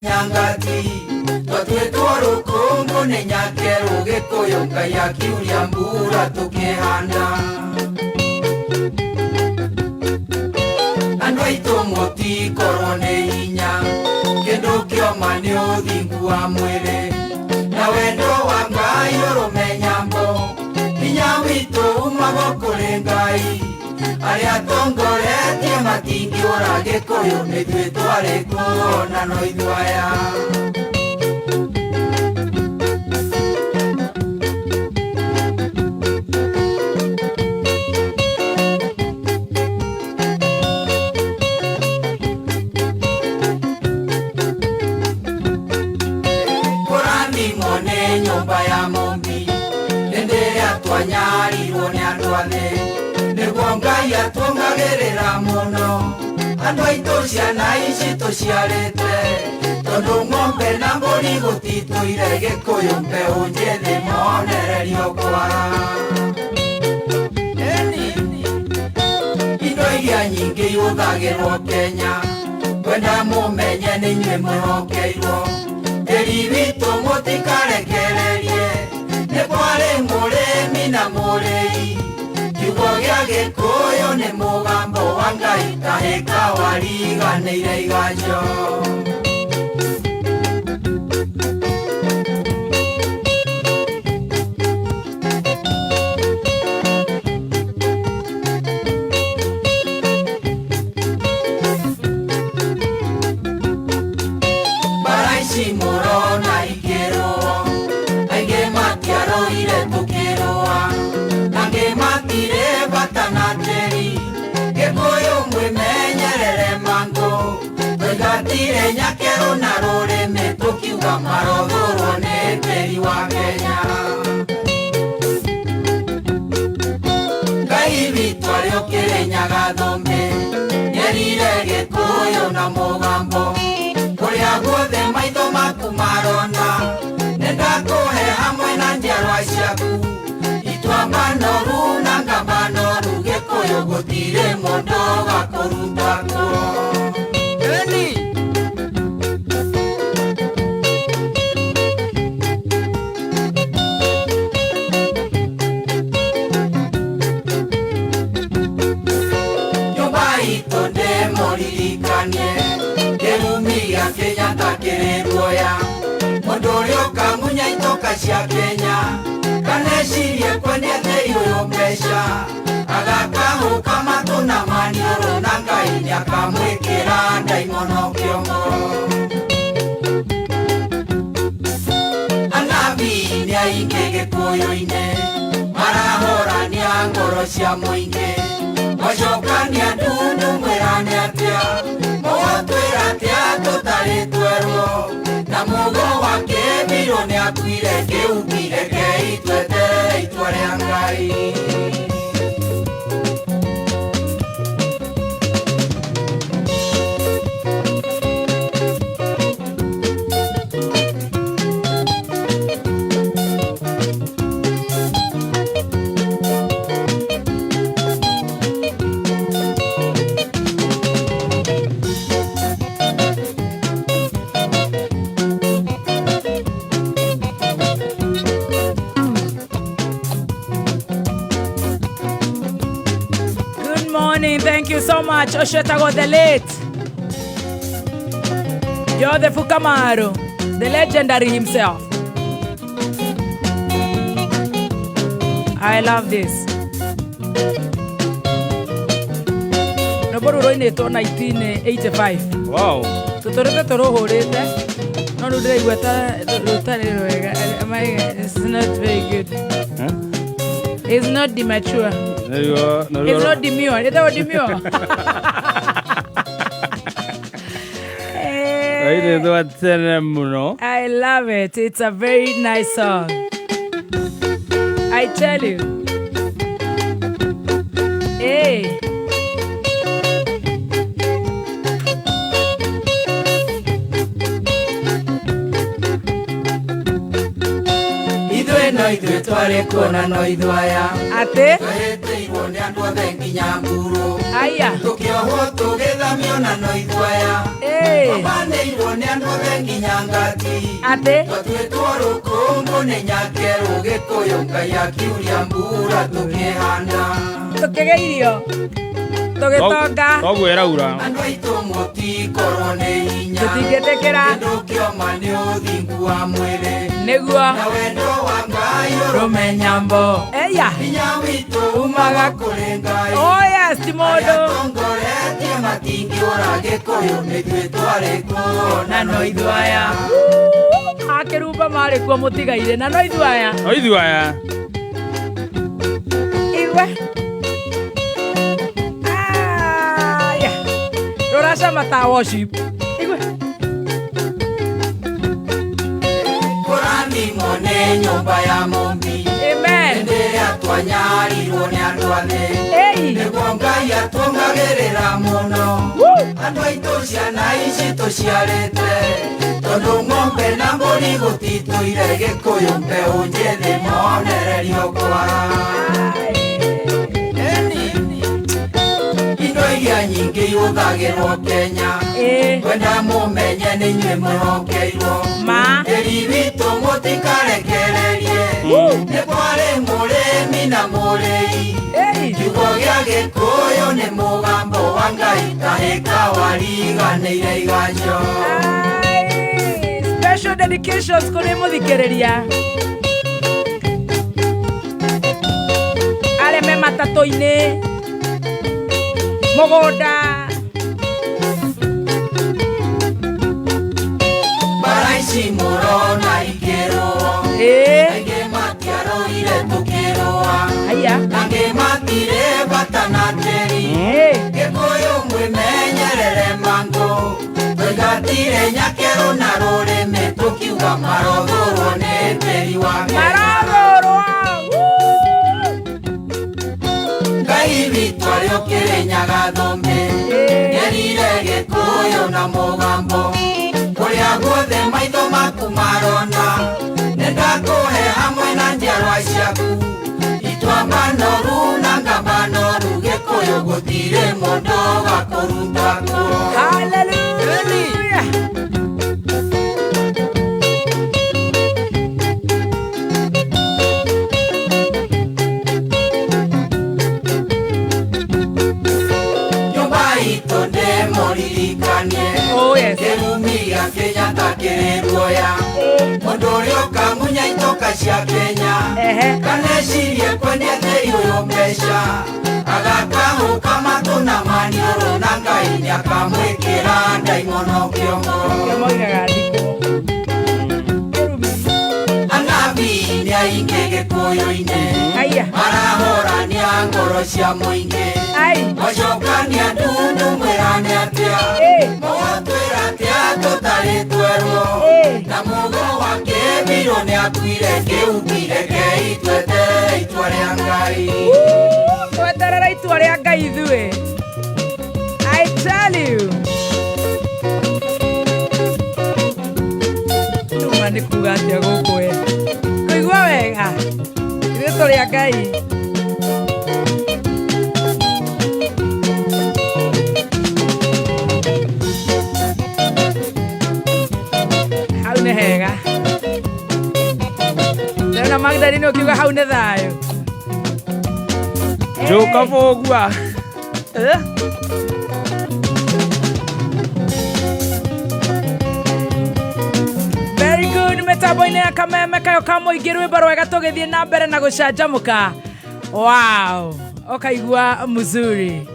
Nyangati twatuĩtwo rũkũngũ nĩ nyakerũ Gĩkũyũ Ngai akiuria mbura tũkĩhanda. Andũ aitũ mũtikorwo nĩ hinya, kĩndũ kĩoma nĩ ũthingu wa mwĩrĩ na wendo wa Ngai ũrũme nyambo. Hinya witũ umaga kũrĩ Ngai, arĩa tongoretie matingĩũra Gĩkũyũ nĩ ithuĩ twarĩ kuo na no ithuĩ aya. Kũrathimwo nĩ nyũmba ya mũmbi hĩndĩ ĩrĩa twanyarirwo nĩ andũ a thĩ, nĩguo Ngai atuongagĩrĩra mũno. Andũ aitũ ciana ici tũciarĩte, tondũ ng'ombe na mbũri gũtitũire Gĩkũyũ mbeũ njĩthĩ monererio kwara. Indo iria nyingĩ ihũthagĩrwo Kenya, kwenda mũmenye nĩ inyuĩ mwĩhokeirwo. Tĩri witũ mũtikarekererie, nĩ kwarĩ mũrĩmi na mũrĩi. Kiugo gĩa Gĩkũyũ nĩ mũgambo wa Ngai, kahĩka wariganĩire iganjo. Mbara ici mũrona ikĩrũo, aingĩ matiarũire tũkĩrũa, nangĩ matirĩ bata na tĩri. Gĩkũyũ mwĩmenyerere mangũ, tũingatire nyakerũ na rũrĩmĩ tũkiuga marothũrwo nĩ tĩri wa Kenya. Ngai witũ arĩ ũkĩrĩnyaga thũmbĩ, nĩerire Gĩkũyũ na mũgambo, kũrĩa guothe maitho maku marona, nĩndakũhe hamwe na njiarwa ciaku. Ituamba noru na ngamba noru, Gĩkũyũ gũtirĩ mũndũ ũgakũruta kuo. Eni. Nyũmba itũ ndĩmũririkanie, kĩrumi gĩa Kenyatta kĩrĩ ruoya. Mũndũ ũrĩa ũkamunya itoka cia Kenya, kanecirie kwendia tĩri ũyũ mbeca, agakahũka matũ na maniũrũ na Ngai nĩakamwĩkĩra ndaimono kĩongo. Anabii nĩ aingĩ Gĩkũyũ-inĩ, marahorania ngoro cia mũingĩ, mwacokania ndundu mwĩrane atĩa, mũgũtwĩra atĩa tũtarĩ twerwo, na mũgo wa kĩmbirũ nĩakuire kĩhuki, rekei tweterere itua rĩa Ngai. Good morning. Thank you so much. Oshetago the late. Joseph Kamaru, the legendary himself. I love this. Rwĩmbo rũrũ rwainĩtwo 1985. Wow. Tũtũrĩte tũrũhũrĩte no rĩu ndĩraigua ta rũtarĩ rwega. It's not very good. Huh? It's not demure. Nĩruo It's nĩruo not demure. Ĩtagwo demure. rwainĩtwo tene mũno. I love it. It's a very nice song. I tell you. Hey. Ithuĩ no ithuĩ twarĩ kuona no ithuĩ aya. Ate? Twehĩtĩirwo nĩ Andũ othe nginya mburu. Aya. Tũkĩohwo tũgĩthamio na no ithuaya. Ĩĩ. Twabanĩirwo nĩ andũ othe nginya ngati. Atĩ. Twatuĩtwo rũkũngũ nĩ nyakerũ Gĩkũyũ Ngai akiuria mbura tũkĩhanda. Tũkĩgĩa irio. Tũgĩtonga. Toguo ĩraura. Andũ aitũ mũtikorwo nĩ hinya. Tũtingĩtĩkĩra. Kĩndũ kĩoma nĩ ũthingu wa mwĩrĩ. Nĩguo. Na wendo wa Ngai ũrũme nyambo. Eya. Hinya witũ umaga kũrĩ Ngai. Oh yes, ti mũndũ. Atongoretie matingĩũra Gĩkũyũ nĩthuĩ twarĩ kuo na no ithuĩ aya. Akĩrumba marĩ kuo mũtigaire na no ithuĩ aya. No ithuĩ aya. Igwe. Aya. Rora cama ta worship. Igwe. Kũrathimwo nĩ nyũmba ya Mũmbi. Amen. Hĩndĩ ĩrĩa twanyarirwo nĩ andũ a thĩ. Ei. Nĩguo Ngai atuongagĩrĩra mũno. Woo. Andũ aitũ ciana ici tũciarĩte. Tondũ ng'ombe na mbũri gũtitũire Gĩkũyũ mbeũ njĩthĩ monererio kwara. Indo iria nyingĩ ihũthagĩrwo Kenya. Ĩĩ. Kwenda mũmenye nĩ inyuĩ mwĩhokeirwo. Ma. Tĩri witũ mũtikarekererie. Nĩ kwarĩ mũrĩmi na mũrĩi. Ei. Kiugo gĩa Gĩkũyũ nĩ mũgambo wa Ngai tahĩka wariganĩire iganjo. Ai. Special dedications kũrĩ mũthikĩrĩria arĩa me matatũ-inĩ mũgũnda. Mbara ici mũrona ikĩrũo. Ĩĩ. Aingĩ matiarũire tũkĩrũa. Aya. Angĩ matirĩ bata na tĩri. Ĩĩ. Gĩkũyũ mwĩmenyerere mangũ. Tũingatire nyakerũ na rũrĩmĩ tũkiuga marothũrwo nĩ tĩri wa Kenya. Marothũrwo. Ngai witũ arĩ ũkĩrĩnyaga thũmbĩ. Ĩĩ. Ngerire Gĩkũyũ na mũgambo. Kũrĩa guothe maitho maku marona. Nĩndakũhe hamwe na njiarwa ciaku. Ituamba noru na ngamba noru Gĩkũyũ gũtirĩ mũndũ ũgakũruta kuo. Hallelujah. Nyũmba itũ ndĩmũririkanie. Oh yes. Kĩrumi gĩa Kenyatta kĩrĩ ruoya. Mũndũ ũrĩa ũkamunya itoka cia Kenya. Ehe. Kanecirie kwendia tĩri ũyũ mbeca. Agakahũka matũ na maniũrũ na Ngai nĩakamwĩkĩra ndaimono kĩongo. Kĩo moigaga thikũ. Kĩrumi. Anabii nĩ aingĩ Gĩkũyũ-inĩ. Aya. Marahorania ngoro cia mũingĩ. Ai. Mwacokania ndundu mwĩrane atĩa. Ĩĩ. Mũgatwĩra atĩa tũtarĩ twerwo. Ĩĩ. Na mũgo wa kĩbirũ nĩakuire kĩuki rekei tweterere itua rĩa Ngai. Tweterere itua rĩa Ngai ithuĩ. I tell you. Tuma nĩ kuga atĩa gũkũ we. Kũigua wega. Ithuĩ tũrĩ a Ngai. Hau nĩ hega. Ndĩrona Magdalene ũkiuga hau nĩ thayũ. Njũka bũgua. Eh? Very good mĩtambo-inĩ ya kameme kayo ka mũingĩ rwĩmbo rwega tũgĩthiĩ na mbere na gũcanjamũka. Wow, ũkaigua mzuri.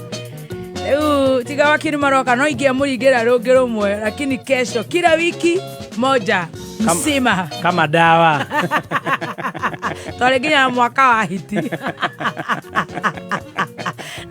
Rĩu tiga wakiri maroka no ingĩamũringĩra rũngĩ rũmwe lakini kesho kila wiki moja msima Kama dawa. twarĩ nginya mwaka wa hiti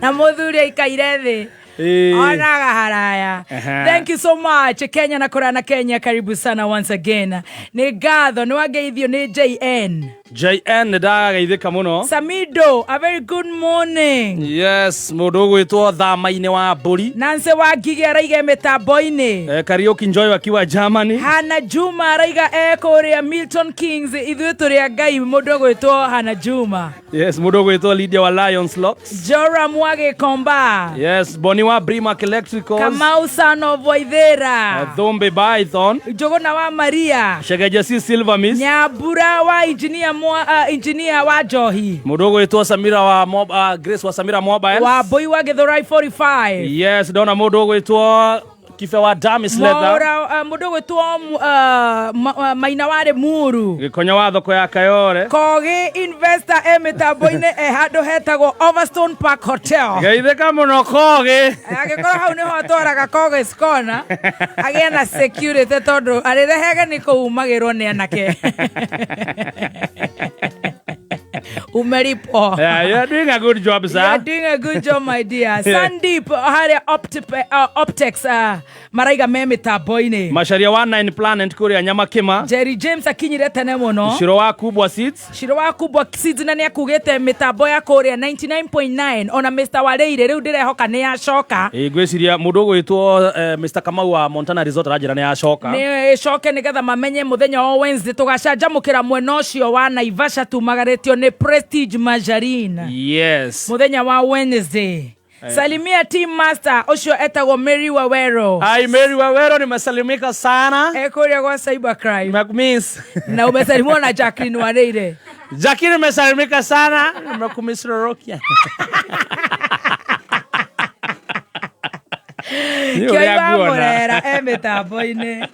na mũthuri aikaire thĩ Ĩĩ. onaga haraya. Aha. Thank you so much Kenya na kũraya na Kenya, karibu sana once again. Nĩ ngatho nĩ wangeithio nĩ JN. JN nä ndagageithä ka må no. Samido, a very good morning. Yes, må ndå å gwä two thama-inä wa mbå. Nancy wa Ngigĩ araiga mĩtambo-inĩ. Kariuki Njoyo akiwa Germany. Hana Juma araiga e kũrĩa Milton Kings, ithuĩ tũrĩ a Ngai, mũndũ ũgwĩtwo Hana Juma. Yes, må ndå å gwä two Lydia wa Lions Locks. Joram wa Gĩkomba. Yes, Boni wa Brimac Electricals. Kamau son of Waithera. Thumbi Python. Njũgũna wa Maria. Shegeje C Silver Miss. Nyambura wa engineer, mwa, engineer wa Njohi. Må ndå å gwä two Samira wa Grace wa Samira Mobile. Wa Mbui wa Gĩthũrai 45. Yes, ndona må ndå å gwä two Kibe wa Damis Leather. Mwaura, mũndũ ũgwĩtwo Maina wa Limuru. Gĩkonyo wa thoko ya Kayore. Kogi investor e mĩtambo-inĩ e handũ hetagwo Overstone Park Hotel. Geithĩka mũno Kogi. Angĩkorwo hau nĩho atwaraga Kogi's Corner, agĩe na security tondũ arĩrehege nĩ kũumagĩrwo nĩ anake. Umeripo. Yeah, you're doing a good job, sir. You're doing a good job, my dear. Sandeep harĩa Optex maraiga me mĩtambo-inĩ. Macharia wa Nine Planet kũrĩa Nyamakima. Jerry James akinyire tene mũno. Ciro wa Kubwa Seeds. Ciro wa Kubwa Seeds na nĩakugĩte mĩtambo ya kũrĩa 99.9 ona Mr. Wareire rĩu ndĩrehoka nĩ yacoka. Ĩ, ngwĩciria mũndũ ũgwĩtwo Mr. Kamau wa Montana Resort aranjĩra nĩ yacoka. Nĩ ĩcoke nĩgetha mamenye mũthenya wa Wednesday tũgacanjamũkĩra mwena ũcio wa Naivasha tumagarĩtio nĩ Prestige Margarine. Yes. Mũthenya wa Wednesday. Salimia team master ũcio etagwo Mary Wawero. Ai, Mary Wawero, nimesalimika sana. E kũrĩa gwa cybercrime. Nimekumiss. Na umesalimiwa na Jacqueline Wareire. Jackie, nimesalimika sana. Nimekumiss Rorokia. Nĩ ũrĩa Kĩoiwa nguona. Mũrera e mĩtambo-inĩ.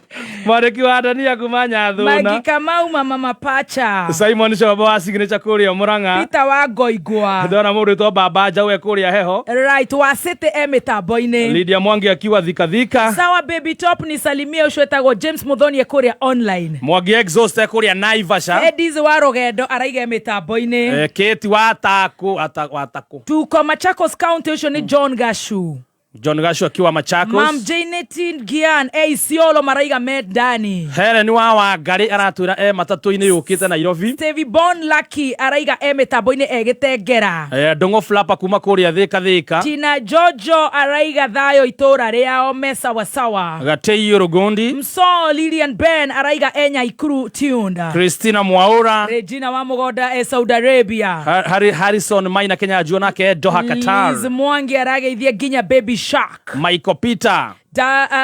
Mwandĩki wa Dania kuma Nyathuna. Magi Kamau mama mapacha. Simon Shobo wa signature kũrĩa Murang'a. Peter wa Ngoingwa. Ndona mũndũ wĩtwo Baba Njaũ e kũrĩa Heho. Right, wa City e mĩtambo-inĩ. Lydia Mwangi akiwa Thika Thika. Sawa baby top nisalimie ũcio etagwo James Muthoni e kũrĩa online. Mwangi Exhaust e kũrĩa Naivasha. Edis wa Rũgendo araiga e mĩtambo-inĩ. Kate wa Taku wa Taku. Tuko Machakos County ũcio nĩ John Gashu. John Gashu akiwa Machakos. Mam Janet Gian e Isiolo maraiga me ndani. Helen wa Wangari aratwĩra e matatũ-inĩ yũkĩte Nairobi. Stevie Bon Lucky araiga e mĩtambo-inĩ e Gĩtengera. Ndũng'ũ Flapa kuma kũrĩa Thika Thika. Tina Jojo araiga thayo itũra rĩao me sawasawa. Gatei Rugundi. Mso Lilian Ben araiga e Nyaikuru tuned. Christina Mwaura. Regina wa Mũgonda e Saudi Arabia. Harrison Maina Kenya ajuo nake e Doha Qatar. Liz Mwangi arageithia nginya Baby Shark. Michael Peter.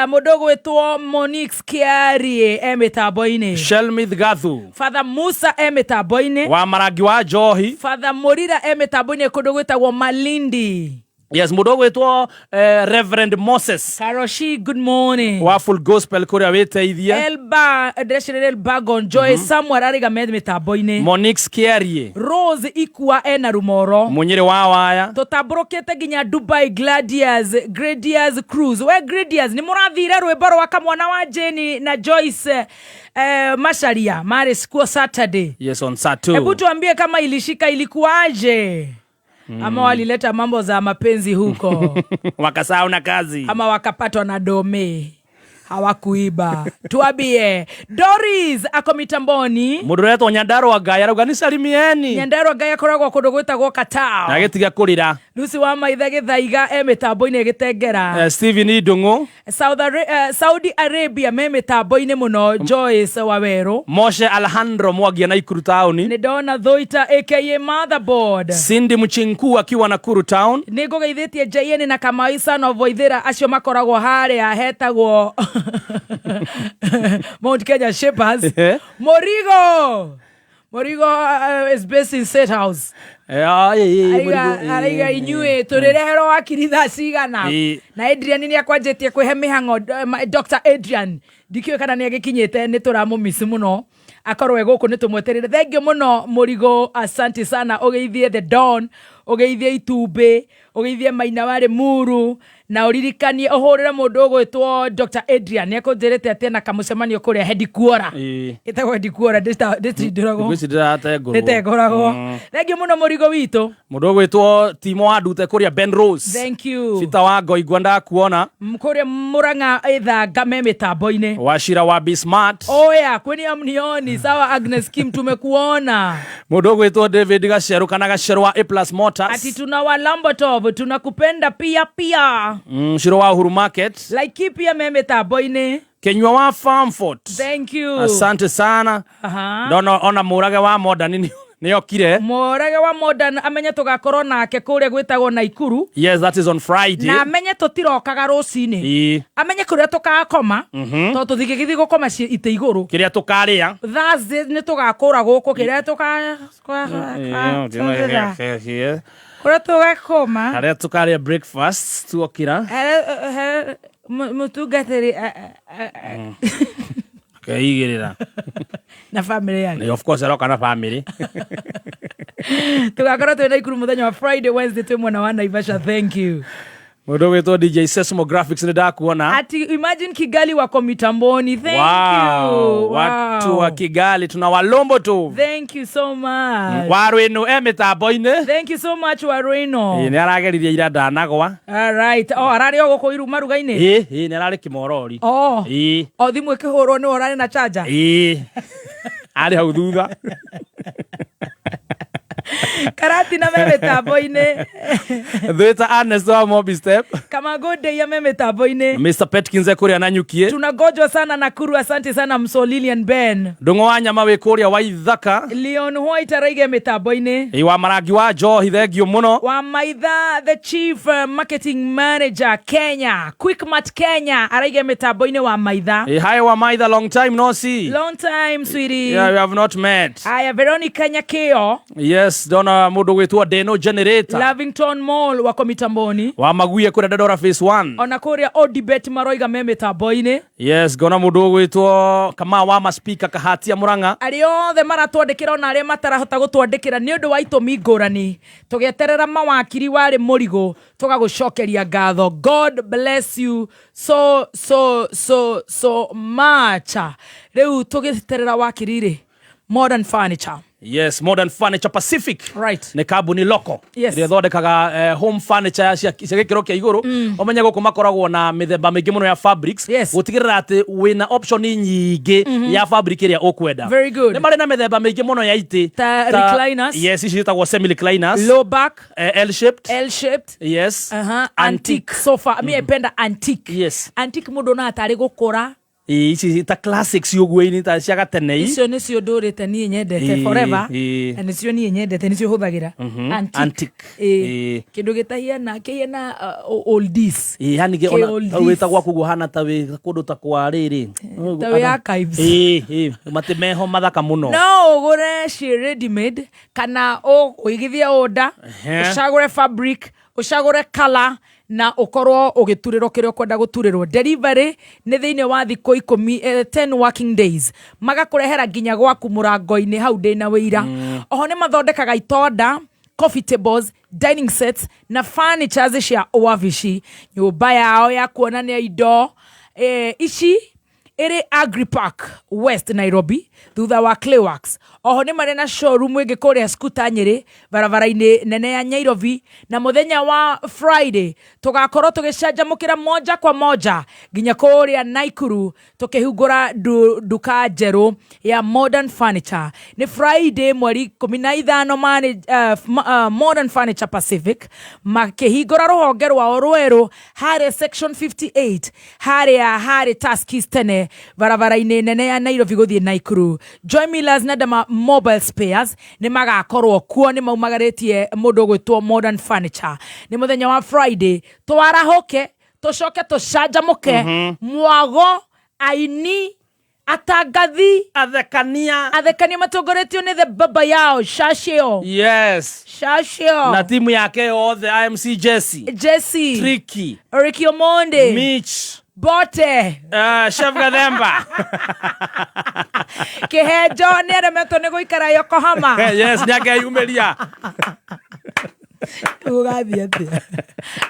Mũndũ ũgwĩtwo Monique Kiarie e mĩtambo-inĩ. Shelmith Gathu. Father Musa e mĩtambo-inĩ. Wa Marangi wa Njohi. Father Mũrira e mĩtambo-inĩ kũndũ gwĩtagwo Malindi. Yes, mũndũ ũgwĩtwo Reverend Moses. Karoshi, good morning. Wa Full Gospel kũrĩa wĩteithie. Elba ndĩrecirĩria Elba Gonjoy Samuel araiga me mĩtambo-inĩ. Monique Kiarie. Rose Ikua ena Rumoro. Mũnyĩrĩ wa Waya. Tũtambũrũkĩte nginya Dubai Gladius, Gladius Cruise. We Gladius, nĩ mũrathire rwĩmbo rwa kamwana wa Jane na Joyce Macharia marĩ kuo Saturday. Yes, on Saturday. Hebu tuambie kama ilishika ilikuwaje? Ama walileta mambo za mapenzi huko. Wakasahau na kazi. Ama wakapatwa na dome. Hawakuiba. Tuambie. Doris ako mitamboni. Mũndũ ũretwo Nyandarua Ngai arauga nisalimieni. Nyandarua Ngai akoragwo kũndũ gwĩtagwo Katao. Na agĩtiga kũrĩra. Lucy wa Maitha Gĩthaiga e mĩtambo-inĩ Gĩtengera. Steven Ndung'u. Saudi Arabia me mĩtambo-inĩ mũno Joyce Wawerũ. Moshe Alejandro Mwangi Nakuru Town. Nĩ ndona Thoita aka Motherboard. Cindy Mchinku akiwa Nakuru Town. Nĩ ngũgeithĩtie JN na Kamau son of Waithera acio makoragwo harĩa hetagwo Mount Kenya Shepherds. Morigo. Morigo is based in State House. Araiga inyuĩ tũrĩreherwo wakiri thaa cigana. Na Adrian nĩ akwanjĩtie kwĩhe mĩhang'o, Dr. Adrian ndikĩũĩ kana nĩ agĩkinyĩte, nĩ tũramũmisi mũno akorwo e gũkũ, nĩ tũmweterere. Thengiũ mũno Mũrigo, asante sana. Ũgeithie The Don, ũgeithie Itumbĩ, Ũgeithie Maina wa Limuru na ũririkanie ũhũrĩre mũndũ ũgwĩtwo Dr. Adrian nĩ ekũnjĩrĩte atĩ ena kamũcemanio kũrĩa Hedikuora. Ĩtagwo Hedikuora ndĩtindũragwo. Ngwĩci ndĩratengũrwo. Ndĩtengũragwo. Thengiũ mũno mũrigo witũ. Mũndũ ũgwĩtwo Timo wa Ndute kũrĩa Ben Rose. Thank you. Peter wa Ngoingwa ndakuona. Kũrĩa Mũrang'a ĩthanga me mĩtambo-inĩ. Wachira wa Be Smart. Oya, kweni amnioni. Sawa Agnes Kim tumekuona. Mũndũ ũgwĩtwo David Gaceru kana Gaceru wa A Plus Motors. Ati tunawalambotov tunakupenda pia pia. Ciro wa Uhuru Market. Like pia me mĩtambo-inĩ. Kinyua wa Farmfort. Thank you. Asante sana. Aha. Ndona ona mũrage wa Modern nĩ okire. Mũrage wa Modern amenye tũgakorwo nake kũrĩa gwĩtagwo Naikuru. Yes, that is on Friday. Na amenye tũtirokaga rũcinĩ. Amenye kũrĩa tũgakoma. Tondũ tũtingĩgĩthiĩ gũkoma itĩ igũrũ. Kĩrĩa tũkarĩa. Thursday nĩ tũgakũra gũkũ kĩrĩa kũrĩa tũgakoma. Harĩa tũkarĩa breakfast tuokira. Mũtungatĩri Keigĩrĩra. Na family yake. Of course aroka na family. Tũgakorwo twĩ Naikuru mũthenya wa Friday, Wednesday twĩ mwena wa Naivasha. Thank you. Mũndũ ũgwĩtwo DJ Seismographics nĩ ndakuona. Ati imagine Kigali wako mitamboni. Thank Wow. you. Watu wa Kigali tuna walombo tu. Thank you so much. Warwĩnũ e mĩtambo-inĩ. Thank you so much Warwĩno. Ĩ, nĩ arageririe ira ndanagwa. All right. Oh, ararĩ o gũkũ iru maruga-inĩ. Ĩ, ĩ, nĩ ararĩ kĩmorori. Oh. Ĩ. O thimũ ĩkĩhũrwo nĩ ũrarĩ na charger. Ĩ. Arĩ hau thutha. Karatina me mĩtambo-inĩ. Thwĩta Ernest wa Mobi Step. Kamago Ndeia me mĩtambo-inĩ. Mr Petkins e kũrĩa Nanyukie. Tunagojwa sana Nakuru. Asante sana Mso Lilian Ben. Ndũng'ũ wa nyama wĩ kũrĩa Waithaka. Leon White araige mĩtambo-inĩ. Ĩ, wa marangi wa njohi thengio mũno. Wa Maitha the chief marketing manager Kenya, Quickmart Kenya araige mĩtambo-inĩ wa Maitha. Ĩ, hi wa Maitha, long time no see. Long time sweetie. Yeah, we have not met. Aya Veronica Nyakeo. Yes, ndona mũndũ gwĩtwo Deno Generator. Lavington Mall wako mitamboni. Wa maguie kũrĩa Dandora phase 1. Ona kũrĩa Odibet maroiga me mĩtambo-inĩ. Yes, ngona mũndũ ũgwĩtwo Kamau wa maspika Kahatia Murang'a. Arĩa othe maratwandĩkĩra ona arĩa matarahota gũtwandĩkĩra nĩ ũndũ wa itũmi ngũrani, tũgĩeterera mawakiri warĩ mũrigo tũgagũcokeria ngatho. God bless you so so so so much. Rĩu tũgĩeterera wakiri rĩ, Modern Furniture. Yes, Modern Furniture Pacific. Right. Nĩ kambuni loko. Yes. Ĩrĩa ĩthondekaga home furniture cia gĩkĩro kĩa igũrũ. Ũmenye gũkũ makoragwo na mĩthemba mĩingĩ mũno ya fabrics. Yes. Gũtigĩrĩra atĩ wĩna option nyingĩ ya fabric ĩrĩa ũkwenda. Very good. Nĩ marĩ na mĩthemba mĩingĩ mũno ya itĩ. Ta recliners. Yes, ici ciĩtagwo semi recliners. Low back, L shaped. L shaped. Yes. Antique sofa. Mi ipenda antique. Yes. Antique mũndũ ona atarĩ gũkũra. Ĩ, ici ta classics ũguo-inĩ ta cia gatene i. Icio nĩcio ndũrĩte niĩ nyendete Ĩ, forever. ĩ. Na nĩcio niĩ nyendete nĩcio hũthagĩra. Antique. Antique. Ĩ. Ĩ. Kĩndũ gĩtahiana kĩhiana oldies. Ĩ, yani Kĩ ona oldies. wĩta gwaku ũguo hana ta wĩ kũndũ ta kwa rĩrĩ. Ta wĩ archives. Ĩ, ĩ, matĩ meho mathaka mũno. No ũgũre ciĩ ready made kana ũigithie order, ũcagũre fabric, ũcagũre color na ũkorwo ũgĩturĩrwo kĩrĩa ũkwenda gũturĩrwo. Delivery nĩ thĩinĩ wa thikũ ikũmi, 10 working days, magakũrehera nginya gwaku mũrango-inĩ hau ndĩna wĩira. Oho nĩ mathondekaga itonda, coffee tables, dining sets na furnitures cia wabici. Nyũmba yao ya kuonania indo ici ĩrĩ Agri Park West Nairobi thutha wa Clayworks. Oho nĩ marĩ na showroom ĩngĩ kũrĩa Skuta Nyĩrĩ barabara-inĩ nene ya Nairobi, na mũthenya wa Friday tũgakorwo tũgĩcanjamũkĩra moja kwa moja nginya kũrĩa Naikuru tũkĩhingũra nduka njerũ ya Modern Furniture. Nĩ Friday mweri 15 Modern Furniture Pacific makĩhingũra rũhonge rwao rwerũ harĩa section 58 harĩa harĩ Tuskys tene barabara-inĩ nene ya Nairobi gũthiĩ Naikuru. Joy Millers na Dama Mobile Spares nĩ magakorwo kuo, nĩ maumagarĩtie mũndũ ũgwĩtwo Modern Furniture. Nĩ mũthenya wa Friday twarahũke tũcoke tũcanjamũke. Mwago aini atangathi Athekania. Athekania matongoretio nĩ the baba yao Shashio. Yes. Shashio. Na timu yake yothe, IMC Jesse. Jesse. Tricky. Ricky Omondi. Mitch. Bote. Chef Gathemba. Kĩhenjo nĩ aremetwo nĩ gũikara Yokohama. Yes, nĩ akeyumĩria. Gũgathiĩ atĩa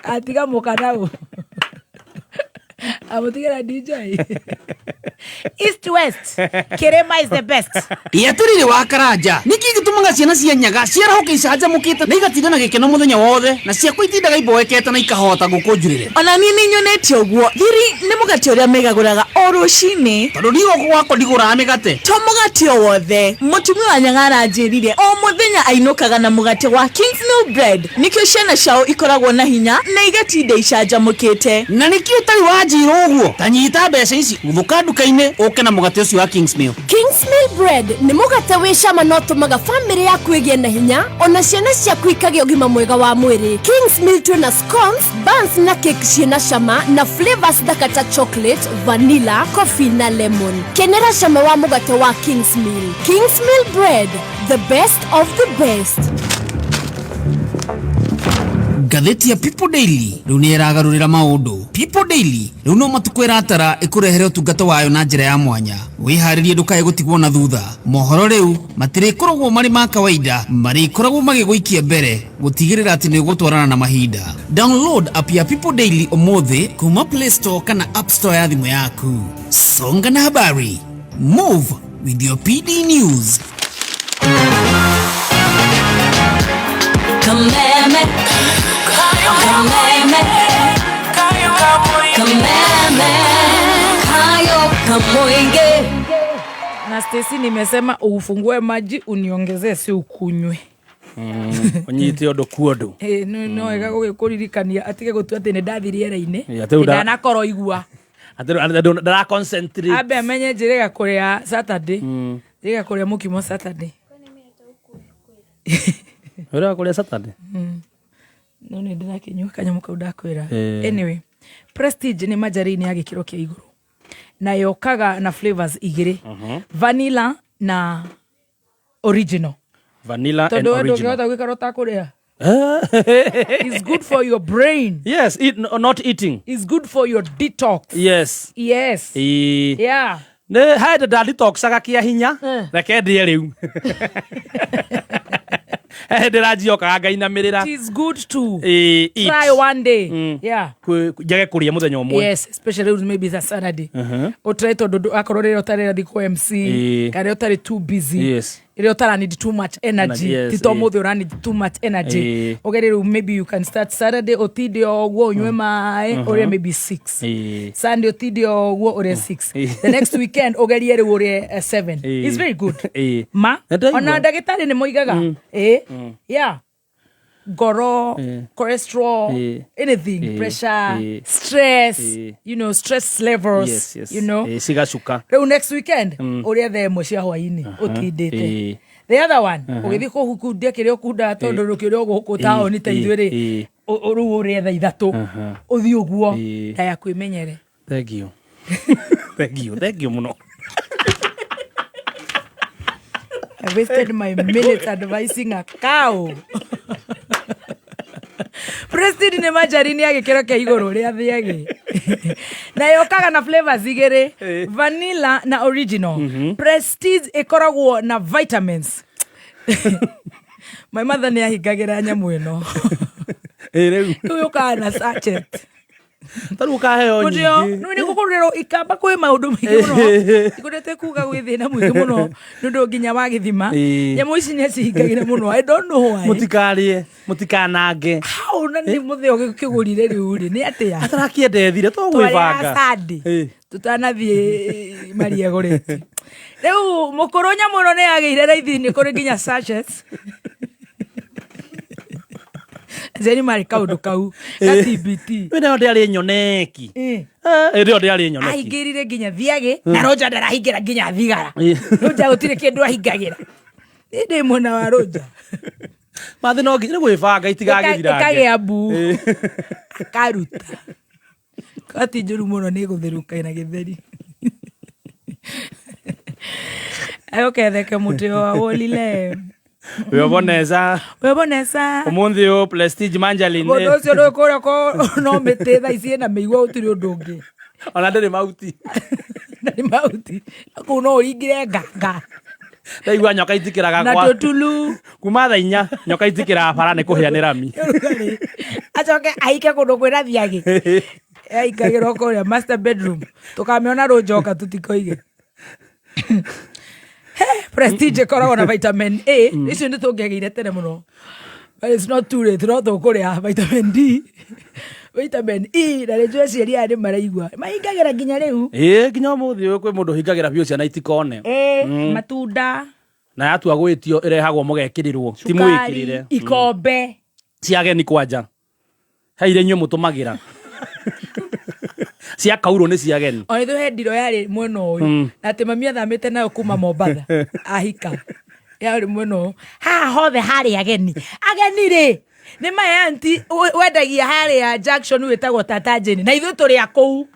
atiga mũka nau amũtigĩra DJ. East West Kirima is the best. Gĩatĩrĩrĩ wa Karanja, nĩkĩ gĩtũmaga ciana cia Nyaga ciarahũke icanjamũkĩte na igatinda na gĩkeno mũthenya wothe, na ciakwa itindaga iboekete na ikahota ngũkũ njurĩre? Ona niĩ nĩ nyonete ũguo. Thiri nĩ mũgate ũrĩa megagũraga o rũcinĩ. Tondũ niĩ gũkũ gwakwa ndigũraga mĩgate. To mũgate o wothe. Mũtumia wa Nyaga aranjĩrire o mũthenya ainũkaga na mũgate wa Kingsmill Bread. Nĩkĩo ciana ciao ikoragwo na hinya na igatinda icanjamũkĩte. Na nĩkĩ ũtarĩ wanjĩra ũguo? Ta nyita mbeca ici, guthũka nduka-inĩ ũke na mũgate ũcio wa Kingsmill. Kingsmill Bread nĩ mũgate wĩ cama na ũtũmaga bamĩrĩ yaku ĩgĩe na hinya, ona ciana ciaku ikagĩa ũgima mwega wa mwĩrĩ. Kingsmill twĩna scones, buns na cake ciĩna cama na flavors thaka ta chocolate, vanilla, coffee na lemon. Kenera cama wa mũgate wa Kingsmill. Kingsmill Bread, the best of the best. Ngathĩti ya People Daily rĩu nĩ ĩragarũrĩra maũndũ. People Daily rĩu no matukũ ĩratara ĩkũrehere ũtungata wayo na njĩra ya mwanya. Wĩharĩrie ndũkae gũtigwo na thutha. Mohoro rĩu matirĩkoragwo marĩ ma kawaida, marĩkoragwo magĩgũikia mbere gũtigĩrĩra atĩ nĩ ũgũtwarana na mahinda. Download app ya People Daily ũmũthĩ kuma Play Store kana App Store ya thimũ yaku. Songa na habari. Move with your PD News. Kameme, kameme, kameme, kayo kamoige. Na Stacy, nimesema ufungue maji uniongezee, si ukunywe. Ũnyite ũndũ ku ũndũ. Ĩ, no wega gũgĩkũririkania atige gũtua atĩ nĩ ndathi rĩera-inĩ. Ĩ, atĩ rĩu Ndanakorwo igua. Atĩ rĩu ndara concentrate. Ambe amenye njĩrĩga kũrĩa Saturday, njĩrĩga kũrĩa mũkimo Saturday. Ũrĩa kũrĩa Saturday. No nĩ ndĩrakĩnyua kanyamũ kau ndakwĩra. Eh. Anyway, Prestige nĩ manjarĩinĩ ya gĩkĩro kĩa igũrũ na yokaga na flavors igĩrĩ, vanilla na original. Vanilla and Tondũ we original. ndũngĩhota gũikara ũtakũrĩa. It's good for your brain. Yes, eat, no, not eating. It's good for your detox. Yes. Yes. Ĩ. Yeah. Nĩ hĩndĩ ndanditoxaga kĩa hinya. Eh. Reke ndĩe rĩu. He hĩndĩ ranjiokaga ngainamĩrĩra. It is good to Ĩ, eat. try one day. Yeah. Njage kũrĩa mũthenya ũmwe. Yes, especially maybe it's a Saturday. Ũtry tondũ akorwo rĩrĩa ũtarĩ rathiĩ kwa MC Ĩ. kana rĩrĩa ũtarĩ too busy. Yes. Rĩrĩa ũtara need too much energy. Energy, yes, Ti to ĩ. mũthĩ ũra need too much energy. Ĩ. Ũgerie rĩu maybe you can start Saturday ũtinde o ũguo ũnyue maĩ ũrĩe maybe 6. Ĩ. Sunday ũtinde o ũguo ũrĩe 6. Ĩ. The next weekend ũgerie rĩu ũrĩe 7. Ĩ. It's very good. Ĩ. Ma Nĩndaigua. ona ndagĩtarĩ nĩ moigaga. Ĩ. Yeah. Ngoro, cholesterol, Ĩ. anything, Ĩ. pressure, Ĩ. stress, Ĩ. stress levels, Yes, yes. you know. Ĩ, cigacuka. Rĩu next weekend ũrĩa thaa ĩmwe cia hwainĩ ũtindĩte. Ĩ. The other one ũgĩthiĩ kũhukundia kĩrĩa ũkundaga tondũ rũkĩrĩa gũkũ taũni ta Ĩ. ithuĩ rĩ, Ĩ. rĩu ũrĩe thaa 3 ũthiĩ ũguo Ĩ. nda yaku ĩmenyere. Thank you. Thank you. Thank you mũno. I wasted my minutes advising a cow. Prestige nĩ manjarini ya gĩkĩro kĩa igũrũ rĩa thiagĩ na yũkaga na flavors igĩrĩ, vanilla na original. Prestige ĩkoragwo na vitamins. My mother nĩ ahingagĩra nyamũ ĩno. Ĩ, rĩu. Rĩu yũkaga na sachet. Ta rĩu ũkaheo Mũtĩo, nyingĩ. nĩ gũkũrĩrwo ikamba kwĩ maũndũ maingĩ mũno ikũrĩte kuga gwĩ thĩna mũingĩ mũno nĩ ũndũ nginya wa gĩthima. Ĩ. Nyamũ ici nĩ acihingagĩra mũno. I don't know why. Mũtikarĩe, mũtikanange. How na nĩ mũthĩ ũgĩkĩgũrire rĩu rĩ nĩ atĩa? Atarakĩendethire to Twarĩaga gwĩbanga. Sunday Ĩ. tũtanathiĩ Maria Goreti. Rĩu mũkũrũ nyamũ ĩno nĩ yagĩire raithi, nĩ kũrĩ nginya sachets. Aciari marĩ kaũndũ kau ga TBT. Ĩ, nayo ndĩarĩ nyoneki. Ĩ. Eh, ĩrĩ ndĩarĩ nyoneki. Ahingĩrire nginya thiagĩ na Roja ndarahingĩra nginya thigara. Ĩ. Roja gũtirĩ kĩndũ ahingagĩra. Niĩ ndĩ mwena wa Roja. Mathĩ no nginya nĩ gwĩbanga itigagĩthirange. Ĩkagĩa mbu akaruta kati njũru mũno nĩ gũtherũka na gĩtheri ayoketheke mũtĩ wa wolile. Wĩoboneza. Webonesa. Ũmũthĩ ũyũ Prestige Manjalin. Mũndũ ũcio ndũĩ kũrĩa ko no mĩtĩ thaa ici ĩna mĩigua gũtirĩ ũndũ ũngĩ. Ona ndĩrĩ mahuti. Na nĩ mahuti kũu no ũringire nganga. Ndaigua nyoka itikĩraga Na kwa tũtulu. Kuma thaa 4 nyoka itikĩraga bara nĩ kũhĩa nĩ rami. Ũrugarĩ. Acoke aike kũndũ kwĩna thiagĩ, aikagĩrwo kũrĩa master bedroom, tũkamĩona rũnjoka tũtikoige. He, Prestige ĩkoragwo na vitamin A. Icio nĩ tũngĩagĩire tene mũno, but it's not too late, no tũkũrĩa vitamin D, vitamin E, na rĩnjũ aciari aya nĩ maraigua mahingagĩra nginya rĩu. Ĩĩ, nginya ũmũthĩ ũyũ kwĩ mũndũ ũhingagĩra biũ ciana itikone. Ĩ, matunda. Na yatua gwĩtio ĩrehagwo mũgekĩrĩrwo, ti mwĩkĩrĩre. Cukari, ikombe. Cia ageni kwanja he iria inyuĩ mũtũmagĩra cia kaurũ nĩ cia ageni. Ona ithuĩ he ndiro yarĩ mwena ũyũ, na atĩ mami athamĩte nayo kuma Mombatha ahika, yarĩ mwena ũyũ. Haha hothe harĩ ageni. Ageni rĩ, nĩ my auntie wendagia harĩa junction wĩtagwo Tata Jane, na ithuĩ tũrĩ a kũu.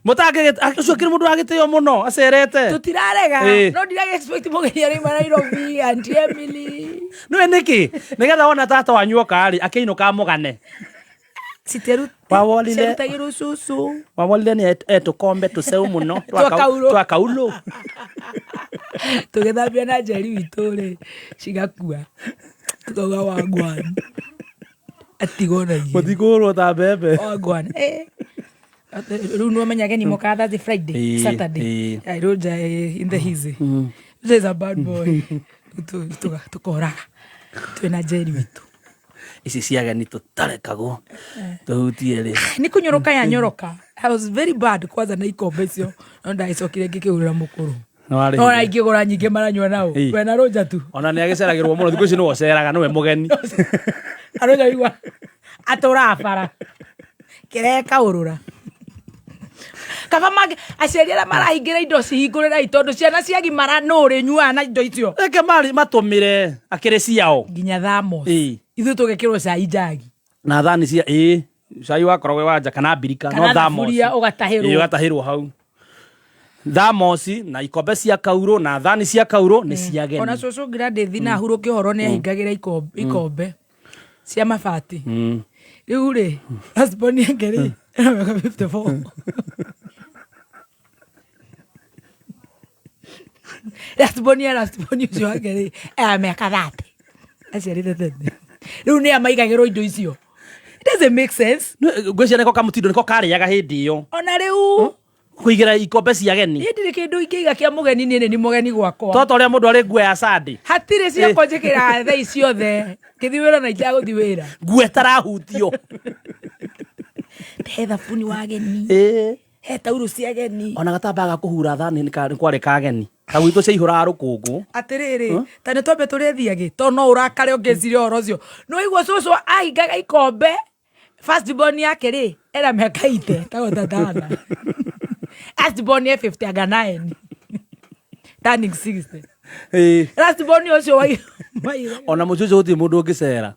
Mũtangĩ ũcio akĩrĩ mũndũ wa gĩtĩo mũno acerete. Tũtirarega. No ndirage expect mũgeni arĩma Nairobi, Auntie Emily. Nĩwe nĩkĩ nĩgetha wona tata wanyu oka rĩ, akĩinũka mũgane. Wawolile. Ciarutagĩrwo cucu. Wawolile nĩ etũkombe tũceu mũno. Twa kaurũ. Twa kaurũ. Tũgĩthambia na njeri witũ rĩ, cigakua, tukauga wagwan, atigwo na igĩrĩ. Mũtikũhũrwo ta mbembe. Wagwan, eh. Rĩu nĩ wamenya ageni mokaga Thursday, Friday, Saturday. Ai, Roger, in the hizzy. Roger is a bad boy. Tũkoraga twĩna njeri witũ. Ici cia ageni tũtarekagwo tũhutie rĩ. Nĩ kũnyoroka ya nyoroka. I was very bad kwanza na ikombe icio, no ndagĩcokire ngĩkĩgũrĩra mũkũrũ. Nĩwarĩhire. No ona ingĩgũra nyingĩ maranyua nao. We na Roger tu. Ona nĩ agĩceragĩrwo mũno thikũ ici, nĩwe ũceraga, nĩwe mũgeni. Aroja igua atũraga bara kĩreka ũrũra kaba mangĩ. Aciari arĩa marahingĩra indo cihingũrĩrai, tondũ ciana ciagimara nũ ũrĩnyuaga na indo icio? Reke marĩ matũmĩre akĩrĩ ciao. Nginya thamos. Ithuĩ tũgekĩrwo cai njagi. Na thani cia, ĩĩ, cai wakoragwo wĩ wa nja kana mbirika. Kana no thamos. Thaburia ũgatahĩrwo. Ĩĩ, ũgatahĩrwo hau thamoci na ikombe cia kaurũ na thani cia kaurũ nĩ cia ageni. Ona cũcũ Gladys na ahurũke ũhoro nĩ ahingagĩra ikombe cia mabati. Rĩu rĩ, husband yake rĩ, ena mĩaka 54. Last born ya last born ũcio wake rĩ, ena mĩaka 30, aciarĩte tene. Rĩu nĩ amaigagĩrwo indo icio. It doesn't make sense. Ngwĩciria nĩko kamũtindo nĩko karĩaga hĩndĩ ĩyo. Ona rĩu. Kũigĩra ikombe cia ageni. Niĩ ndirĩ kĩndũ ingĩiga kĩa mũgeni, niĩ nĩ ni mũgeni gwakwa. Toto ũrĩa mũndũ arĩ nguo ya sandi. Hatirĩ ciakwa njĩkĩraga thaa ici ciothe ngĩthiĩ wĩra na itagũthiĩ wĩra. Nguo ĩtarahutio. He thabuni wa ageni, he taurũ cia ageni. Ona gatambaya ga kũhura thani nĩ kwarĩ ka ageni, ta gwitũ ciaihũraga rũkũngũ. Atĩrĩrĩ, ta nĩ twambe tũrĩe thiagĩ, tondũ no ũrakare ũngĩciria ũhoro ũcio. Nĩ waigua cũcũ ahingaga ikombe, first born yake rĩ, ena mĩaka ite tagwo tatana, last born e 50 anga 9 turning 60. Last born ũcio Ona mũciĩ ũcio gũtirĩ mũndũ ũngĩcera.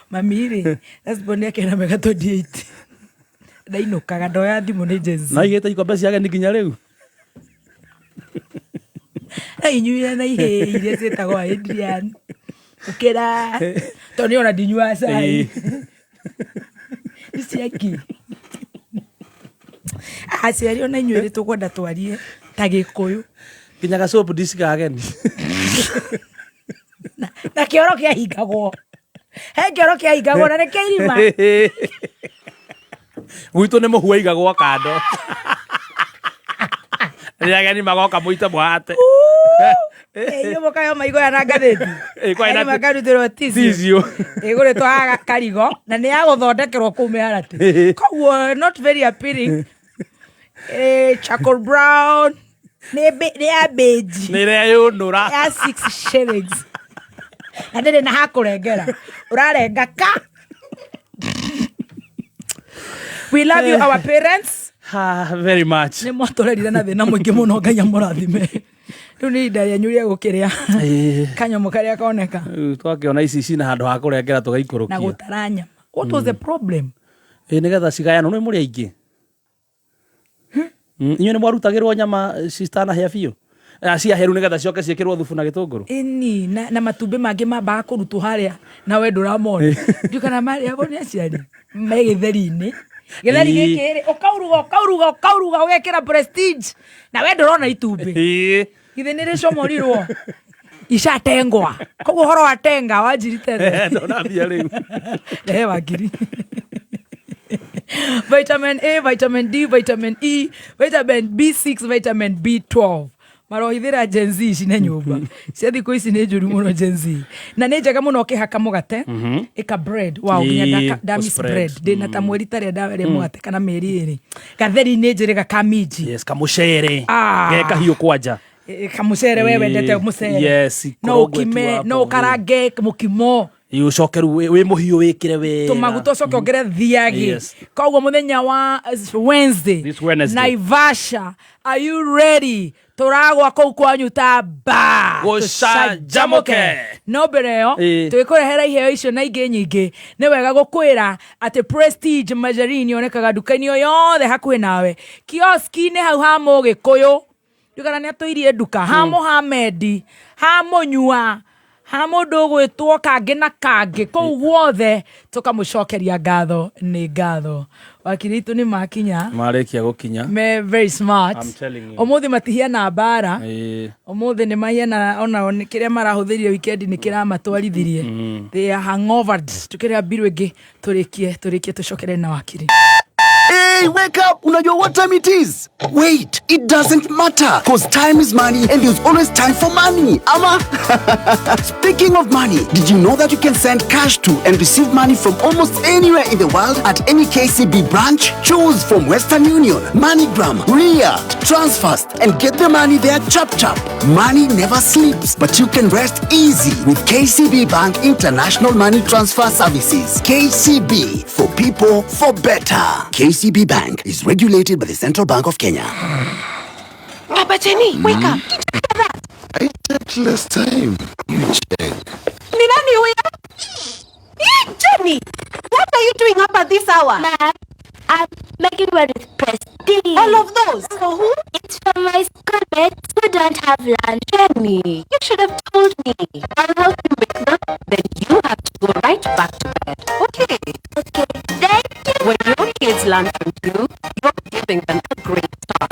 Mami rĩ, last born yake ena mĩaka 28, ndainũkaga, ndoya thimũ nĩ Gen Z. Na aigĩte ikombe cia ageni nginya rĩu. Na inyuire na ihĩĩ iria ciĩtagwo Adrian ũkĩra, tondũ niĩ ona ndinyuaga cai. Nĩ ciaki aciari ona inyuĩ rĩ, tũkwenda twarie ta Gĩkũyũ. Nginya gacopu dish ka ageni. Na kĩoro kĩahingagwo, he kĩoro kĩahingagwo na nĩ kĩa irima. Gwitũ nĩ mũhu waigagwo kando, rĩrĩa ageni magoka mũite mũhate. Inyuĩ mũkayo maigoya na ngathĩti. Ĩ, kwarĩ na Ageni makarutĩrwo tissue. Tissue. Ĩgũrĩtwo haha karigo na nĩ ya gũthondekerwo kũu mĩharatĩ, koguo not very appealing. Charcoal brown, nĩ ya beige. Nĩ ĩreyũnũra. Ya 6 shillings, na ndĩrĩ na hakũrengera, ũrarenga ka. We love you, our parents. Ah, very much. Nĩ mwatũrerire na thĩna mũingĩ mũno, Ngai amũrathime. Rĩu nĩ ihinda rĩanyu rĩa gũkĩrĩa kanyamũ karĩa koneka. Rĩu twakĩona ici cina handũ ha kũrengera Na tũgaikũrũkia. Gũtara nyama, what was the problem? Ĩ, nĩgetha cigayanwo nĩ mũrĩ aingĩ. Inyuĩ nĩ mwarutagĩrwo nyama citanahĩa biũ? Ah, ciahĩru nĩgetha cicoke ciĩkĩrwo thubu na gĩtũngũrũ. Ĩni, na matumbĩ mangĩ mambaga kũrutwo harĩa na we ndũramona. Ndiũ kana marĩagwo nĩ aciari me gĩtheri-inĩ. Gĩtheri gĩkĩ rĩ, ũkauruga ũkauruga ũkauruga ũgekĩra Prestige na we ndũrona itumbĩ. Githĩ nĩ rĩcomorirwo ishatengwa. Koguo ũhoro wa tenga wanjiri tene. Ndonambia rĩu. Rehe wa ngiri. Vitamin A, vitamin D, vitamin E, vitamin B6, vitamin B12. Marohithĩra Gen Z ici na nyũmba cia thikũ ici nĩ njũru mũno. Gen Z na nĩ njega mũno ũkĩhaka mũgate, ĩka bread. Wow, nginya ndamis spread. Bread ndĩna ta mweri tarĩa ndarĩa mũgate kana mĩeri 2. Gatheri nĩ njĩrĩga kaminji. Yes, kamucere. Ah. Ge kahiũ kwanja. Kamucere, we wendete mucere. Yes, no ikorogwe tu ũkime hapo. no ũkarange mũkimo. Ĩ, ũcoke rĩu wĩ mũhiũ wĩkĩre wega. Tũmaguta ũcoke ongere thiagi. Koguo mũthenya wa Wednesday, This Wednesday. Naivasha, are you ready? Tũragwa kũu kwanyu ta ba. Gũcanjamũke. No mbere ĩyo, tũgĩkũrehera iheo icio na ingĩ nyingĩ, nĩ wega gũkwĩra atĩ Prestige Margarine yonekaga nduka-inĩ o yothe hakuhĩ nawe, kioski-inĩ hau ha Mũgĩkũyũ ndugana nĩ atũirie nduka ha Mũhamedi, ha Mũnyua, ha mũndũ ũgwĩtwo kangĩ na kangĩ kũu guothe. Tũkamũcokeria ngatho nĩ ngatho. Wakiri itũ nĩ makinya. Marĩkia gũkinya. Me very smart. I'm telling you. Ũmũthĩ matihiana mbara. Ũmũthĩ nĩ mahiana onao nĩ kĩrĩa marahũthĩrire weekend nĩ kĩramatwarithirie. They are hangovered. Tukĩrĩa mbiru ĩngĩ, tũrĩkie tũrĩkie tũcokere na wakiri. Hey, wake up! Unajua what time it is? Wait, it doesn't matter because time is money and there's always time for money. Ama? Speaking of money, did you know that you can send cash to and receive money from almost anywhere in the world at any KCB branch? Choose from Western Union, MoneyGram, Ria, Transfast, and get the money there chap chap. Money never sleeps, but you can rest easy with KCB Bank International Money Transfer Services. KCB, for people, for better. KCB Bank is regulated by the Central Bank of Kenya. Papa Jenny, wake up. I checked last time. You check. Ni nani huyo? Eh, Jenny, what are you doing up at this hour? Ma'am, I'm making bread with Prestige. All of those? For who? It's for my schoolmates who don't have lunch. Jenny, you should have told me. I'll help you make them. Then you have to go right back to bed. Okay. Okay, thank you. When your kids learn from you, you're giving them a great start.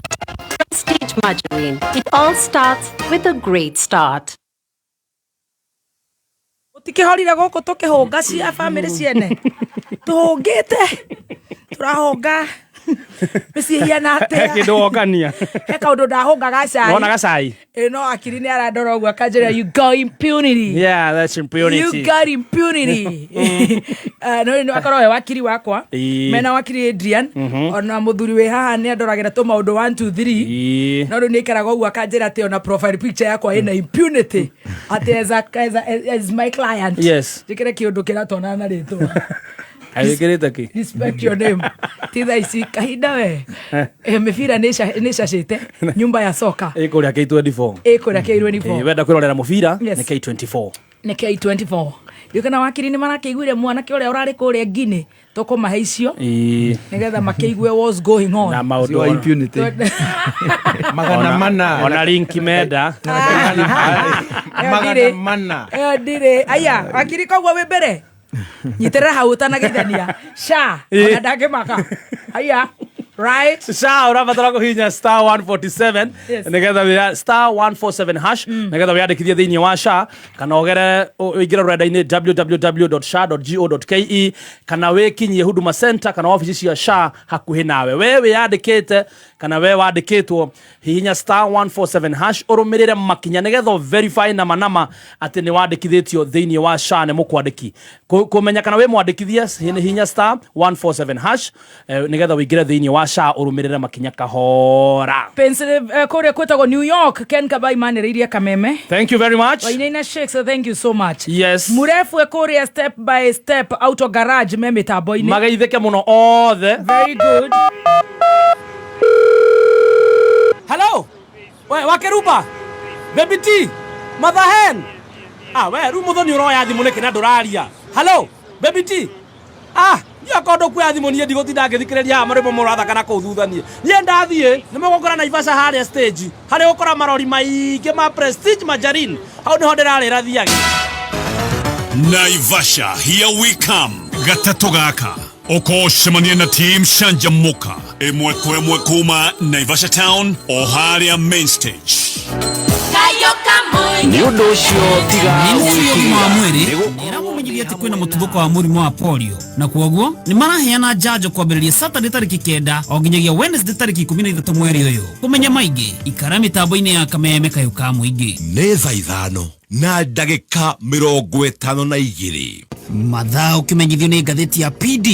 Prestige Margarine. It all starts with a great start. Ũtikĩhorire gũkũ tũkĩhũnga cia bamĩrĩ ciene, tũhũngĩte, tũrahũnga mĩciĩ hiana He atĩa? kĩndũ wongania. He kaũndũ ndahũnga gacai. Wona gacai. Ĩ, no akiri nĩ arandora ũguo akanjĩra, "You got impunity." Yeah, that's impunity. You got impunity. No no akorwo we wakiri wakwa mena wakiri Adrian, ona mũthuri wĩ haha nĩ andoragĩra tũ maũndũ 1 2 3. No rĩu nĩ aikaraga ũguo akanjĩra atĩ ona profile picture yakwa ĩna impunity, atĩ as my client njĩkĩre kĩũndũ kĩratonana na rĩtwa. Agĩkĩrĩte kĩ? Respect your name. Ti thaa ici kahinda we. Mĩbira nĩ ĩcacĩte nyumba ya soka. Ĩ kũrĩa K24. Ĩ kũrĩa K24. Ĩ, wenda kwĩrorera mũbira nĩ K24. Nĩ K24. Ndiũĩ kana wakiri nĩ marakĩiguire mwanake ũrĩa ũrarĩ kũrĩa Guinea. Tũkũmahe icio nĩgetha makĩigue what's going on. Na maũndũ Wa impunity. Magana mana. Ona linki menda. Ĩyo Magana ndirĩ. mana. Ĩyo ndirĩ. Aya wakiri, koguo wĩ mbere nyitĩrĩra hau ũtanageithania sha ona ndangĩmaka. Aya, right. Sha ũrabatara kũhihinya star 147 nĩgetha wĩa star 147 hash nĩgetha wĩyandĩkithie thĩinĩ wa SHA, kana ũgere ũingĩre rũrenda-inĩ www.sha.go.ke, kana wĩkinyie Huduma Center kana wabici cia SHA hakuhĩ nawe. We wĩyandĩkĩte kana we wandĩkĩtwo, hihinya star 147 hash, ũrũmĩrĩre makinya nĩgetha verify nama nama atĩ nĩ wandĩkithĩtio thĩinĩ wa SHA nĩ mũkwandĩki. Kũmenya kana wĩ mwandĩkithie, hihinya star 147 hash, nĩgetha ũingĩre thĩinĩ wa SHA, ũrũmĩrĩre makinya kahora. Kũrĩa kwĩtagwo New York, Ken Kabai manĩrĩirie kameme. Thank you very much. Wainaina Shakes, thank you so much. Yes. Murefu kũrĩa Step by Step Auto Garage me mĩtambo-inĩ. Mageithĩke mũno othe. Very good. Hello, we wakeruba, Baby T, Mother Hen. Ah, we rĩu mũthoni ũroya thimũ nĩkĩ na ndũraria? Hello, Baby T. Ah, niĩ okorwo ndũkuoya thimũ, niĩ ndigũtinda ngĩthikĩrĩria haha marwĩmbo mũrathaka na kũu thutha. Niĩ ndathiĩ nĩ mũgũkora Naivasha harĩa stage harĩa ũkora marori maingĩ ma Prestige Margarine, hau nĩho ndĩrarĩra thiagi. Naivasha, here we come. Gatatũ gaka ũkocemania na team Canjamũka ĩmwe kwa ĩmwe kuma Naivasha town o harĩa main stage. Nĩ ũndũ ũcio tiga Ministry ya ũgima wa mwĩrĩ nĩĩramũmenyithia atĩ kwĩna mũtuthũko wa mũrimũ wa polio na kwoguo nĩ maraheana njanjo kwambĩrĩria Saturday tarĩki 9 o nginyagia Wednesday tarĩki 13 mweri ũyũ. Kũmenya maingĩ ikara mĩtambo-inĩ ya Kameme kayũ ka mũingĩ. Nĩ thaa 5 na ndagĩka 52. Mathaa ũkĩmenyithio nĩ ngathĩti ya PD,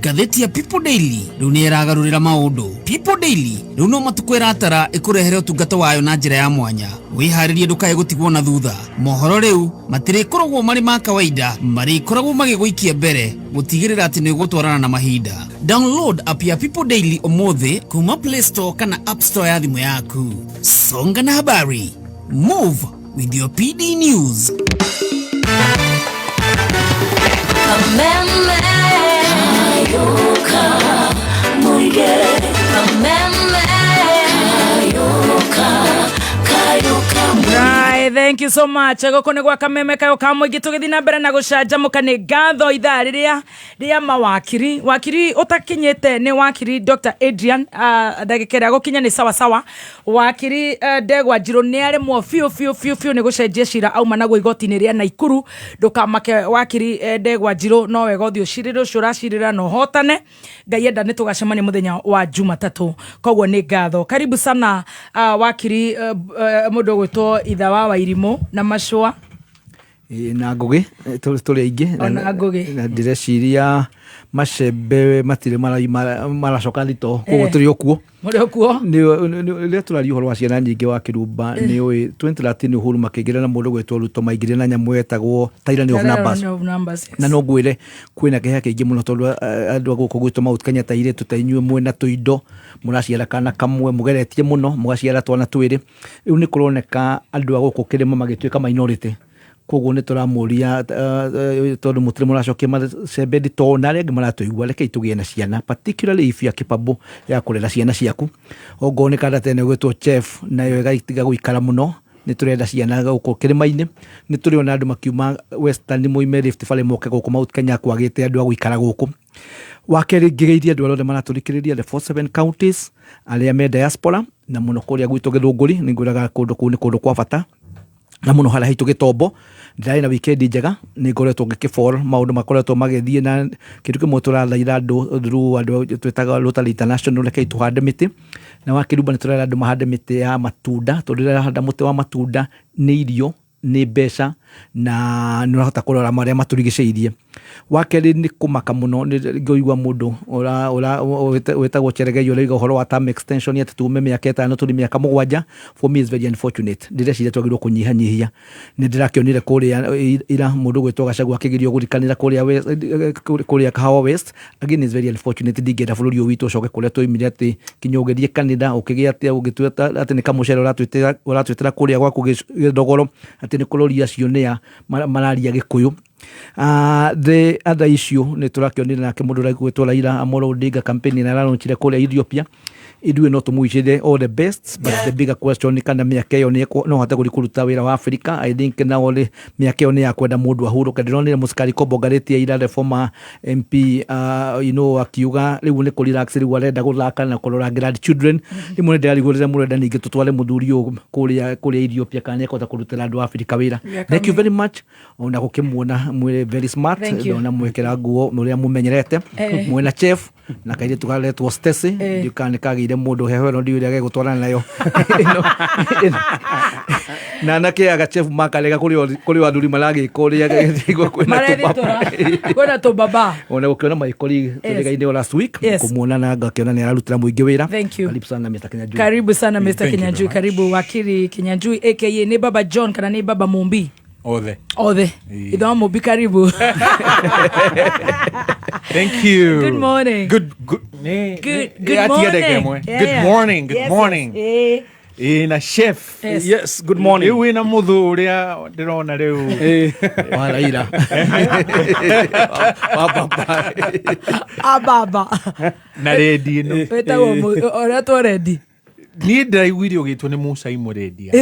ngathĩti ya People Daily rĩu nĩ ĩragarũrĩra maũndũ. People Daily rĩu no matukũ ĩratara ĩkũrehere ũtungata wayo na njĩra ya mwanya. Wĩharĩrie ndũkae gũtigwo na thutha. Mohoro rĩu matirĩkoragwo marĩ ma kawaida, marĩkoragwo magĩgũikia mbere gũtigĩrĩra atĩ nĩ ũgũtwarana na mahinda. Download app ya People Daily ũmũthĩ kuma Play Store kana App Store ya thimũ yaku. Songa na habari. Move with your PD News. Kameme Kayoka Muige Kameme Kayoka Kayoka. Right, thank you so much. Gũkũ nĩ gwa Kameme kayo ka mũingĩ, tũgĩthiĩ na mbere na gũcanjamũka. Nĩ ngatho ithaa rĩrĩa rĩa mawakiri. Wakiri ũtakinyĩte nĩ wakiri Dr Adrian, ndagĩka ĩrĩa gũkinya nĩ sawa sawa. Wakiri Ndegwa Njirũ nĩ aremwo biũ biũ biũ biũ nĩ gũcenjia cira auma naguo igoti-inĩ rĩa Naikuru. Ndũkamake wakiri Ndegwa Njirũ, no wega ũthiĩ ũcirĩre ũcio ũracirĩra na ũhotane. Ngai enda nĩ tũgacemania mũthenya wa Jumatatũ. Koguo nĩ ngatho, karibu sana wakiri mũndũ ũgwĩtwo itha wa Wairimũ na Macũa. Ĩ, na Ngũgĩ tũrĩ aingĩ. Ona Ngũgĩ. Na ndĩreciria macembe matirĩ maracoka thito, koguo tũrĩ o kuo. Mũrĩ o kuo. Rĩrĩa tũraria ũhoro wa ciana nyingĩ wa Kĩrumba, nĩ ũĩ 2013 Uhuru makĩingĩra na mũndũ gwĩtwo Ruto maingĩrire na nyamũ yetagwo tyranny of numbers. Tyranny of numbers, yes. Na no ngwĩre kwĩna kĩeha kĩingĩ mũno tondũ andũ a gũkũ gwitũ Mount Kenya ta airĩtu ta inyuĩ mwĩna tũindo, mũraciara kana kamwe, mũgeretie mũno mũgaciara twana twĩrĩ. Rĩu nĩ kũroneka andũ a gũkũ kĩrĩma magĩtuĩka minority. Koguo nĩ tũramũria, tondũ mũtirĩ mũracokia macembe nditũ na arĩa angĩ maratũigua, rekei tũgĩe na ciana, particularly if you are capable ya kũrera ciana ciaku. Ongorwo nĩ kanda tene gwĩtwo chef nayo ĩgatiga gũikara mũno. Nĩ tũrenda ciana gũkũ kĩrĩma-inĩ. Nĩ tũrĩona andũ makiuma Western moime Rift Valley moke gũkũ Mount Kenya, kwagĩte andũ a gũikara gũkũ. Wa kerĩ, ngĩgeithia andũ arĩa othe maratũthikĩrĩria the 47 counties, arĩa me diaspora na mũno kũrĩa gwitũ Gĩthũngũri. Nĩ ngwĩraga kũndũ kũu nĩ kũndũ kwa bata na mũno harĩa haitũ Gĩtombo. Ndĩrarĩ na weekend njega, nĩ ngoretwo ngĩkĩball maũndũ makoretwo magĩthiĩ, na kĩndũ kĩmwe tũrathaitha andũ through andũ twĩtaga Rotary International, rekei tũhande mĩtĩ. Na wa Kĩrumba nĩ tũrera andũ mahande mĩtĩ ya matunda, tondũ rĩrĩa ũrahanda mũtĩ wa matunda nĩ irio, nĩ mbeca, na nĩ ũrahota kũrora marĩa matũrigicĩirie. Wa kerĩ, nĩ kũmaka mũno nĩ ngũigua mũndũ wĩtagwo Cheregei ũrauga ũhoro wa term extension, atĩ tume mĩaka 5 tũthiĩ mĩaka 7. For me is very unfortunate. Ndĩreciria twagĩrĩirwo kũnyihanyihia. Nĩ ndĩrakĩonire kũrĩa ira mũndũ gwĩtwo Gachagua akĩgerio gũthikanĩra kũrĩa Kahawa West. Again is very unfortunate. Ndingĩenda bũrũri ũyũ witũ ũcoke kũrĩa twaumire, atĩ kinya ũgĩthiĩ kanitha ũkĩgĩa atĩa ũgĩtua atĩ nĩ kamũcere ũratwĩtĩra kũrĩa gwaku gĩthogoro, atĩ nĩ kũroria acio nĩa mararia Gĩkũyũ. The other issue nĩ tũrakĩonire nake mũndũ ũragwĩtwo Raila Amolo Odinga campaign ĩrĩa aralaunchire kũrĩa Ethiopia. Ithuĩ no tũmwicĩre all the best, but the bigger question nĩ kana mĩaka ĩyo no ahote gũthiĩ kũruta wĩra wa Africa. I think nao nĩ mĩaka ĩyo nĩ ya kwenda mũndũ ahurũke. Ndĩronire Mũcikari Kombo Ngarĩtie ira, the former MP, akiuga rĩu nĩ kũ relax, rĩu arenda gũthaka na kũrora grandchildren. Rĩmwe nĩ ndĩrarigwo rĩrĩa mũrenda ningĩ tũtware mũthuri ũyũ kũrĩa Ethiopia kana nĩ ekũhota kũrutĩra andũ a Africa wĩra. Mĩaka Thank you very much. Ona gũkĩmuona mwĩ very smart. Thank you. Ndona mwĩkĩra nguo ũrĩa mũmenyerete. Mwĩna chef na kairĩtu karetwo Stacy. Ndiũĩ kana nĩ kagĩire mũndũ heho ĩno, ndiũĩ ũrĩa gegũtwarana nayo. Na anake aga chef makarega kũrĩ o athuri maragĩka ũrĩa kwĩna Marethitora. tũbaba. Kwĩna tũbaba. Ona gũkĩona Michael tũrĩga-inĩ last week. Kũmuona na ngakĩona nĩ ararutĩra mũingĩ wĩra. Thank you. Karibu sana Mr. Kinyanjui. Karibu sana Mr. Thank you very Kinyanjui. much. Karibu wakili Kinyanjui aka nĩ Baba John kana nĩ Baba Mumbi? Othe. Othe. Ithe wa Mumbi, karibu. Thank you. Good morning. Good, good, ne, Good, ne, good atiga morning. ndagĩka ĩmwe. Yeah, Good yeah. morning, good Yes, morning. yes. Ĩ, na chef. Yes. Yes, good morning. Rĩu wĩna mũthũ ũrĩa ndĩrona rĩu. Wa Raila. Wa baba. Ababa. Na rendi ĩno. Wĩtagwo ũrĩa two rendi. Niĩ ndĩraiguire ũgĩtwo nĩ Musa Imũrendia.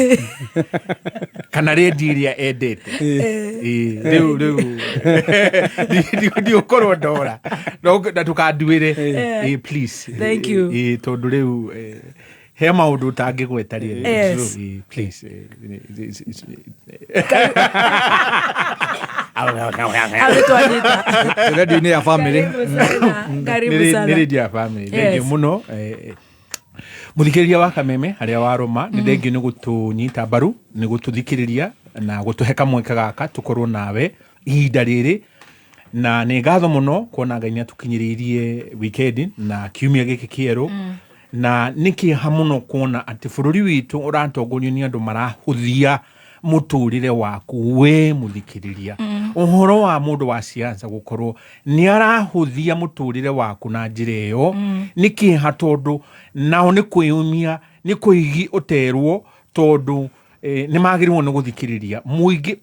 Kana rendi ĩrĩa endete. Ĩ, rĩu. Ndiũkorwo ndora. No, na ndũkanduĩre. Ĩ, please. Thank you. Ĩ, tondũ rĩu, He maũndũ ũtangĩgweta rĩrĩ. Yes. Please. Hau nĩtwanyita. Radio-inĩ ya family. Karibu sana, karibu sana. Nĩ radio ya family. Yes. Thengiũ mũno. Mũthikĩrĩria wa Kameme harĩa warũma, nĩ thengiũ nĩ gũtũnyita mbaru, nĩ gũtũthikĩrĩria na gũtũhe kamweke gaka tũkorwo nawe ihinda rĩrĩ, na nĩ ngatho mũno kuona Ngai nĩ atũkinyĩrĩirie weekend na kiumia gĩkĩ kĩerũ. Na nĩ kĩeha mũno kuona atĩ bũrũri witũ ũratongorio nĩ andũ marahũthia mũtũrĩre waku we mũthikĩrĩria. Ũhoro wa mũndũ wa siasa gũkorwo nĩ arahũthia mũtũrĩre waku na njĩra ĩyo nĩ kĩeha, tondũ nao nĩ kwĩyumia, nĩ kũigi ũterwo, tondũ nĩ magĩrĩirwo nĩ gũthikĩrĩria mũingĩ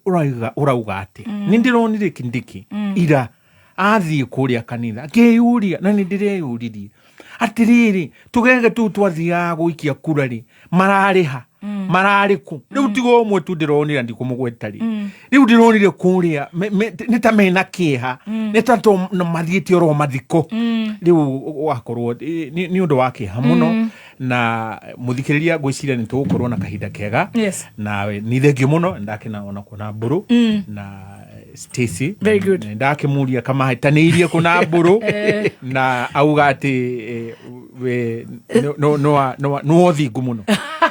ũrauga atĩa. Nĩ ndĩronire Kindiki ira athiĩ kũrĩa kanitha akĩyũria, na nĩ ndĩreyũririe atĩrĩrĩ, tũgege tũu twathiaga gũikia kura rĩ, mararĩha mararĩ kũ rĩu? Tiga ũmwe tu ndĩronire, ndikũmũgweta rĩ. Rĩu ndĩronire kũrĩa nĩ ta mena kĩeha, nĩ ta to mathiĩte oro mathiko. Rĩu wakorwo nĩ ũndũ wa kĩeha mũno. Na mũthikĩrĩria, ngwĩciria nĩ tũgũkorwo na kahinda kega. Nawe nĩ thengio mũno, ndakena ona kuona mbũrũ na Stacy. Very good. Ndakĩmũria kamahĩtanĩirie kũna mbũrũ na auga atĩ we no thingu mũno.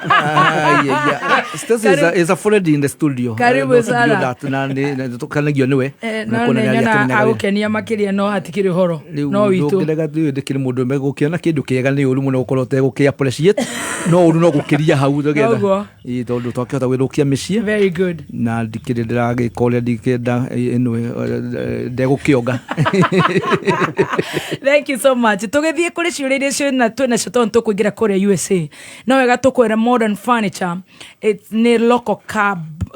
Ah, yeah. Stacy is a friend in the studio. Karibu No, sana. that, na nĩ tũkanagio nĩwe. Na No kuona nĩ nĩ nyona arĩa agũkenia makĩria, no hatikĩrĩ ũhoro rĩu no witũ. Ndũngĩrega ndĩkĩrĩ mũndũ ũmwe gũkĩona kĩndũ kĩega nĩ ũru mũno gũkorwo ũtegũkĩ appreciate, no ũru no gũkĩria hau nĩgetha. Noguo. Ĩ, tondũ twakĩhota gwĩthũkia mĩciĩ. Very good. Na ndikĩrĩ ndĩragĩka ũrĩa ndikĩenda ĩno ndegũkĩonga. Thank you so much. Tũgĩthiĩ kũrĩ ciũria iria ciĩna twĩ nacio, tondũ tũkũingĩra kũrĩa USA, no wega tũkwĩre Modern Furniture, it's nĩ local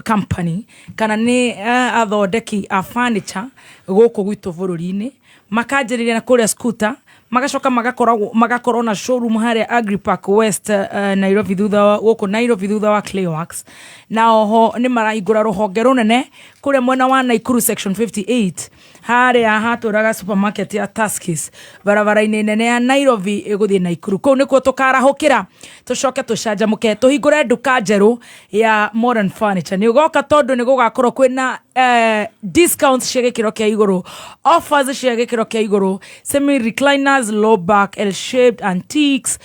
company kana nĩ athondeki a furniture gũkũ gwitũ bũrũri-inĩ. Makanjĩrĩria na kũrĩa Scooter, magacoka magakorwo na showroom harĩa Agripark West, Nairobi, thutha wa gũkũ Nairobi, thutha wa Clayworks. Na oho nĩ marahingũra rũhonge rũnene kũrĩa mwena wa Naikuru Section 58, harĩa hatũraga supermarket ya Tuskys, barabara-inĩ nene ya Nairobi ĩgũthiĩ Naikuru. Kũu nĩkuo tũkarahũkĩra, tũcoke tũcanjamũke, tũhingũre nduka njerũ ya Modern Furniture. Nĩ ũgoka, tondũ nĩ gũgakorwo kwĩna discounts cia gĩkĩro kĩa igũrũ, offers cia gĩkĩro kĩa igũrũ, semi recliners, low back, L shaped, antiques,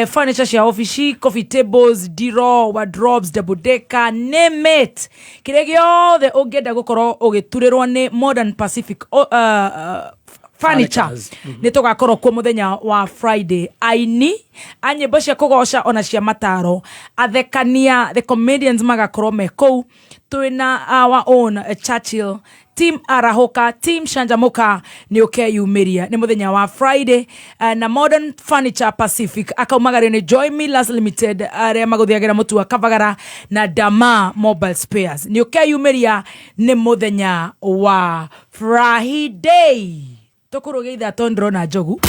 furniture cia ofici, coffee tables, diro, wardrobes, double decker, name it, kĩrĩa gĩothe ũngĩenda gũkorwo ũgĩturĩrwo nĩ Modern Pacific Furniture. Furnitures. Nĩ tũgakorwo kuo mũthenya wa Friday. Aini a nyĩmbo cia kũgoca ona cia mataro, athekania, the comedians, magakorwo me kũu. Twĩna our own Churchill, team Arahũka, team Canjamũka. Nĩ ũkeyumĩria, nĩ mũthenya wa Friday na Modern Furniture Pacific akaumagario nĩ Joy Millers Limited, arĩa magũthiagĩra mũtu wa Kavagara, na Dama Mobile Spares. Nĩ ũkeyumĩria, nĩ mũthenya wa Friday. Tũkũrũgĩa ithatũ, ndĩrona Njogu,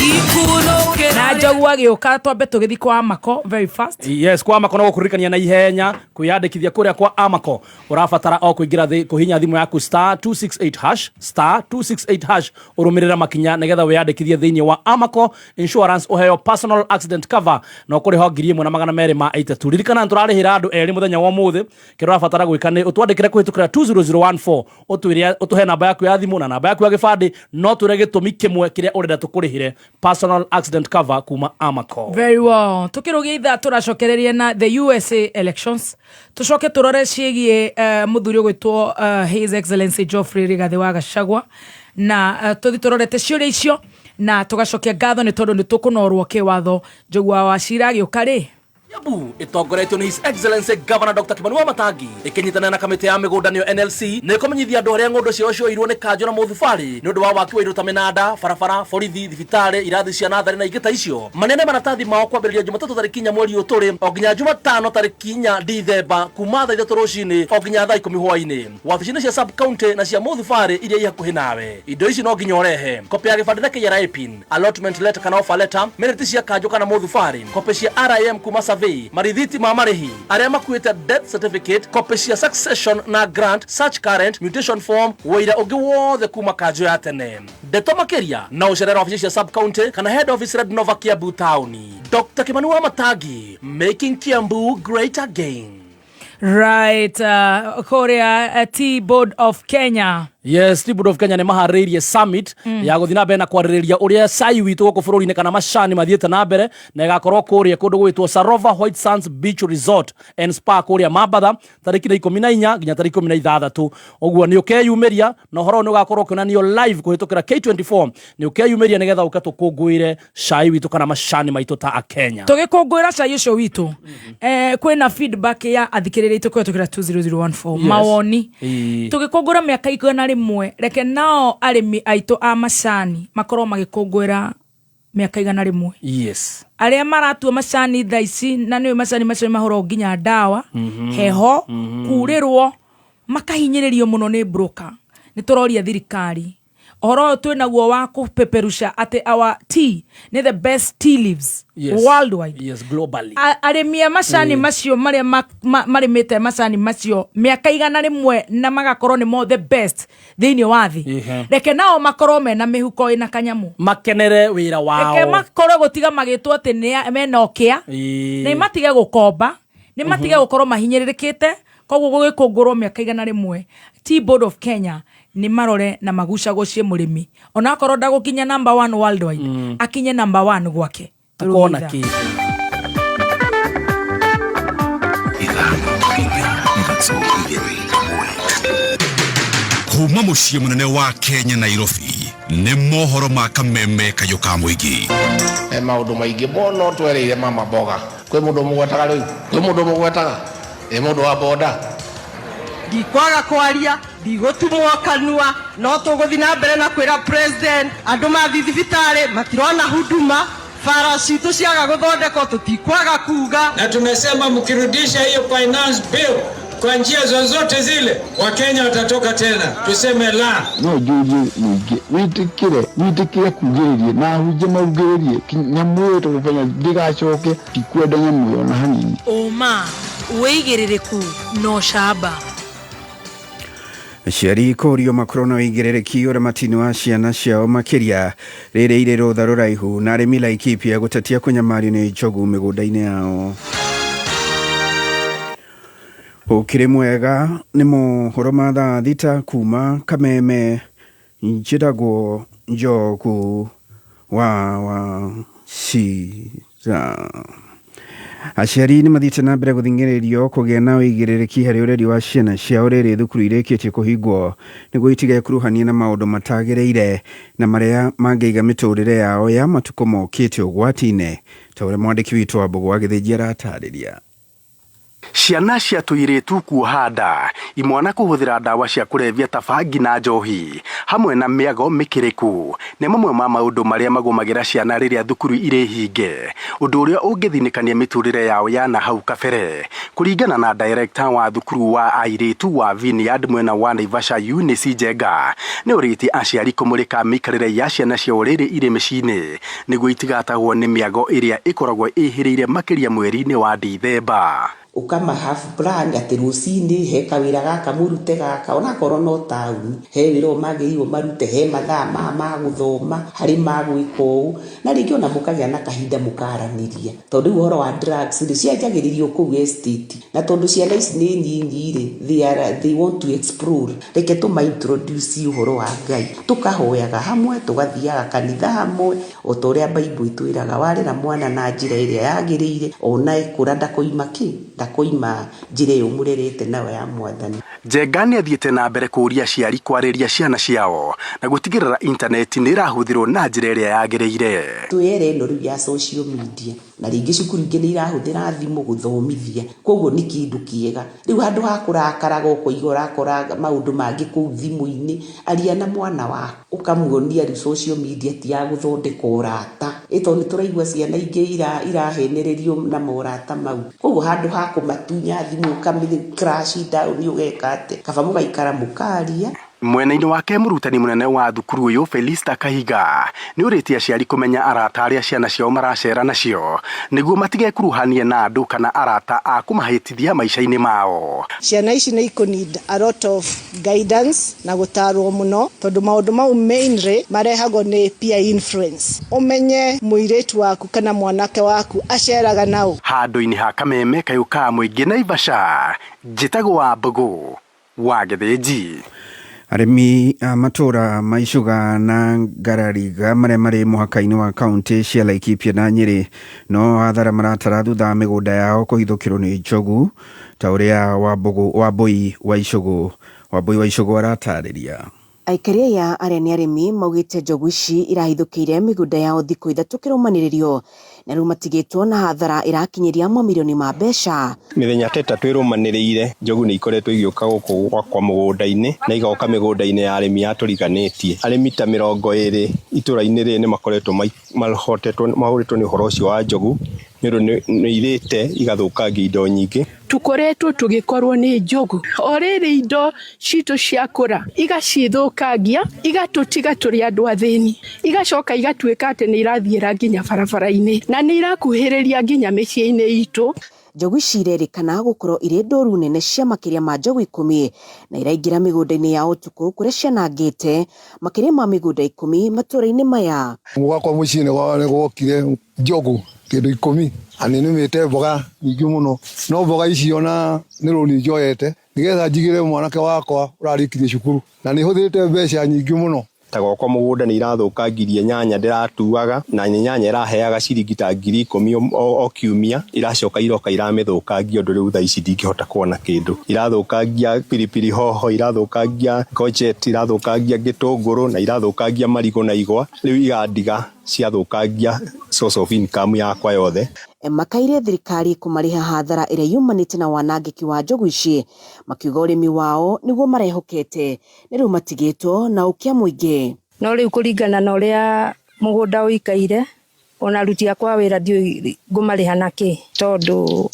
na Njogu agĩũka twambe tũgĩthiĩ kwa Amako very fast. Yes, kwa Amako no gũkũririkania na ihenya kwĩyandĩkithia kũrĩa kwa Amako, ũrabatara o kũingĩra kũhinya thimũ yaku star 268 hash, star 268 hash, ũrũmĩrĩra makinya nĩgetha wĩyandĩkithie thĩinĩ wa Amako Insurance, ũheo personal accident cover na ũkũrĩha 1,283. Ririkana nĩ tũrarĩhĩra andũ erĩ mũthenya wa ũmũthĩ. Kĩrĩa ũrabatara gwĩka nĩ ũtwandĩkĩre kũhĩtũkĩra 20014, ũtwĩre, ũtũhe namba yaku ya thimũ na namba yaku ya gĩbandĩ, no twĩre gĩtũmi kĩmwe kĩrĩa ũrenda tũkũrĩhĩre personal accident cover kuma Amako. Very well. Tukĩrũgia ithaa, tũracokereria na the USA elections, tũcoke tũrore ciĩgiĩ mũthuri ũgwĩtwo His Excellency Geoffrey Rigathĩ wa Gachagua, na tũthi tũrorete ciũria icio na tũgacokia ngatho nĩ tondũ nĩ tũkũnorwo kĩwatho. Njogu wa Wacira agĩũka rĩ. Kiambu ĩtongoretio nĩ His Excellency Governor Dr. Kimani Wamatangi ĩkĩnyitanĩra na kamĩtĩ ya mĩgũnda nĩyo NLC nĩ ĩkũmenyithia andũ arĩa ng'ũndũ ciao cioirwo nĩ kanjũ na mũthubarĩ nĩ ũndũ wa waki wa indo ta mĩnanda, barabara, borithi, thibitarĩ, irathi cia natharĩ na ingĩ ta icio, maneane maratathi mao kwambĩrĩria Jumatatũ tarĩki 4 mweri ũyũ tũrĩ o nginya Jumatano tarĩki 4 Dithemba, kuma thaa 3 rũcinĩ o nginya thaa 10 hwainĩ, wabici-inĩ cia sub county na cia mũthubarĩ iria i hakuhĩ nawe. Indo ici no nginya ũrehe: kopĩ ya gĩbandĩ na KRA PIN, allotment letter kana offer letter, minute cia kanjũ kana mũthubarĩ, kopĩ cia RIM kuma survey. survey, marithiti ma marĩhi, arĩa makuĩte death certificate, copy cia succession na grant, search current, mutation form, wũira ũngĩ wothe kuma kanjũ ya tene. Ndeto makĩria na ũcerere wabici cia sub county kana head office Red Nova Kiambu taũni. Dr. Kimani wa Matangi, making Kiambu great again. Right, kũrĩa Tea Board of Kenya. Yes, Tea Board of Kenya nĩ maharĩrĩirie summit ya gũthiĩ na mbere na kwarĩrĩria ũrĩa cai witũ gũkũ bũrũri-inĩ kana macani mathiĩte na mbere, na ĩgakorwo kũrĩa kũndũ gwĩtwo Sarova White Sands Beach Resort and Spa kũrĩa Mambatha tarĩki nĩ 14 nginya tarĩki 16. Ũguo nĩ ũkeyumĩria, na ũhoro ũyũ nĩ ũgakorwo ũkĩonanio live kũhĩtũkĩra K24. Nĩ ũkeyumĩria nĩgetha ũke tũkũngũĩre cai witũ kana macani maitũ ta Akenya. Tũgĩkũngũĩra cai ũcio witũ, kwĩna feedback ya athikĩrĩria aitũ kũhĩtũkĩra 20014. Mawoni. Tũgĩkũngũĩra mĩaka 100, reke nao arĩmi aitũ a macani makorwo magĩkũngũĩra mĩaka 100. Arĩa maratua macani thaa ici, na nĩũĩ macani macio nĩ mahũragwo nginya ndawa, heho, kurĩrwo, makahinyĩrĩrio mũno nĩ broker. Nĩ tũroria thirikari ũhoro ũyũ twĩ naguo wa kũpeperusha atĩ our tea nĩ the best tea leaves worldwide. Yes, globally. Arĩmi a macani macio marĩa marĩmĩte macani macio mĩaka 100 na magakorwo nĩmo the best thĩinĩ wa thĩ, reke nao makorwo mena mĩhuko ĩna kanyamũ, makenere wĩra wao. Reke makorwo gũtiga magĩtwo atĩ mena ũkĩa, nĩ matige gũkomba, nĩ matige gũkorwo mahinyĩrĩrĩkĩte. Koguo gũgĩkũngũrwo mĩaka 100, Tea Board of Kenya nĩ marore na magucagũcie mũrĩmi, onakorwo ndagũkinya number one worldwide, akinye number one gwake. Akona Tũrũgĩtha. Kĩ Kuma mũciĩ mũnene wa Kenya, Nairobi, nĩ mohoro ma kameme kayũ ka mũingĩ. He maũndũ maingĩ mũno twereire mama mboga. Kwĩ mũndũ mũgwetaga rĩu, kwĩ mũndũ mũgwetaga ĩ mũndũ wa boda. Ndikwaga kwaria, ndigũtumwo kanua, no tũgũthiĩ na mbere na kwĩra president andũ mathiĩ thibitarĩ matirona huduma, bara citũ ciaga gũthondekwo, tũtikwaga kuga. Na tumesema mkirudisha hiyo finance bill kwa njia zozote zile, Wakenya watatoka tena tuseme la. No njũrie mũingĩ wĩtĩkĩre wĩtĩkĩre kugĩrĩria na ahunjia maugĩrĩrie nyamũ ĩyo tũgũbanya ndĩgacoke, tikwenda nyamũ ĩyo na hanini. Ũma, wĩigĩrĩrĩku na ũcamba. Aciari kũrio makorwo na ũigĩrĩrĩki ũramati-inĩ wa ciana ciao, makĩria rĩrĩa irĩ rũtha rũraihu, na arĩmi Laikipia gũtetia kũnyamario nĩ njogu mĩgũnda-inĩ yao. Ũkĩrĩ mwega, nĩ mohoro ma thaa 6 kuma Kameme. Njĩtagwo Njogu wa Wachira. Aciari nĩ mathiĩte na mbere gũthing'ĩrĩrio kũgĩa na ũigĩrĩrĩki harĩ ũreri wa ciana ciao rĩrĩ thukuru irĩkĩtie kũhingwo, nĩguo itigekuruhanie na maũndũ matagĩrĩire na marĩa mangĩiga mĩtũrĩre yao ya matukũ mokĩte ũgwati-inĩ, ta ũrĩa mwandĩki witũ wa Mbũgũ wa Gĩthĩnji aratarĩria. Ciana cia tũirĩtu kuoha nda, imwana kũhũthĩra ndawa cia kũrebia ta bangi na njohi, hamwe na mĩago mĩkĩrĩku nĩ mamwe ma maũndũ marĩa magũmagĩra ciana rĩrĩa thukuru irĩ hinge, ũndũ ũrĩa ũngĩthinĩkania mĩtũrĩre yao ya na hau kabere. Kũringana na director wa thukuru wa airĩtu wa Vineyard mwena wa Naivasha, Eunice Njenga, nĩ ũrĩtie aciari kũmũrĩka mĩikarĩre ya ciana ciao rĩrĩ irĩ mĩciĩ-inĩ nĩguo itigatahwo nĩ mĩago ĩrĩa ĩkoragwo ĩhĩrĩire makĩria mweri-inĩ wa Dithemba. Ũkama have plan atĩ rũcinĩ he kawĩra gaka mũrute gaka, onakorwo no taũni he wĩra ũyũ magĩrĩirwo marute, he mathaa ma gũthoma, harĩ ma gwĩka ũũ, na rĩngĩ ona mũkagĩa na kahinda mũkaranĩria, tondũ rĩu ũhoro wa drugs rĩ, cianjagĩrĩrio kũu estate, na tondũ ciana ici nĩ nyinyi rĩ, they want to explore. Reke tũma introduce ũhoro wa Ngai, tũkahoyaga hamwe, tũgathiaga kanitha hamwe, o ta ũrĩa Bible ĩtwĩraga, warera mwana na njĩra ĩrĩa yagĩrĩire, ona ĩkũra ndakoima kĩ, ndakoima njĩra ĩyo mũrerete nayo ya Mwathani. Njenga nĩ athiĩte na mbere kũũria aciari kwarĩria ciana ciao na gũtigĩrĩra intaneti nĩ ĩrahũthĩrwo na njĩra ĩrĩa yagĩrĩire. Twĩ era ĩno rĩu ya social media, na rĩngĩ cukuru ingĩ nĩ irahũthĩra thimũ gũthomithia, koguo nĩ kĩndũ kĩega. Rĩu handũ ha kũrakaraga ũkoiga ũrakora maũndũ mangĩ kũu thimũ-inĩ, aria na mwana waku, ũkamuonia rĩu social media ti ya gũthondeka ũrata, ĩ tondũ nĩ tũraigua ciana ingĩ irahenererio na morata mau. Koguo handũ ha kũmatunya thimũ ũkamĩ crash down ũgeka atĩa, kaba mũgaikara mũkaria. Mwena-inĩ wake mũrutani mũnene wa thukuru ũyũ Felista Kahiga nĩ ũrĩtie aciari kũmenya arata arĩa ciana ciao maracera nacio nĩguo matigekuruhanie na andũ kana arata a kũmahĩtithia maica-inĩ mao. Ciana ici nĩ ikũ need a lot of guidance na gũtarwo mũno tondũ maũndũ mau mainly marehagwo nĩ peer influence. Ũmenye mũirĩtu waku kana mwanake waku aceraga naũ. Handũ-inĩ ha kameme kayũ ka mũingĩ Naivasha, njĩtagwo Wambũgũ wa Gĩthĩnji. Arĩmi a matũra ma Icuga na Ngarariga marĩa marĩ mũhaka-inĩ wa kauntĩ cia Laikipia na Nyĩrĩ no hathara maratara thutha wa mĩgũnda yao kũhithũkĩrwo nĩ njogu ta ũrĩa Wambũi wa Icũgũ Wambũi wa Icũgũ aratarĩria. Aikari aya arĩa nĩ arĩmi maugĩte njogu ici irahithũkĩire mĩgũnda yao thikũ ithatũ kĩrũmanĩrĩrio na rĩu matigĩtwo na hathara ĩrakinyĩria mamirioni ma mbeca. Mĩthenya ta ĩtatũ ĩrũmanĩrĩire njogu nĩ ikoretwo igĩũka gũkũ gwakwa mũgũnda-inĩ na igoka mĩgũnda-inĩ ya arĩmi a tũriganĩtie. Arĩmi ta 20 itũra-inĩ rĩrĩ nĩ makoretwo mahotetwo mahũrĩtwo nĩ ũhoro ũcio wa njogu nĩ ũndũ nĩ irĩte igathũkangia indo nyingĩ. Tũkoretwo tũgĩkorwo nĩ njogu o rĩrĩ indo citũ ciakũra igacithũkangia igatũtiga tũrĩ andũ athĩni igacoka igatuĩka atĩ nĩ irathiĩra nginya barabara-inĩ na nĩ irakuhĩrĩria nginya mĩciĩ-inĩ itũ. Njogu ici irerĩkana gũkorwo irĩ ndũru nene cia makĩria ma njogu 10 na iraingĩra mĩgũnda-inĩ ya ũtukũ kũrĩa cianangĩte makĩria ma mĩgũnda 10 matũũra-inĩ maya. Gwakwa mũciĩ nĩ gwokire njogu kĩndũ 10 na nĩ nĩmĩte mboga nyingĩ mũno no mboga icio na nĩ rũni njoete nĩgetha njigĩre mwanake wakwa ũrarĩkirie cukuru na nĩ hũthĩrĩte mbeca nyingĩ mũno. Ta gwakwa mũgũnda nĩ irathũkangirie nyanya ndĩratuaga na nyanya ĩraheaga ciringi ta 10,000 o kiumia iracoka iroka iramĩthũkangia ũndũ rĩu thaa ici ndingĩhota kuona kĩndũ. Irathũkangia pilipili hoho, irathũkangia courgette, irathũkangia gĩtũngũrũ na irathũkangia marigũ na igwa rĩu igandiga ciathũkangia source of income yakwa yothe. Makaire thirikari kũmarĩha hathara ĩrĩa yumanĩte na wanangĩki wa njogu ici makiuga ũrĩmi wao nĩguo marehokete na rĩu matigĩtwo na ũkĩa mũingĩ. No rĩu kũringana na ũrĩa mũgũnda ũikaire ona aruti akwa wĩra ndiũĩ ngũmarĩha nakĩ tondũ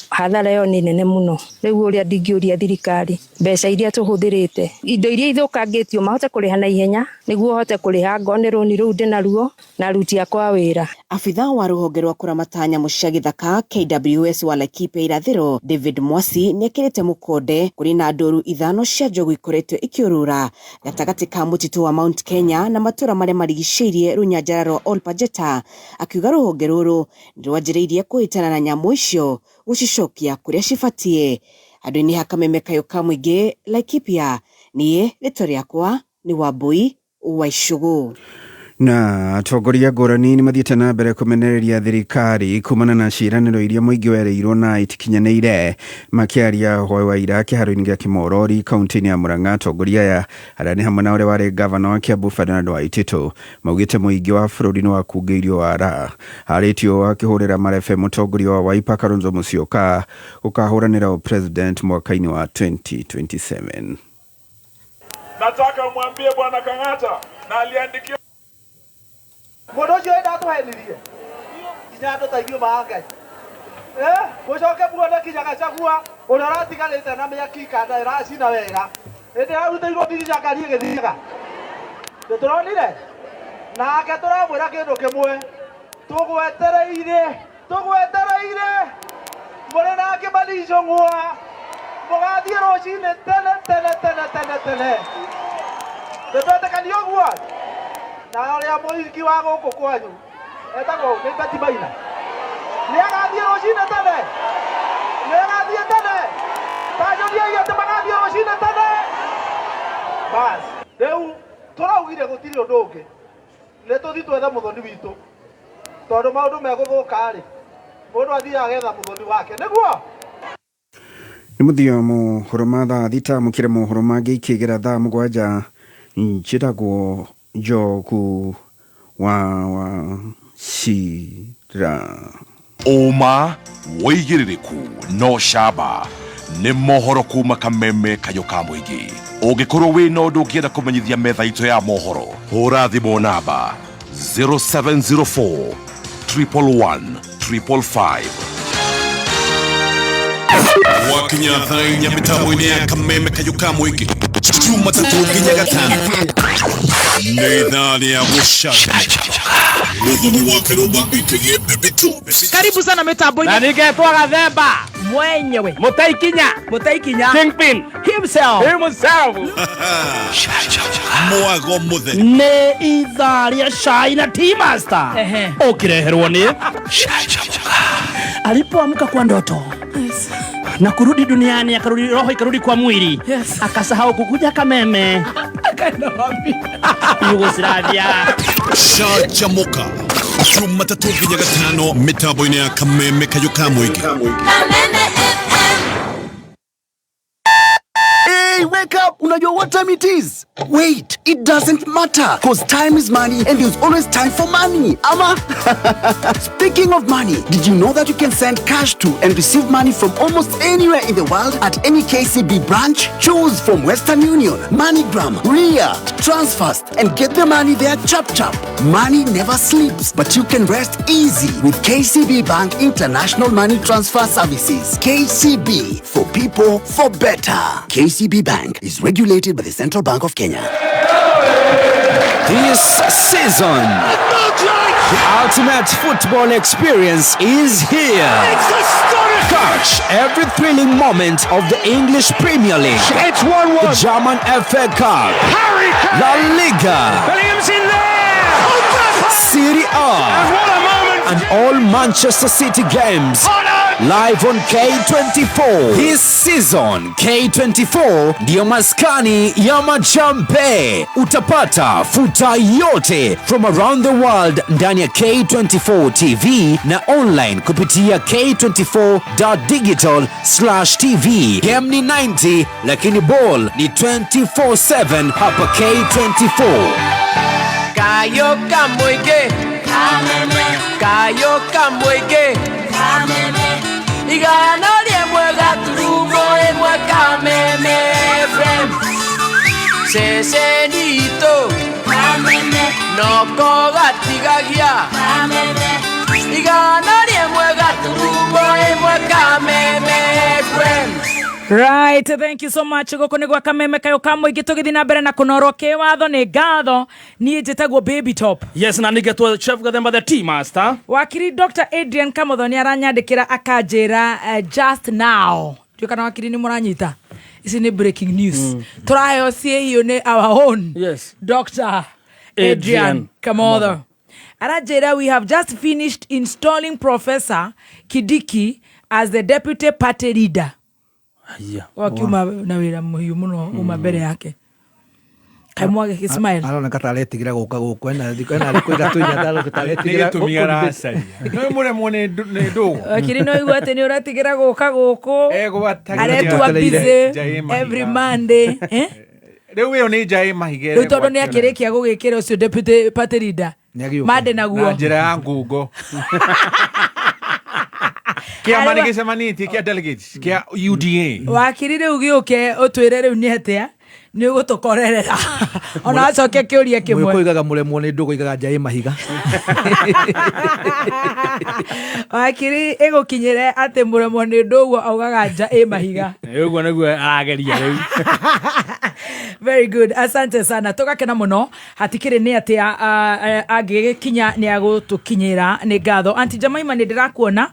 hathara ĩyo nĩ nene mũno. Rĩu ũrĩa ndingĩũria thirikari mbeca iria tũhũthĩrĩte indo iria ithũkangĩtio mahote kũrĩha na ihenya nĩguo hote kũrĩha ngone nĩ rũni rũu ndĩnaruo na aruti akwa wĩra. Abitha wa rũhonge rwa kũramata nyamũ cia gĩthaka KWS wa Laikipia Irathĩro David Mwasi nĩekĩrĩte mũkonde kũrĩ na ndũru 5 cia njogu ikoretwo ikĩũrũra gatagatĩ ka mũtitũ wa Mount Kenya na matũũra marĩa marigicĩirie rũnyanjara rwa Ol Pajeta akiuga rũhonge rũrũ nĩ rwanjĩrĩirie kũhĩtana na nyamũ icio gũcicokia kũrĩa cibatiĩ. Handũ-inĩ ha kameme kayũ ka mũingĩ Laikipia niĩ rĩtwa rĩakwa nĩ Wambũi wa Icũgũ. Na atongoria ngũrani nĩ mathiĩte na mbere kũmenereria thirikari kumana na ciĩranĩro iria mũingĩ wereirwo na itikinyanĩire. Makĩaria hwaĩ wa ira kĩharo-inĩ gĩa Kĩmorori kaunti-inĩ ya Murang'a, atongoria aya arĩa nĩ hamwe na ũrĩa warĩ gavana wa Kiambu Ferdinand Waititu maugĩte mũingĩ wa bũrũri nĩ wakungĩirio wara. Arĩtio akĩhũrĩra marebe mũtongoria wa Wiper Kalonzo Musyoka gũkahũranĩra president mwaka-inĩ wa 2027. Nataka mwambie Bwana Kang'ata na aliandikia Mũndũ ũcio ndatũhenirie nginya andũ ta ithuĩ ma Ngai mũcoke muone kinya Gachagua ũrĩa ũratigarĩte na mĩaki kana ĩracina wega hĩndĩ ĩrarutĩirwo ndirica ngari ĩgĩthiaga nĩtũronire nake tũramwĩra kĩndũ kĩmwe tũgwetereire mũrĩ na Kĩmani Ichung'wa mũgathiĩ rũcinĩ tene tene tene tene tene nĩtwetĩkania ũguo na ũrĩa mũhiki wa gũkũ kwanyu etagwo nĩ Betty Maina nĩagathiĩ rũcinĩ tene nĩagathiĩ tene tanjũriai atĩ magathiĩ rũcinĩ tene bas rĩu tũraugire gũtirĩ ũndũ ũngĩ nĩ tũthiĩ twethe mũthoni witũ tondũ maũndũ megũthũka rĩ mũndũ athiaga agetha mũthoni wake nĩguo. Nĩ mũthia mohoro ma thaa 6 mũkĩre mohoro mangĩ ikĩgera thaa 7 njĩtagwo Njogu wa Wachira. Ũma wĩigĩrĩrĩku no camba nĩ mohoro kuma kameme kayũ ka mũingĩ. Ũngĩkorwo wĩna ũndũ ũngĩenda kũmenyithia metha itũ ya mohoro hũra thimũ namba 0704 111 555. Wakinya thaa 4 mĩtambo-inĩ ya kameme kayũ ka mũingĩ. Jumatatũ nginya Gatano nĩ ithaa rĩa gũcanjamũka. Mũthoni wa Kĩrũmba ĩkĩgĩe bebe tu. Karibu sana mitambo-inĩ. Na ningetwo Gathemba mwenyewe Mũtaikinya Mũtaikinya Kingpin himself himself. Mwago mũtheri Nĩ ithaa rĩa cai na tea master. Ehe. Ũkĩreherwo nĩ alipoamka kwa ndoto na kurudi duniani, akarudi roho ikarudi kwa mwili. Yes. Akasahau kukuja Kameme. Akaenda wapi? Yugoslavia. Canjamũka Jumatatũ nginya Gatano mĩtambo-inĩ ya Kameme kayũ ka mũingĩ. Hey, wake up! Unajua what time it is? Wait, it doesn't matter because time is money and there's always time for money. Ama? Speaking of money, did you know that you can send cash to and receive money from almost anywhere in the world at any KCB branch? Choose from Western Union, MoneyGram, RIA, Transfast, and get the money there chap chap. Money never sleeps, but you can rest easy with KCB Bank International Money Transfer Services. KCB, for people, for better. KCB Bank is regulated by the Central Bank of Kenya. This season, the ultimate football experience is here. Catch every thrilling moment of the English Premier League. It's 1-1. The German FA Cup. Harry Kane. La Liga. Bellingham's in there. Serie A. And what a moment. And all Manchester City games. Live on K24. This season, K24 ndiyo maskani ya machampe. Utapata futa yote from around the world ndani ya K24 TV na online kupitia k24.digital/tv. Game ni 90 lakini ball ni 24/7 hapa K24. Kayo kamwege Kayo kamwege Igana rĩmwe gaturumo ĩmwe Kameme FM Ceceni itũ Noko gatigagia Igana rĩmwe gaturumo ĩmwe Kameme FM. Right, thank you so much. Gũkũ nĩ gwa Kameme kayũ ka mũingĩ tũgĩthiĩ na mbere na kũnorwo kĩwatho nĩ ngatho. Niĩ njĩtagwo Baby Top. Yes, na ningetwo Chef Gathemba the tea master. Wakiri Dr. Adrian Kamotho nĩ aranyandĩkĩra akanjĩra just now. Ndiũĩ kana wakiri nĩ mũranyita. Ici nĩ breaking news. Tũraheo ciĩhiũ nĩ our own. Yes. Dr. Adrian Adrian Kamotho. Aranjĩra we have just finished installing Professor Kindiki as the deputy party leader. Aya. Wakiuma na wĩra mũhiũ mũno uma mbere yake. Kaĩ mwage gĩ-smile. Aroneka ta aretigĩra gũka gũkũ ena thikũ ena thikũ ithatũ inya ithano ta Nĩ aretigĩra gĩtũmi aracaria. No mũremwo nĩ ndũgũ. Wakiri no igua atĩ nĩ ũretigĩra gũka gũkũ. Egwatagia Aretua busy nja ĩ mahiga. every Monday. Eh? Rĩu ĩyo nĩ nja ĩ mahiga. Rĩu tondũ nĩ akĩrĩkia gũgĩkĩra ũcio deputy party leader. Nĩagĩũka. Mande naguo. Na njĩra ya ngungo. Kĩama nĩ gĩcemanĩtie kĩa delegates kĩa UDA. Wakiri rĩu gĩũke ũtwĩre rĩu nĩ atĩa nĩ ũgũtũkorerera ona acoke kĩũria Mũgĩkũyũ kĩmwe. oigaga mũremwo nĩ ndũgũ oigaga nja ĩ mahiga. Wakiri ĩgũkinyĩre atĩ mũremwo nĩ ndũguo augaga nja ĩ mahiga. Ũguo nĩguo arageria rĩu. Very good, asante sana, tũgakena mũno. Hatikĩrĩ nĩ atĩa angĩgĩkinya nĩ agũtũkinyĩra. Nĩ ngatho Aunty Jemima, nĩ ndĩrakuona,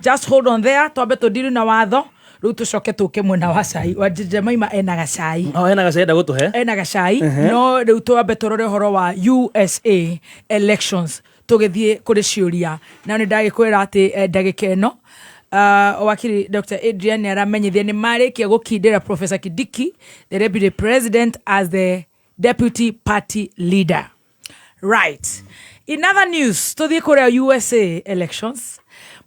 just hold on there, twambe tũndiru na watho rĩu tũcoke tũke mwena wa cai. Wa Jemima ena gacai. Oh, ena gacai enda gũtũhe. Ena gacai. Ehe. No rĩu twambe tũrore ũhoro wa USA elections tũgĩthiĩ kũrĩ ciũria na nĩ ndagĩkwĩra atĩ ndagĩka ĩno wakiri Dr. Adrian nĩ aramenyithia nĩ marĩkia gũkindĩra Professor Kindiki, the deputy president, as the deputy party leader. Right, in other news, tũthiĩ kũrĩa USA elections.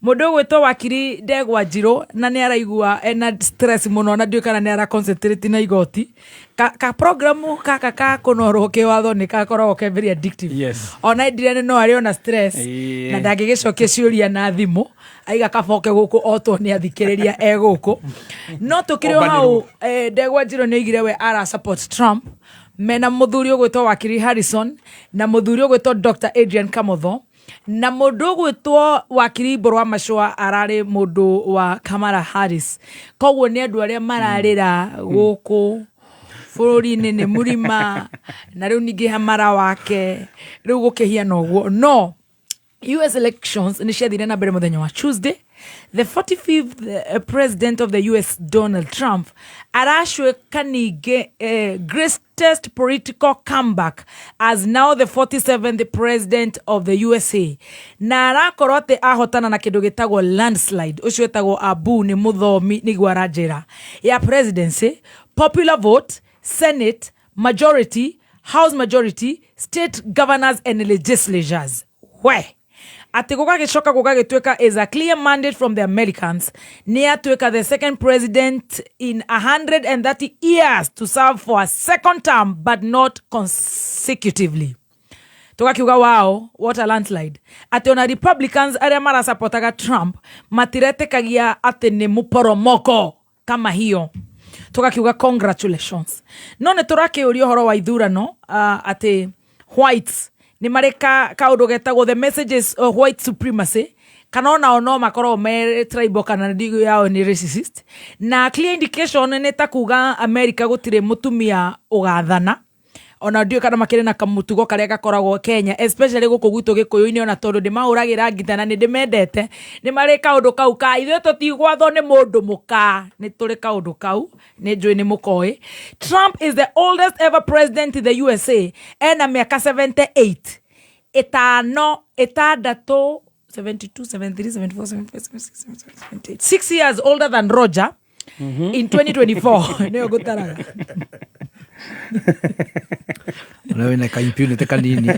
Mũndũ ũgwĩtwo wakiri Ndegwa Njirũ na nĩ araigua ena stress mũno na ndiũĩ kana nĩ ara concentrate na igoti ka programu kaka ka kũnorwo kĩwatho nĩ gakoragwo ke very addictive. Yes. Ona Adrian no arĩ ona stress Ĩĩ. na ndangĩgĩcokia ciũria na thimũ aiga kaboke gũkũ otwo nĩ athikĩrĩria e gũkũ no tũkĩrĩ o hau. Ndegwa Njirũ nĩ oigire we ara support Trump mena mũthuri ũgwĩtwo wakiri Harrison na mũthuri ũgwĩtwo Dr. Adrian Kamotho na mũndũ ũgwĩtwo wakiri Mbũrũ wa Macũa ararĩ mũndũ wa Kamala Harris. Koguo nĩ andũ arĩa mararĩra gũkũ Bũrũri-inĩ nĩ mũrima na rĩu ningĩ hamara wake rĩu gũkĩhiana ũguo. No US elections nĩ ciathire na mbere mũthenya wa Tuesday. The 45th president of the US, Donald Trump, aracwĩka ningĩ greatest political comeback as now the 47th president of the USA, na arakorwo atĩ ahotana na kĩndũ gĩtagwo landslide. Ũcio wĩtagwo Abu nĩ mũthomi, nĩguo aranjĩra ya presidency, popular vote, senate majority, house majority, state governors and legislatures. We atĩ gũgagĩcoka gũgagĩtuĩka is a clear mandate from the Americans. Nĩ atuĩka the second president in 130 years to serve for a second term, but not consecutively. Tugakiuga, "Wow, what a landslide." Atĩ ona Republicans arĩa marasapotaga Trump matiretĩkagia atĩ nĩ mũporomoko kama hiyo. Tugakiuga congratulations. No nĩ tũrakĩũria ũhoro wa ithurano, atĩ whites nĩ marĩ kaũndũ getagwo the messages of white supremacy, kana onao no makorwo me tribal kana ndigo yao nĩ racist. Na clear indication nĩ ta kuga America gũtirĩ mũtumia ũgathana. Ona ndiũĩ kana makĩrĩ na kamũtugo karĩa gakoragwo Kenya, especially gũkũ gwitũ Gĩkũyũ-inĩ, ona tondũ ndĩmahũragĩra ngita na nĩ ndĩmendete, nĩ marĩ kaũndũ kau ka ithuĩ tũtigwathwo nĩ mũndũ mũka. Nĩ tũrĩ kaũndũ kau, nĩ njũĩ nĩ mũkoĩ. Trump is the oldest ever president in the USA. Ena mĩaka 78, ĩtano, ĩtandatũ, 72, 73, 74, 75, 76, 77, 78, 6 years older than Roger in 2024. Nĩyo ngũtaraga. Ona wĩna ka impunity kanini.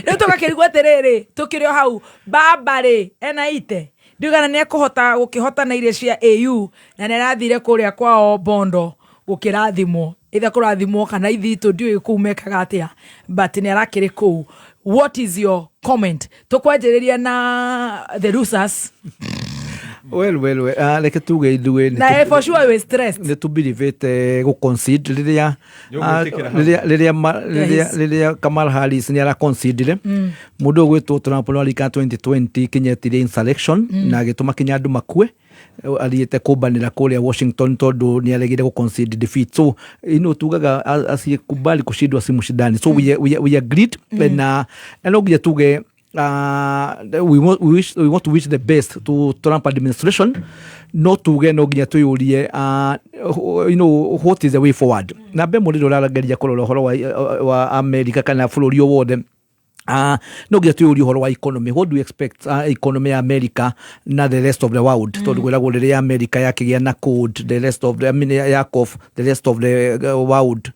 Rĩu tũgakĩrigwo atĩrĩrĩ, tũkĩrĩ o hau, baba rĩ ena ite ndiugana nĩ ekũhota gũkĩhotana iria cia AU, na nĩ arathire kũrĩa kwao Bondo gũkĩrathimwo, either kũrathimwo kana ithitũ, ndiũĩ kũu mekaga atĩa, but nĩ arakĩrĩ kũu. What is your comment? Tũkwanjĩrĩria na the losers. Well, reke tuge ithuĩ nĩ Na for sure we stressed. Nĩ tũbirivĩte gũ concede rĩrĩa Nĩũgwĩtĩkĩra hau. Rĩrĩa rĩrĩa rĩrĩa Kamala Harris nĩ ara concedire. Mũndũ ũgwĩtwo Trump no arika 2020 kinya etire insurrection na agĩtũma kinya andũ makue athiĩte kũmbanĩra kũrĩa Washington tondũ nĩ aregire gũ concede defeat. So tugaga asiyekubali kushindwa si mshindani. So we agreed na no nginya tuge we want to wish the best to Trump administration. No tuge no nginya twĩyũrie what is the way forward. Na mbe mũrĩrĩ ũrarageria kũrora ũhoro wa America kana bũrũri o wothe, no nginya twĩyũrie ũhoro wa economy. What do we expect economy ya America na the rest of the world? Tondũ kwĩragwo rĩrĩa America yakĩgĩa na code, the rest of the, I mean, Yakov, the rest of the world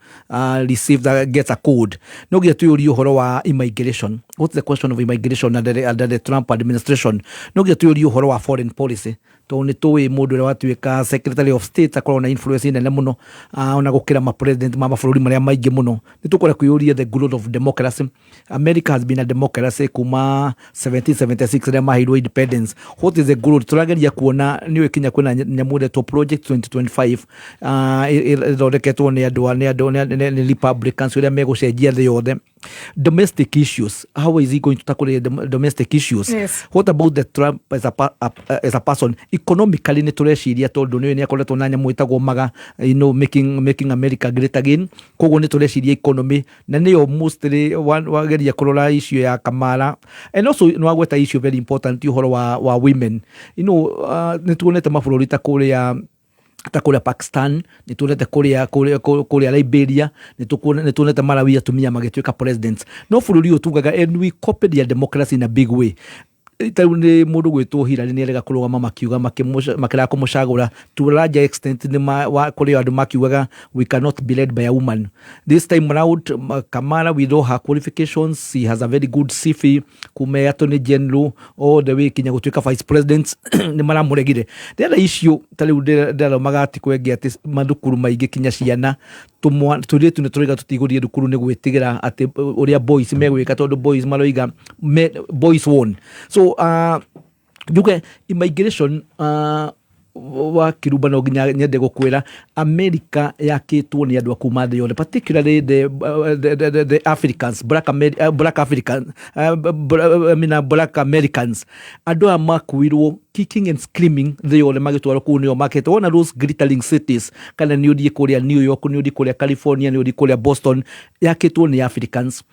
receive the, gets a code. No nginya twĩyũrie ũhoro wa immigration. What's the question of immigration under the Trump administration? No nginya twĩyũrie ũhoro wa foreign policy, tondũ nĩ tũĩ mũndũ ũrĩa watuĩka secretary of state akoragwo na influence nene mũno, ona gũkĩra ma president ma mabũrũri marĩa maingĩ mũno. Nĩ tũkwenda kwĩyũria the growth of democracy. America has been a democracy kuma 1776 rĩrĩa maheirwo independence. What is the growth tũrageria kuona? Nĩ ũĩ kinya kwĩna nyamũ ĩretwo Project 2025, ĩthondeketwo nĩ andũ nĩ andũ nĩ Republicans ũrĩa megũcenjia thĩ yothe. Domestic issues, how is he going to tackle the domestic issues? What about the Trump as a person? Economically nĩ tũreciria, tondũ nĩ akoretwo na nyamũ ĩtagwo MAGA, making America great again. Koguo nĩ tũreciria economy na nĩyo mostly wageria kũrora issue ya Kamala. And also nĩ wagweta issue very important, ũhoro wa women. Nĩ tuonete mabũrũri ta kũrĩa Pakistan, nĩ tuonete kũrĩa Liberia, nĩ tuonete Malawi atumia magĩtuĩka presidents. No bũrũri ũyũ tugaga, and we copied their democracy in a big way. Tarĩu nĩ mũndũ gwĩtwo Hillary nĩ arega kũrũgama, makiuga makĩrega kũmũcagũra to a larger extent. Nĩ kũrĩ andũ makiugaga, "We cannot be led by a woman this time round." Kamala, with all her qualifications, she has a very good CV kuma attorney general all the way kinya gũtuĩka vice president, nĩ maramũregire. The other issue, ta rĩu ndĩrathomaga article ĩngĩ atĩ mathukuru maingĩ kinya ciana tũirĩtu nĩ tũraiga tũtigũthiĩ thukuru nĩ gwĩtigĩra atĩ ũrĩa boys megwĩka, tondũ boys maroiga boys won. So njuge immigration Wa Kiruba, no nginya nyende gũkwĩra America yakĩtwo nĩ andũ a kuma thĩ yothe, particularly the Africans, black African, I mean, black Americans. Andũ aya makuirwo kicking and screaming thĩ yothe magĩtwarwo kũu, nĩo makĩte wona those glittering cities, kana nĩ ũthiĩ kũrĩa New York, nĩ ũthiĩ kũrĩa California, nĩ ũthiĩ kũrĩa Boston, yakĩtwo nĩ Africans.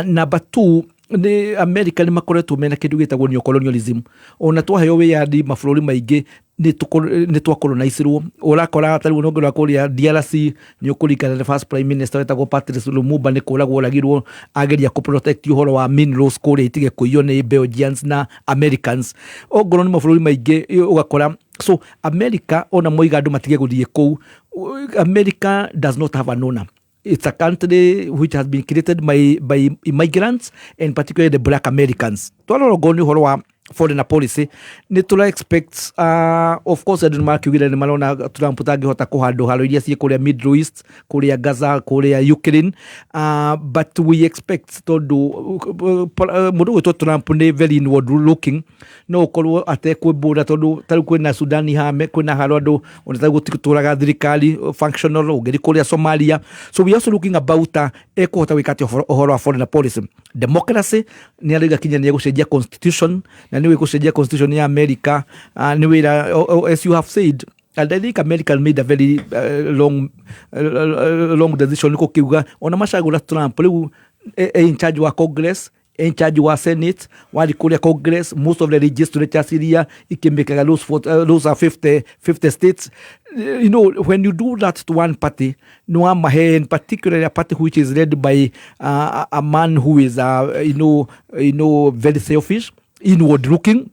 Number two, nĩ America nĩ makoretwo mena kĩndũ gĩtagwo neocolonialism. Ona twaheo wĩyathi, mabũrũri maingĩ nĩ twakolonizirwo. Ũrakora tarĩu nongera kũrĩa DRC, nĩ ũkũringana the first prime minister wetagwo Patrice Lumumba nĩ kũragwo oragirwo ageria kũ protect ũhoro wa minerals kũrĩa itige kũiywo nĩ Belgians na Americans. Ongorwo nĩ mabũrũri maingĩ ũgakora, so America ona moiga andũ matige gũthiĩ kũu, America does not have an owner. It's a country which has been created by immigrants and particularly the black Americans. Twarora ngorwo nĩ ũhoro wa foreign policy, nĩ tũra expect, of course andũ nĩ makiugire nĩ marona Trump tangĩhota kũhandũ haro iria ciĩ kũrĩa Middle East, kũrĩa Gaza, kũrĩa Ukraine, but we expect tondũ mũndũ gwĩtwo Trump nĩ very inward looking, no ũkorwo atekwĩmbũra tondũ tarĩu kwĩna Sudan hame kwĩna haro andũ ona tarĩu gũtitũraga thirikari functional ũngĩthi kũrĩa Somalia. So we also looking about ekũhota gwĩka atĩa ũhoro wa foreign policy. Democracy nĩ arauga kinya nĩ egũcenjia constitution, na nĩ gũcenjia constitution ya America nĩ wĩra as you have said. And I think America made a very long decision kũkiuga ona macagũra Trump rĩu e in charge wa Congress, in charge wa Senate, wari kũrĩa Congress, most of the legislatures iria ikĩmĩkaga those are 50 states. When you do that to one party, no amahe, in particularly a party which is led by a man who is very selfish, inward looking.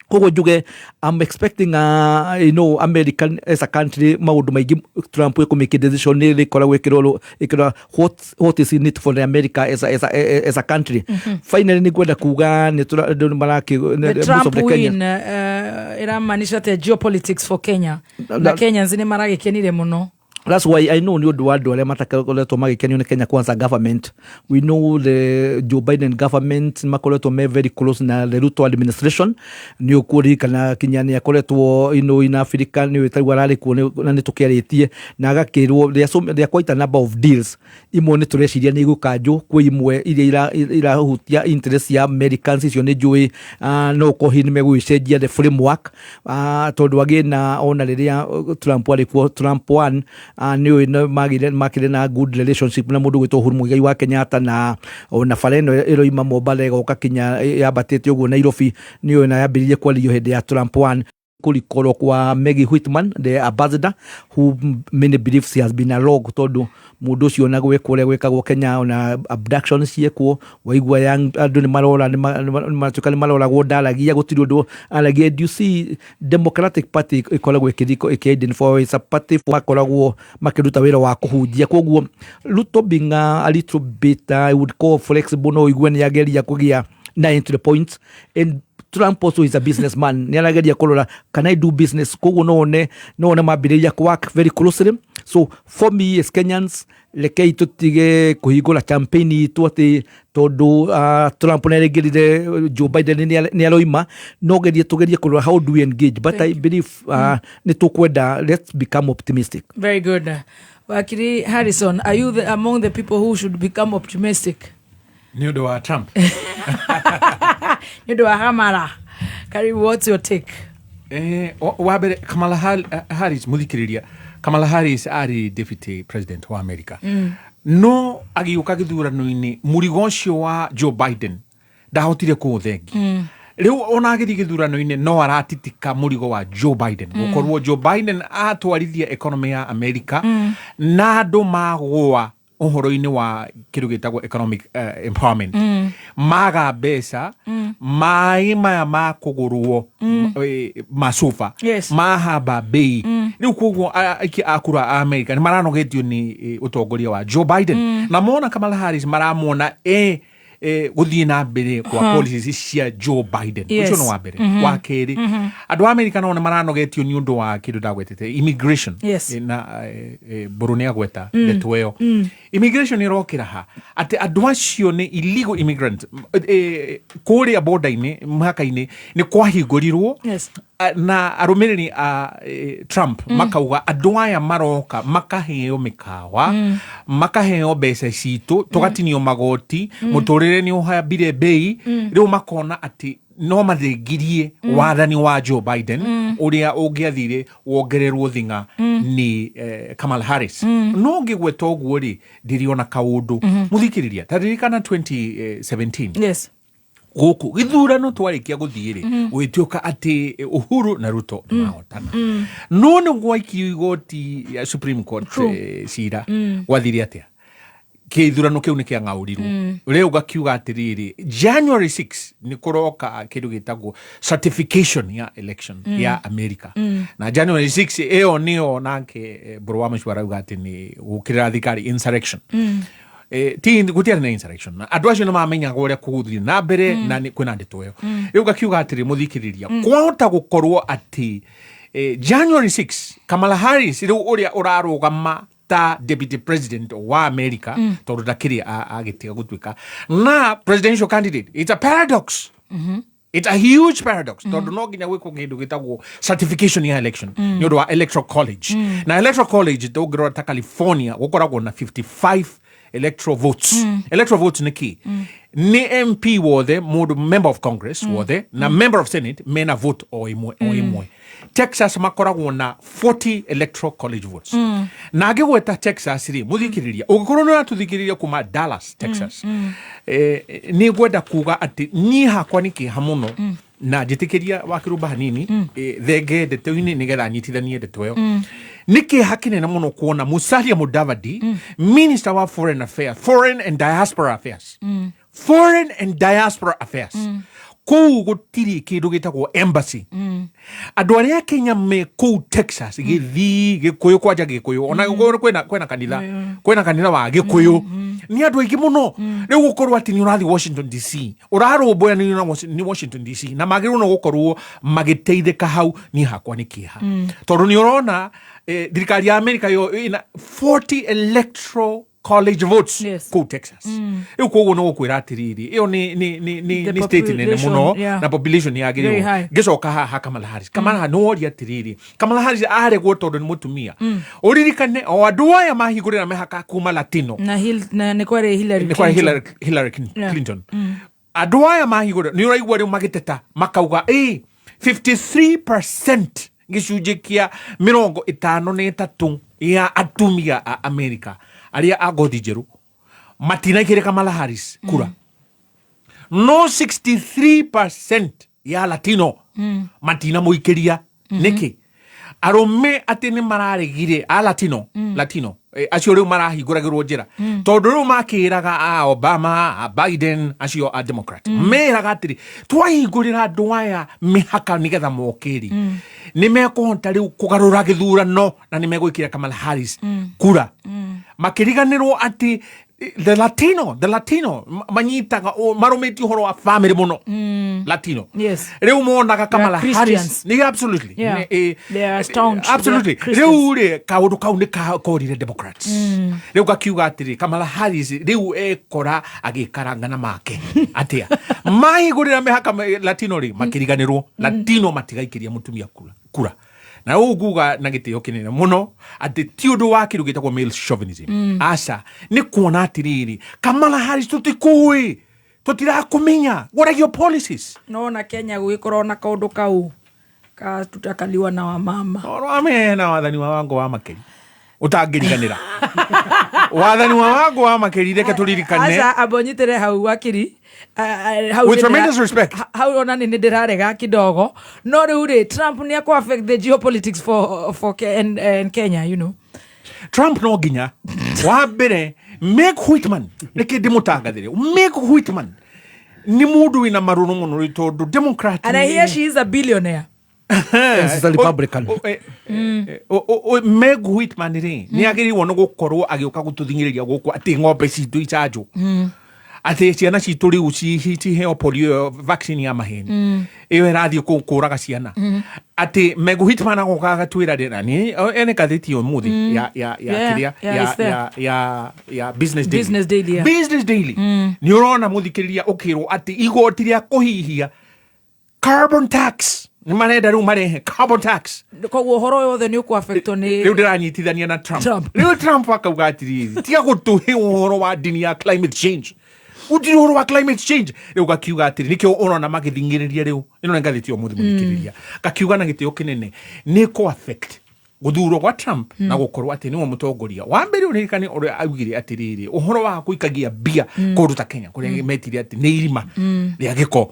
Koguo njuge I'm expecting American as a country, maundu maingi Trump ekumake decision nĩ rĩkoragwo ĩkĩrorwo ĩkĩrora what is in it for the America as a country. Finally, nĩ ngwenda kuga nĩ andũ nĩ maraki The most Trump of the win Kenyans ĩramaanisha atĩa geopolitics for Kenya na Kenyans nĩ maragĩkenire mũno? That's why I know nĩ ũndũ wa andũ arĩa matakoretwo magĩkenio nĩ Kenya Kwanza government. We know the Joe Biden government makoretwo me very close na the Ruto administration. Nĩ ũkũririkana kinya nĩ akoretwo in Africa, nĩ tarĩu ararĩ kuo na nĩ tũkĩarĩtie na agakĩrwo there are quite a number of deals. Imwe nĩ tũreciria nĩ igũkanjwo, kwĩ imwe iria irahutia interest ya Americans, icio nĩ njũĩ no ũkorwo hihi nĩ megũgĩcenjia the framework, tondũ agĩna ona rĩrĩa Trump arĩ kuo, Trump one, nĩ ũĩ nĩ makĩrĩ na good relationship na mũndũ gwĩtwo Uhuru Muigai wa Kenyatta, na ona bara ĩno ĩroima Mombatha ĩgoka kinya yambatĩte ũguo Nairobi, nĩ ũĩ na yambĩrĩirie kwario hĩndĩ ya Trump one. Kũrikorwo kwa Maggie Whitman, the ambassador who many believes he has been a rogue, tondũ mũndũ ũcio ona gwĩkwo ũrĩa gwĩkagwo Kenya, ona abduction ciekwo, waigua young andũ nĩ marora nĩ matuĩka nĩ maroragwo, ndaragia, gũtirĩ ũndũ aragia. And you see, Democratic Party ĩkoragwo ĩkĩ-identify it's a party makoragwo makĩruta wĩra wa kũhunjia. Koguo Ruto being a little bit, I would call flexible, no ũigue nĩ ageria kũgĩa na entry point, and Trump also is a businessman, nĩ arageria kũrora, can I do business? Koguo no one mambĩrĩria kũ work very closely. So for me, as Kenyans, rekei tũtige kũhingũra campaign itũ atĩ tondũ Trump nĩ arĩngĩrire, Joe Biden nĩ aroima, no gerie tũgerie kũrora how do we engage, but I believe nĩ tũkwenda, let's become optimistic. Very good. Wakiri Harrison, are you among the people who should become optimistic? Nĩ ũndũ wa Trump? Nĩ ũndũ wa Kamala. Karibu, what's your take? Wa mbere Kamala Harris, mũthikĩrĩria, Kamala Harris arĩ deputy president wa America, no agĩũka gĩthurano-inĩ mũrigo ũcio wa Joe Biden ndahotire kũũthengia. Rĩu ona agĩthiĩ gĩthurano-inĩ no aratitika mũrigo wa Joe Biden, gũkorwo Joe Biden atwarithia economy ya America na andũ magũa ũhoro-inĩ wa kĩndũ gĩtagwo economic empowerment, maga mbeca, maĩ maya ma kũgũrwo macuba mahamba bei. Rĩu koguo aikia a kura a America nĩ maranogetio nĩ ũtongoria wa Joe Biden, na mona Kamala Harris maramwona gũthiĩ na mbere kwa policies cia Joe Biden. Ũcio nĩ wa mbere. Wa kerĩ, andũ a America nao nĩ maranogetio nĩ ũndũ wa kĩndũ ndagwetete, immigration. Na mbũrũ nĩ agweta ndeto ĩyo. Immigration ĩrokĩra ha atĩ andũ acio nĩ illegal immigrant, kũrĩa border-inĩ, mũhaka-inĩ nĩ kwahingũrirwo. Na arũmĩrĩri a Trump makauga andũ aya maroka makaheo mĩkawa, makaheo mbeca citũ, tũgatinio magoti, mũtũrĩre nĩ ũhambire mbei. Rĩu makona atĩ no mathengirie wathani wa Joe Biden, ũrĩa ũngĩathire wongererwo thing'a nĩ Kamala Harris. No ngĩgweta ũguo rĩ, ndĩrĩona kaũndũ, mũthikĩrĩria, ta ririkana 2017 gũkũ gĩthurano twarĩkia gũthiĩ rĩ, gũgĩtuĩka atĩ Uhuru na Ruto nĩ mahotana, no nĩ gwaikio igoti ya Supreme Court. Cira gwathire atĩa? Kĩithurano kĩu nĩ kĩang'aũrirwo. Rĩu gakiuga atĩrĩrĩ, January 6 nĩ kũroka kĩndũ gĩtagwo certification ya election ya America. Na January 6 ĩyo nĩyo nake Mbũrũ wa Macu arauga atĩ nĩ gũkĩrĩra thirikari, insurrection. Ti gũtiarĩ na insurrection. Na andũ acio nĩ mamenyaga ũrĩa kũgũthiĩ na mbere, na kwĩna ndeto ĩyo. Rĩu gakiuga atĩrĩ, mũthikĩrĩria, kwahota gũkorwo atĩ January 6 Kamala Harris rĩu ũrĩa ũrarũgama ta deputy president wa America, tondũ ndakĩrĩ agĩtiga gũtuĩka na presidential candidate, it's a paradox. It's a huge paradox, tondũ no nginya gwĩkwo kĩndũ gĩtagwo certification ya election nĩ ũndũ wa electoral college. Na electoral college, tũngĩrora ta California, gũkoragwo na 55 electoral votes. Electoral votes nĩ kĩ? Nĩ MP wothe, mũndũ member of Congress wothe na member of Senate mena vote o ĩmwe o ĩmwe. Texas makoragwo na 40 electoral college votes. Na ngĩgweta Texas rĩ, mũthikĩrĩria, ũngĩkorwo nĩ ũratũthikĩrĩria kuma Dallas, Texas, nĩ ngwenda kuga atĩ niĩ hakwa nĩ kĩeha mũno, na njĩtĩkĩria wakĩrũmba hanini, thenge ndeto-inĩ nĩgetha nyitithanie ndeto ĩyo. Nĩ kĩeha kĩnene mũno kuona Musalia Mudavadi, minister wa foreign affairs, foreign and diaspora affairs, foreign and diaspora affairs, kũu gũtirĩ kĩndũ gĩtagwo embassy. Andũ arĩa Kenya me kũu Texas, gĩthii, Gĩkũyũ, kwanja Gĩkũyũ, ona gũkũ kwĩna kanitha, kwĩna kanitha wa Gĩkũyũ, nĩ andũ aingĩ mũno. Rĩu gũkorwo atĩ nĩ ũrathiĩ Washington DC, ũrarũmbũyanĩrio na nĩ Washington DC, na magĩrĩirwo no gũkorwo magĩteithĩka hau, niĩ hakwa nĩ kĩeha, tondũ nĩ ũrona thirikari ya America yo ĩna 40 electoral college votes kũu Texas. Rĩu koguo no gũkwĩra atĩrĩrĩ, ĩyo nĩ The nĩ state nene population, mũno, na population very yagĩrĩirwo high. Ngĩcoka haha Kamala Harris, Kamala Harris, nĩworia atĩrĩrĩ, Kamala Harris aregwo tondũ nĩ mũtumia. Ũririkane o andũ aya mahingũrĩra mĩhaka kuma Latino, Na nĩ kwarĩ Hillary nĩ kwarĩ Clinton. Hillary Clinton. Andũ aya mahingũrĩra, nĩ ũraigua rĩu magĩteta makauga ĩ 53%, gĩcunjĩ kĩa 53 ya atumia a America arĩa a ngothi njerũ matinaikĩre Kamala Harris kura, no 63% ya Latino matinamũikĩria. Nĩkĩ arũme atĩ nĩ mararegire a Latino? Latino acio rĩu marahingũragĩrwo njĩra, tondũ rĩu makĩraga a Obama, a Biden, acio a Democrat, meraga atĩrĩ, twahingũrĩra andũ aya mĩhaka nĩgetha mokĩri, nĩ mekũhota rĩu kũgarũra gĩthurano na nĩ megwĩkĩra Kamala Harris kura. Makĩriganĩrwo atĩ the Latino manyitaga marũmĩtie ũhoro wa family mũno, Latino. Rĩu monaga Kamala They are Harris Christians. nĩ absolutely. They are staunch. They are Absolutely. Christians. Rĩu rĩ, kaũndũ kau nĩ korire Democrats. Rĩu gakiuga atĩrĩ, Kamala Harris rĩu ekora agĩkarangana make atĩa mahingũrĩra mĩhaka Latino rĩ, makĩriganĩrwo Latino matigaikĩria mũtumia kura. Na rĩu nguga na gĩtĩo kĩnene mũno atĩ ti ũndũ wa kĩndũ gĩtagwo male chauvinism. Aca, nĩ kuona atĩrĩrĩ, Kamala Harris, tũtikũĩ, tũtirakũmenya, what are your policies? Nona Kenya gũgĩkorwo na kaũndũ kau ka tutakaliwa na wamama. Amena wathani wa Wango wa Makeri ũtangĩriganĩra, wathani wa Wango wa Makeri, reke tũririkane. Aca, amba ũnyitĩre hau, wakiri. Hau With nĩ tremendous respect. Hau ona nĩ ndĩrarega kidogo, no rĩu rĩ, Trump nĩ akũ affect the geopolitics for and Kenya. Trump no nginya wa mbere Meg Whitman, reke ndĩmũtangathĩre, Meg Whitman nĩ mũndũ wĩna marũrũ mũno rĩ, tondũ Democrat And I hear she is a billionaire. And she's a Republican. Meg Whitman rĩ, nĩ agĩrĩirwo nĩ gũkorwo agĩũka gũtũthing'ĩrĩria gũkũ atĩ ng'ombe citũ icanjwo, atĩ ciana citũ rĩu ciheo polio vaccine ya maheni ĩyo ĩrathiĩ kũraga ciana, atĩ Meg Whitman agoka agatwĩra rĩ, na nĩ ene ngathĩti ũmũthĩ ya kĩrĩa it's there. ya Business Daily. Business Daily, yeah. Business Daily, nĩ ũrona, mũthikĩrĩria, ũkĩrwo atĩ igoti rĩa kũhihia carbon tax. Nĩ marenda rĩu marehe carbon tax. Koguo ũhoro ũyũ wothe nĩ ũkũaffectwo nĩ Rĩu ndĩranyitithania na Trump. Trump. Rĩu Trump akauga atĩrĩrĩ, tiga gũtũhe ũhoro wa ndini ya climate change, gũtirĩ ũhoro wa climate change. Rĩu gakiuga atĩrĩ, nĩkĩo ũrona magĩthing'ĩrĩria rĩu, ĩno nĩ ngathĩti ya ũmũthĩ mũthikĩrĩria, gakiuga na gĩtĩo kĩnene nĩ kũ affect gũthurwo gwa Trump na gũkorwo atĩ nĩwe mũtongoria wa mbere. Ũririkane ũrĩa augire atĩrĩrĩ, ũhoro wa gũikagia mbia kũndũ ta Kenya kũrĩa metire atĩ nĩ irima rĩa gĩko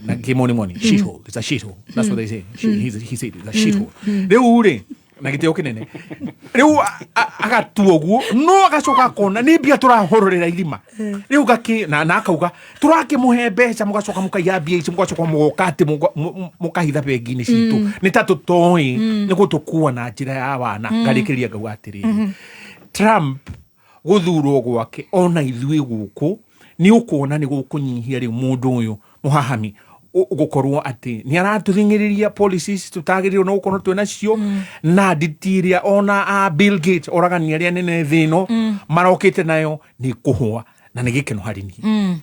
na kĩmonimoni, shithole, it's a shithole, that's what they say. He said it's a shithole. Rĩu rĩ, na gĩtĩo kĩnene rĩu agatua ũguo, no agacoka akona nĩ mbia tũrahororera irima rĩu gakĩ na akauga tũrakĩmũhe mbeca, mũgacoka mũkaiya mbia ici, mũgacoka mũgoka atĩ mũkahitha bengi-inĩ citũ. Nĩ ta tũtoĩ nĩ gũtũkua na njĩra ya wana. Ngarĩkĩrĩria ngauga atĩrĩrĩ, Trump gũthurwo gwake ona ithuĩ gũkũ nĩ ũkuona nĩ gũkũnyihia rĩu mũndũ ũyũ mũhahami gũkorwo atĩ nĩ aratũthing'ĩrĩria policies tũtagĩrĩirwo no gũkorwo twĩ nacio na nditi ĩrĩa ona a Bill Gates, oragani arĩa nene thĩ ĩno, marokĩte nayo nĩ kũhũa na nĩ gĩkeno harĩ niĩ.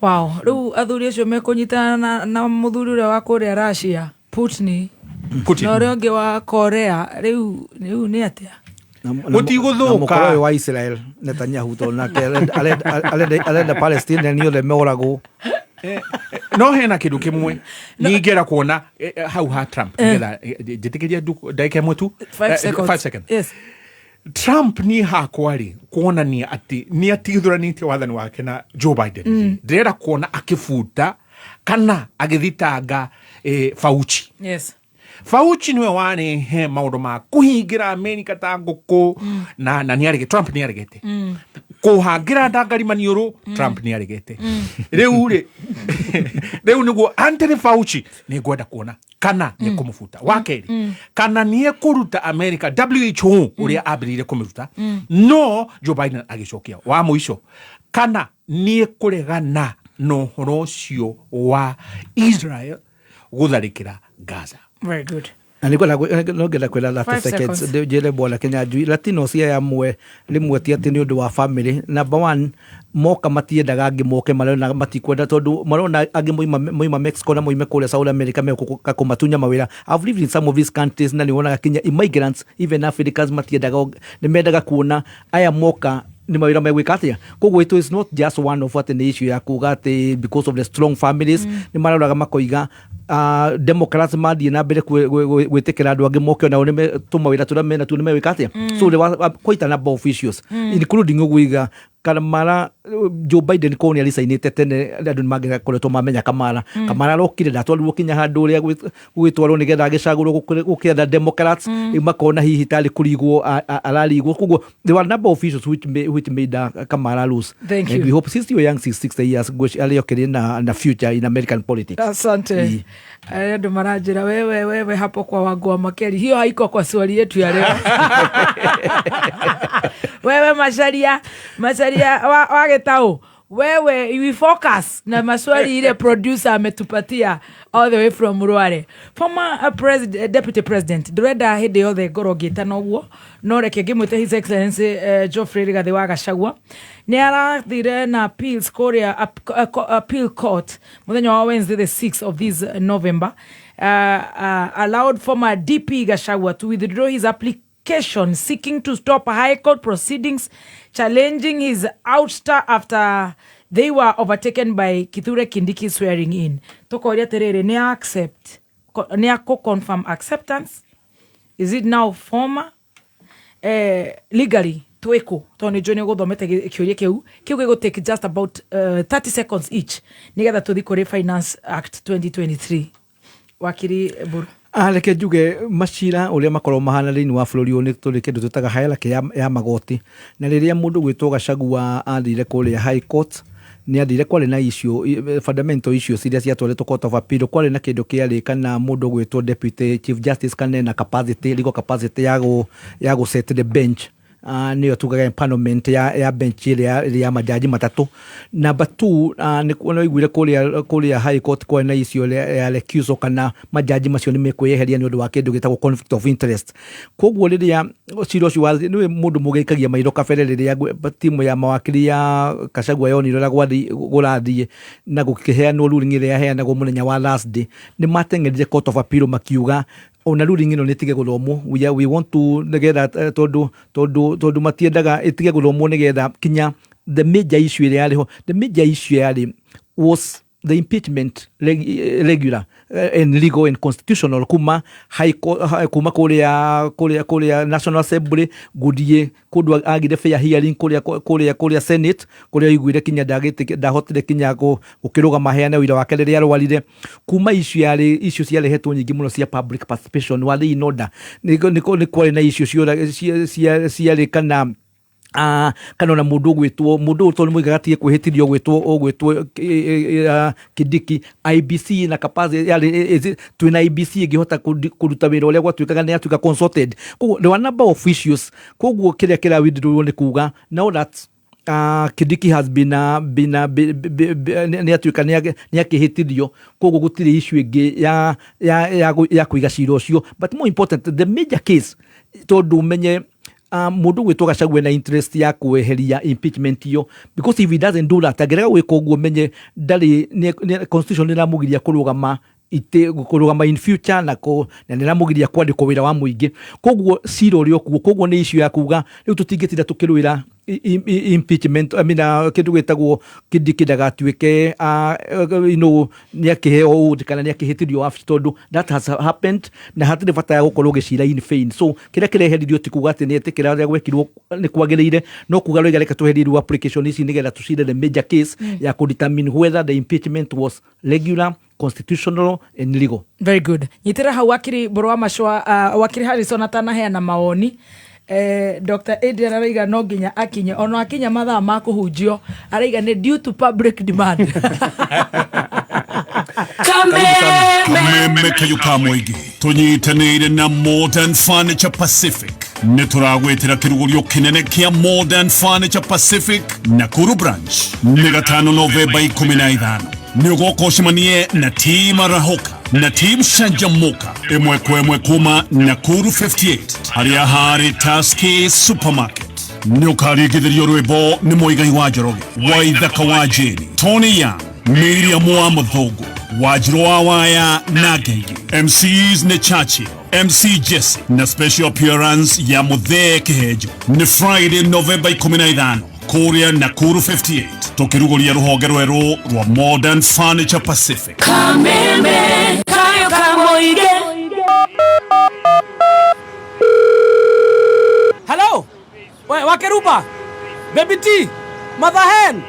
Wow, rĩu athuri acio mekũnyitana na mũthuri ũrĩa wa kũrĩa Russia, Putin, Putin. na ũrĩa ũngĩ wa Korea, rĩu nĩ atĩa? Gũtigũthũka. Mũkora ũyũ wa Israel, Netanyahu, tondũ nake arenda Palestine nĩ othe moragwo. No hena kindu kimwe ningĩenda kuona hau ha Trump, nĩgetha njĩtĩkĩria ndagĩka ĩmwe tu. 5 seconds. 5 seconds. Yes. Trump niĩ hakwa rĩ, kuonania atĩ nĩ atigithũranĩtie wathani wake na Joe Biden, ndĩrenda kuona akĩbuta kana agĩthitanga Fauci. Fauci niwe warehe maũndũ ma kũhingĩra Amerika ta ngũkũ na nĩ Trump nĩ aregete kũhangĩra ndangari maniũrũ. Trump nĩ aregete. Rĩu rĩ, rĩu nĩguo Anthony Fauci nĩ ngwenda kuona kana nĩ ekũmũbuta wa kerĩ, kana nĩ ekũruta America WHO ũrĩa ambĩrĩire kũmĩruta no Joe Biden agĩcokia wa mũico, kana nĩ ekũregana na ũhoro ũcio wa Israel gũtharĩkĩra Gaza. Very good. Na nĩ no ngenda kwĩra 30 5 seconds. seconds. Njĩre bwana Kinyanjui, Latinos aya amwe rĩmwe ti atĩ nĩ ũndũ wa family. Number one, moka matiendaga angĩ moke, marona matikwenda tondũ marona angĩ moima Mexico na moime kũrĩa South America megũka kũmatunya mawĩra. I've lived in some of these countries na nĩ wonaga kinya immigrants, even Africans, matiendaga, nĩ mendaga kuona aya moka nĩ mawĩra megwĩka atĩa. Koguo it is not just one of atĩ nĩ issue ya kuga atĩ because of the strong families. Nĩ maroraga makoiga Democrats mathiĩ na mbere gwĩtĩkĩra andũ angĩ moke, onao nĩ tũmawĩra tũrĩa mena tuo nĩ megwĩka atĩa. So there was quite a number of issues, including ũguiga Kamala, Joe Biden korwo nĩ aricainĩte tene, andũ nĩ mangĩkoretwo mamenya Kamala. Kamala arokire ndatwarirwo kinya handũ ũrĩa gũgĩtwarwo nĩgetha agĩcagũrwo gũkĩetha Democrats. Rĩu makona hihi tarĩ kũrigwo ararigwo. Koguo there were a number of issues which made Kamala lose. Thank And you. we hope she's still young, she's 60 years, arĩ okĩrĩ na future in American politics. Asante. Ii. Andũ maranjĩra wewe wewe hapo kwa wangu wa makeri, hiyo haiko kwa swali yetu ya leo. Wewe Macharia wa Gĩtaũ, wewe, we focus na maswali ile producer ametupatia all the way from Rware. Former president, deputy president, ndĩrenda hĩndĩ yothe ngorwo ngĩtana ũguo, no reke ngĩmwĩte His Excellency Geoffrey Rigathĩ wa Gachagua nĩ arathire na appeals kũrĩa appeal court mũthenya wa Wednesday the 6th of this November, allowed former DP Gachagua to withdraw his application seeking to stop High Court proceedings challenging his ouster after they were overtaken by Kithure Kindiki swearing in. Tukoria atiriri, ni accept, ni ako confirm acceptance? Is it now former legally twiku? Tondũ nĩ njũĩ nĩ ũgũthomete kĩũria kĩu gĩgũ take just about 30 seconds each nĩgetha tũthi kũrĩ Finance Act 2023. Wakiri Mburu. Ah, reke njuge macira ũrĩa makoragwo mahana thĩinĩ wa bũrũri ũyũ, nĩ tũrĩ kĩndũ twĩtaga hierarchy ya magoti, na rĩrĩa mũndũ gwĩtwo Gachagua athire kũrĩa High Court, nĩ athire kwarĩ na issue, fundamental issues iria ciatwarĩtwo Court of Appeal. Kwarĩ na kĩndũ kĩarĩ kana mũndũ gwĩtwo Deputy Chief Justice kana ena capacity, legal capacity ya gũ set the bench. Nĩyo tugaga empanelment ya bench ĩrĩa ya majaji matatũ. Number 2, nĩ waiguire kũrĩa High Court kwarĩ na issue ya recusal, kana majaji macio nĩ mekwĩyeheria nĩ ũndũ wa kĩndũ gĩtagwo conflict of interest. Koguo rĩrĩa cira ũcio nĩwe mũndũ mũgĩikagia maitho kabere, rĩrĩa timu ya mawakiri ya Gachagua yonire ũrĩa gũrathiĩ na gũkĩheanwo ruling ĩrĩa yaheanagwo mũthenya wa Thursday, nĩ mateng'erire Court of Appeal makiuga ona ruling ĩno nĩ ĩtige gũthomwo, we want to nĩgetha tondũ matiendaga ĩtige gũthomwo nĩgetha kinya the major issue ĩrĩa yarĩ ho, the major issue yarĩ was the impeachment regular and legal and constitutional kuma high court, kuma kũrĩa National Assembly gũthiĩ kũndũ agire fair hearing kũrĩa Senate, kũrĩa aiguire kinya ndahotire kinya gũkĩrũgama heane ũira wake rĩrĩa arwarire. Kuma issue yarĩ issue ciarehetwo nyingĩ mũno cia public participation, warĩ in order, nĩ kwarĩ na issue ciarĩ kana kana ona mũndũ ũgwĩtwo mũndũ ũyũ tondũ moigaga atige kwĩhĩtithio ũgwĩtwo Kindiki, IEBC na capacity yarĩ twĩna IEBC ĩngĩhota kũruta wĩra ũrĩa gwatuĩkaga nĩ yatuĩka consulted. Koguo there were a number of issues. Koguo kĩrĩa kĩrawithdraw nĩ kuga now that Kindiki has been nĩ atuĩka nĩ akĩhĩtithio, koguo gũtirĩ issue ĩngĩ ya kũiga cira ũcio. But more important, the major case, tondũ ũmenye mũndũ gwĩtwo Gachagua na interest ya kweheria impeachment iyo, because if he doesn't do that, angĩrega gwĩka ũguo, menye ndarĩ constitution ĩramũgiria kũrũgama ite kũrũgama in future na nĩ ĩramũgiria kwandĩkwo wĩra wa mũingĩ. Koguo cira ũrĩ okuo, koguo nĩ issue ya kuga rĩu tũtingĩtinda tũkĩrũĩra impeachment, I mean, kĩndũ gĩtagwo Kindiki ndagatuĩke you know, nĩ akĩheo oath kana nĩ akĩhĩtithio wabici, tondũ that has happened na hatirĩ bata ya gũkorwo ũgĩcira in vain. So kĩrĩa kĩreheririo ti kuga atĩ nĩ etĩkĩra ũrĩa gwekirwo nĩ kwagĩrĩire, no kuga rĩu reke tweherie rĩu application ici nĩgetha tũcire the major case ya kũ determine whether the impeachment was regular, constitutional and legal. Very good. Nyitĩra hau wakiri Mbũrũ wa Macũa, wakiri Harrison atanaheana mawoni. Dr. Adrian araiga no nginya akinye ona akinya mathaa ma kũhunjio, araiga nĩ due to public demand. Kameme kayo ka mũingĩ tũnyitanĩire na Modern Furniture Pacific. Nĩ tũragwĩtĩra kĩrugũrio kĩnene kĩa Modern Furniture Pacific Nakuru branch nĩ gatano Novemba 15. Nĩ ũgoka ũcemanie na team Arahoka na team Canjamũka ĩmwe kwa ĩmwe kuma Nakuru 58 harĩa harĩ Taski Supermarket. Nĩ ũkaringithĩrio rwĩmbo nĩ Mũigai wa Njoroge, Waithaka wa Jane, Tony Young, Miriam wa Mũthũngũ, Wanjirũ wa Waya na Ngeigi. MCs nĩ Churchill, MC Jesse na special appearance ya Mũthee Kĩhenjo. Nĩ Friday Novemba 15 kũrĩa Nakuru 58 tũkĩrugũria rũhonge rwerũ rwa Modern Furniture Pacific. Kameme kayo kamoige. Hello, we wakeruba Baby T Mother Hen,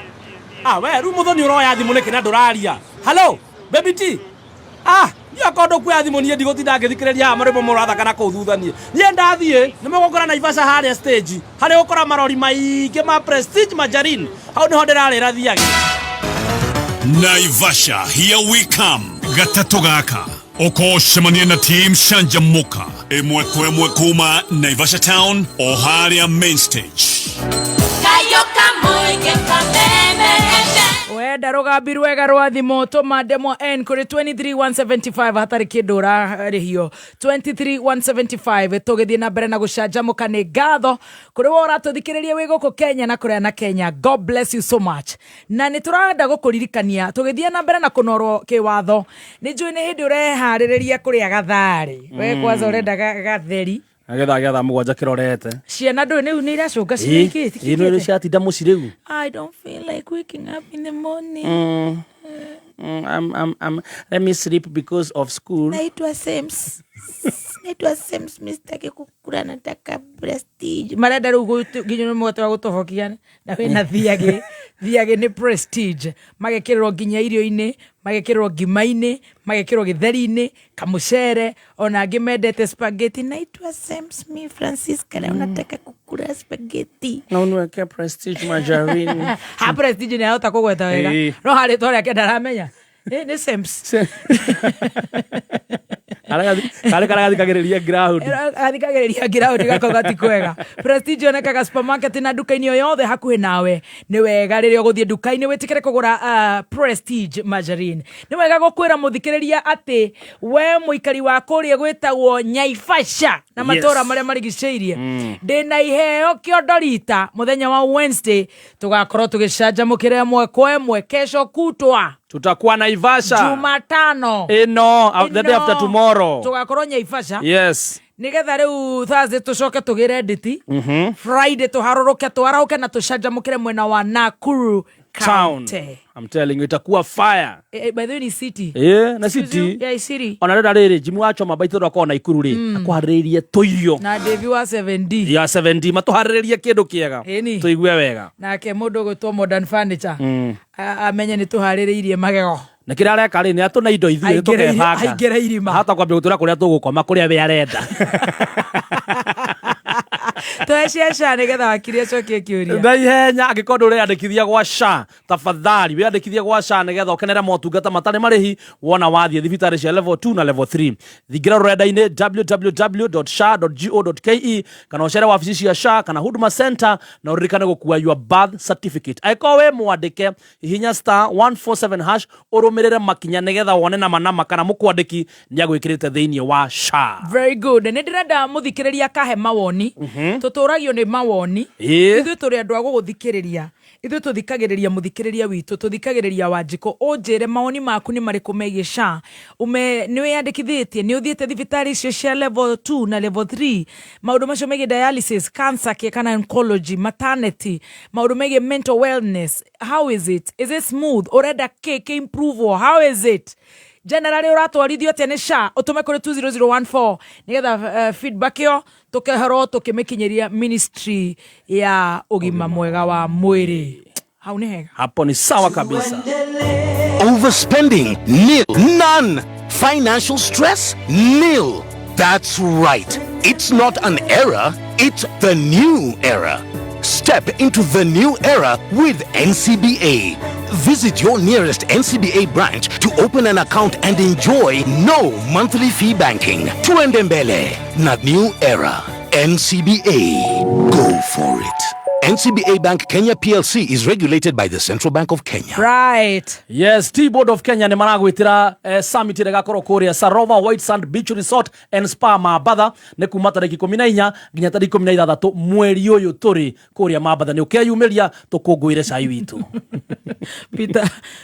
we rĩu mũthoni ũroya thimũ nĩkĩ na ndũraria? Hello Baby T, niĩ okorwo ndũkuoya thimũ niĩ ndigũtinda ngĩthikĩrĩria haha marwĩmbo mũrathaka na kũu thutha. Niĩ ndathiĩ nĩ mũgũkora Naivasha harĩa stage harĩa ũgũkora marori maingĩ ma Prestige Margarine, hau nĩho ndĩrarĩra thiage. Naivasha, here we come. Gatatũ gaka ũkocemania na team Canjamũka ĩmwe kwa ĩmwe kuma Naivasha town o harĩa main stage. Kayo kamoige kameme. Wenda rũgambi rwega rwa thimũ, tũma ndemwa N kũrĩ 23175 hatarĩ kĩndũ ũrarĩhio, 23175. Tũgĩthiĩ na mbere na gũcanjamũka, nĩ ngatho kũrĩ we ũratũthikĩrĩria wĩ gũkũ Kenya na kũrĩa na Kenya. God bless you so much. Na nĩ tũrenda gũkũririkania tũgĩthiĩ na mbere na kũnorwo kĩwatho, nĩ njũĩ nĩ hĩndĩ ũreharĩrĩria kũrĩa gatharĩ we kwanza ũrenda gatheri. Agetha gĩa thaa 7 kĩrorete. Ciana ndũĩ nĩ iracũnga. Ĩ nĩ ciatinda mũciĩ rĩu. I don't feel like waking up in the morning. Let me sleep because of school. Naitwa Sims. Naitwa Sims, mimi kukula nataka Prestige. Marenda rĩu nginya nĩ mũgate wa gũtobokia na wĩna thiagĩ. Thiagĩ nĩ Prestige. Magekĩrĩrwo nginya irio-inĩ, magekĩrĩrwo ngima-inĩ, magekĩrwo gĩtheri-inĩ, kamũcere, ona angĩ mendete spaghetti. Naitwa Sims, mi Francisca, leo nataka kukula spaghetti. Na uniwekea Prestige Margarine. Ha Prestige nĩ ahota kũgweta wega. Ĩĩ. No harĩ rĩtwa rĩake ndaramenya. Nĩ Sims. Karä karä gathikagä rä ria ground. Athikagĩrĩria ngiraũndi gakauga ti kwega. Prestige yonekaga supermarket na nduka-inĩ o yothe hakuhĩ nawe. Nĩ wega rĩrĩa ũgũthiĩ nduka-inĩ wĩtĩkĩre kũgũra Prestige margarine. Nĩ wega gũkwĩra mũthikĩrĩria atĩ we mũikari wa kũrĩa gwĩtagwo Nyaibasha na matũra marĩa marigicĩirie, ndĩna iheo kĩondo rita mũthenya wa Wednesday tũgakorwo tũgĩcanjamũkĩra ĩmwe kwa ĩmwe kesho kutwa. Tutakuwa Naivasha. Jumatano ĩno, the day ĩno, after tomorrow. Tũgakorwo Nyaibasha nigetha rĩu Thursday tũcoke tũgĩre nditi, Friday tũharũrũke, twarahũke na tũcanjamũkĩre mwena wa Nakuru Town. County. I'm telling you, itakuwa fire. By the way, ni city. Na Excuse city. you? Yeah, city. Ona rĩra rĩrĩ Jimu wa Choma baitũ twakorwo Naikuru rĩ, akũharĩrĩirie tũirio. Na Devi wa 7D. Ya 7D matũharĩrĩrie kĩndũ kĩega. Ĩni. Tũigue wega. Nake mũndũ ũgwĩtwo Modern Furniture amenye nĩ tũharĩrĩirie magego. Na kĩrĩa areka rĩ, nĩ atũna indo ithuĩ tũkebanga. Aingĩre irima. Hata kwambia gũtwĩra kũrĩa tũgũkoma, kũrĩa we arenda. Tweciaca nĩgetha wakiri acokie kĩũria. Na ihenya, angĩkorwo ndũreyandĩkithia gwa SHA, tafadhali wĩyandĩkithie gwa SHA nĩgetha ũkenere motungata matarĩ marĩhi wona wathiĩ thibitarĩ cia level 2 na level 3. Thingira rũrenda-inĩ www.sha.go.ke kana ũcere wabici cia SHA kana Huduma Center, na ũririkane gũkua your birth certificate. Angĩkorwo wĩ mwandĩke, hihinya star 147 hash ũrũmĩrĩre makinya nĩgetha wone nama nama kana mũkwandĩki nĩ agwĩkĩrĩte thĩinĩ wa SHA. Very good. Nĩ ndĩrenda mũthikĩrĩria kahe mawoni. Tũtũragio nĩ mawoni. Ithuĩ tũrĩ andũ a gũgũthikĩrĩria. Ithuĩ tũthikagĩrĩria mũthikĩrĩria witũ, tũthikagĩrĩria Wanjikũ. Ũnjĩre mawoni maku nĩ marĩkũ megiĩ SHA. Ume nĩ wĩyandĩkithĩtie, nĩ ũthiĩte thibitarĩ icio cia level 2 na level 3, maũndũ macio megiĩ dialysis, cancer care kana oncology, maternity, maũndũ megiĩ mental wellness. How is it? Is it smooth? Ũrenda kĩ kĩ improve? How is it generally? Ũratwarithio atĩa nĩ SHA? Ũtũme kũrĩ 20014 nĩgetha feedback ĩyo tũkeherwo tũkĩmĩkinyĩria ministry ya ũgima mwega wa mwĩrĩ. Hau nĩ hega. Hapo ni sawa kabisa. Overspending? Nil. None. Financial stress? Nil. That's right. It's not an era, it's the new era. Step into the new era with NCBA. Visit your nearest NCBA branch to open an account and enjoy no monthly fee banking. Tuende mbele na new era. NCBA. Go for it. NCBA Bank Kenya PLC is regulated by the Central Bank of Kenya. Right. Yes, Tea Board of Kenya nĩ maragwĩtĩra summit ĩrĩa ĩgakorwo kũrĩa Sarova White Sand Beach Resort and Spa Mambatha, nĩ kuma tarĩki 14 nginya tarĩki 16 mweri ũyũ tũrĩ kũrĩa Mambatha. Nĩ ũkeyumĩria tũkũngũĩre cai witũ.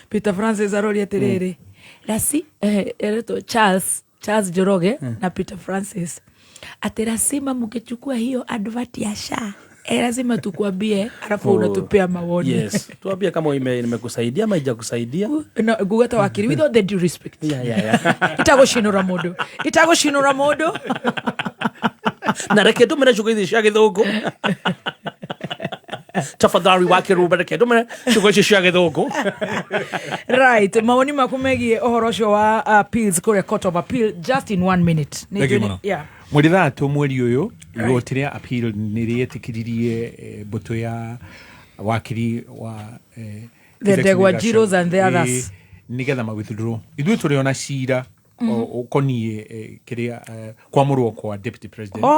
Peter Francis aroria atĩrĩrĩ, rasi eretwo Charles Njoroge na Peter Francis, ati lazima mkichukua hiyo advert ya SHA, lazima tukwambie, alafu Oh, unatupea maoni. Yes, tuambie kama imekusaidia ama haijakusaidia. No, nguga ta wakiri, with all the due respect, itagũcinũra mũndũ, itagũcinũra mũndũ. Na reke ndũmĩre ciugo ici cia gĩthũngũ, tafadhali wakĩrumba, reke ndũmĩre ciugo ici cia gĩthũngũ. Right, mawoni maku megiĩ ũhoro ũcio wa appeals kũrĩa Court of Appeal, just in one minute. Nĩ Thank you njũĩ mũno. Mweri 3 mweri ũyũ, igoti rĩa appeal nĩ rĩetĩkĩririe mbũtũ ya wakiri wa The His Ndegwa Excellency Njiros and the others. Nĩgetha ma withdraw. Ithuĩ tũrĩ ona cira ũkoniĩ kĩrĩa kwamũrwo kwa deputy president. Oh.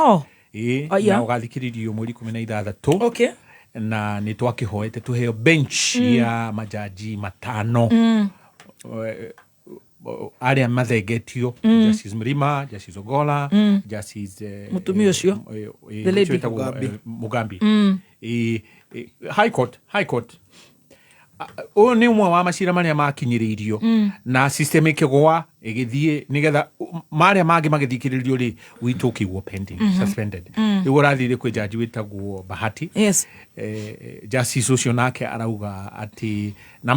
Oh, yeah. Na ũgathikĩrĩrio mweri 16. Na nĩ twakĩhoete tũheo bench ya majaji matano arĩa mathengetio, Justice Mrima, Justice Ogola, Justice Mũtumia ũcio. The lady. Ũcio wĩtagwo, Mugambi. High Court ũyũ nĩ ũmwe wa macira marĩa makinyĩrĩirio na system ĩkĩgũa ĩgĩthiĩ nĩgetha marĩa mangĩ magĩthikĩrĩrio rĩ, witũ ũkĩigwo pending, suspended. Rĩu ũrathire kwĩ jaji wĩtagwo Bahati. Justice ũcio nake arauga atĩ na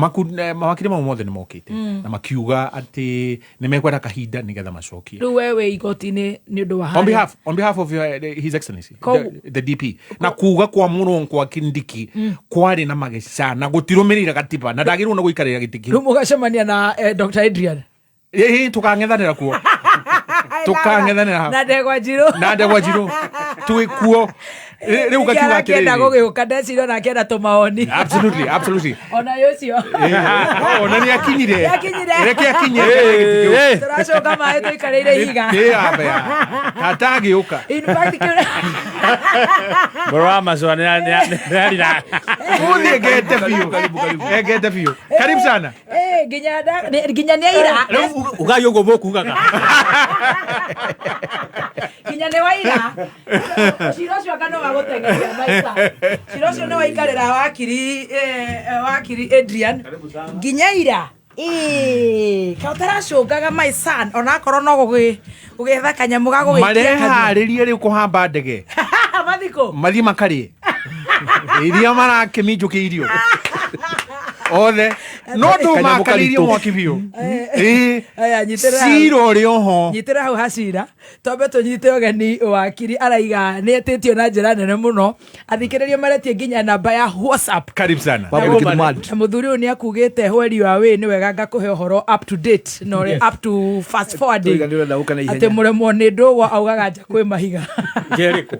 mawakiri mau mothe nĩ mokĩte na makiuga atĩ nĩ mekwenda kahinda nĩgetha macokie. Rĩu we wĩ igoti-inĩ nĩ ũndũ wa On harĩa? behalf of His Excellency the DP, na kuga kwa mũrwo kwa Kindiki kwarĩ na mageca na gũtirũmĩrĩire gatiba na ndagĩrĩirwo nĩ gũikarĩra gĩtĩ kĩu. Rĩu mũgacemania na Dr. Adrian. Ĩĩ, tũkang'ethanĩra kuo, tũkang'ethanĩra na Ndegwa Njirũ. Na Ndegwa Njirũ. Twĩ kuo rĩu ngakiuga Akĩenda atĩrĩrĩ. gũgĩũka ndeciria ona akĩenda tũmaoni. Absolutely, absolutely. Ona ũyũ ũcio. Ona nĩ akinyire. Nĩakinyire. Reke akinye gĩtĩ kĩu. Tũracoka maĩ tũikarĩire ihiga. Atagĩũka. In fact, Mboro wa macua nĩarira. Ũthiĩ ngete biũ. Engete biũ. Karibu sana. Eh, nginya nĩ aira. Ugai ũguo mũkugaga. Nginya nĩ waira. Cira ũcio anga no wagũteng'eria maita. Cira ũcio nĩ waikarĩra wakiri Adrian. Nginya ira. Ĩĩ, kaĩ ũtaracũngaga my son onakorwo no gũgĩetha kanyamũ ga gũgĩikia kanua. Mareharĩrie rĩu kũhamba ndege. Mathikũ. Mathiĩ makarĩe. Iria marakĩminjũkĩirio. Othe. No ndũmakanĩirie mwaki biũ. Ĩĩ. Aya, nyitĩrĩra hau. Cira ũrĩ oho. Nyitĩrĩra hau hacira twambe tũnyite ũgeni wakiri araiga nĩ etĩtio na njĩra nene mũno athikĩrĩrio maretie nginya namba ya WhatsApp. Karibu sana. Na mũthuri ũyũ nĩ akugĩte where you are way nĩ wega ngakũhe ũhoro up to date na ũrĩa Yes. up to fast forwarding Tũiganĩre na gũka na ihenya. atĩ mũremwo nĩ ndũgwa augaga nja kwĩ mahiga. Njerĩkũ.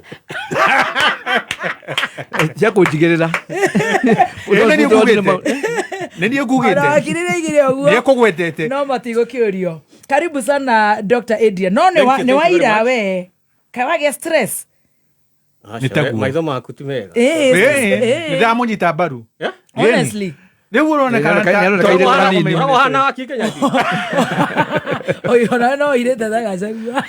Cia kũnjigĩrĩra. Ĩĩ, nĩ niĩ ngugĩte. Nĩ niĩ Ona ngugĩte. wakiri nĩ aigire ũguo. Nĩ ekũgwetete. No matigũkĩũrio. Karibu sana Dr. Adrian. No nĩ Thank wa you, nĩ thank you very waira much. we. Kaĩ wagĩa stress. Nĩ taguo. Maitho maku ti mega. Ĩĩ, Ĩĩ, ĩĩ. nĩ ndamũnyita mbaru. Honestly. Rĩu ũronekana Nĩaroneka irĩ kanini. Ũhana wakiri Kenya. Oyo nawe no irĩte ta Gachagua.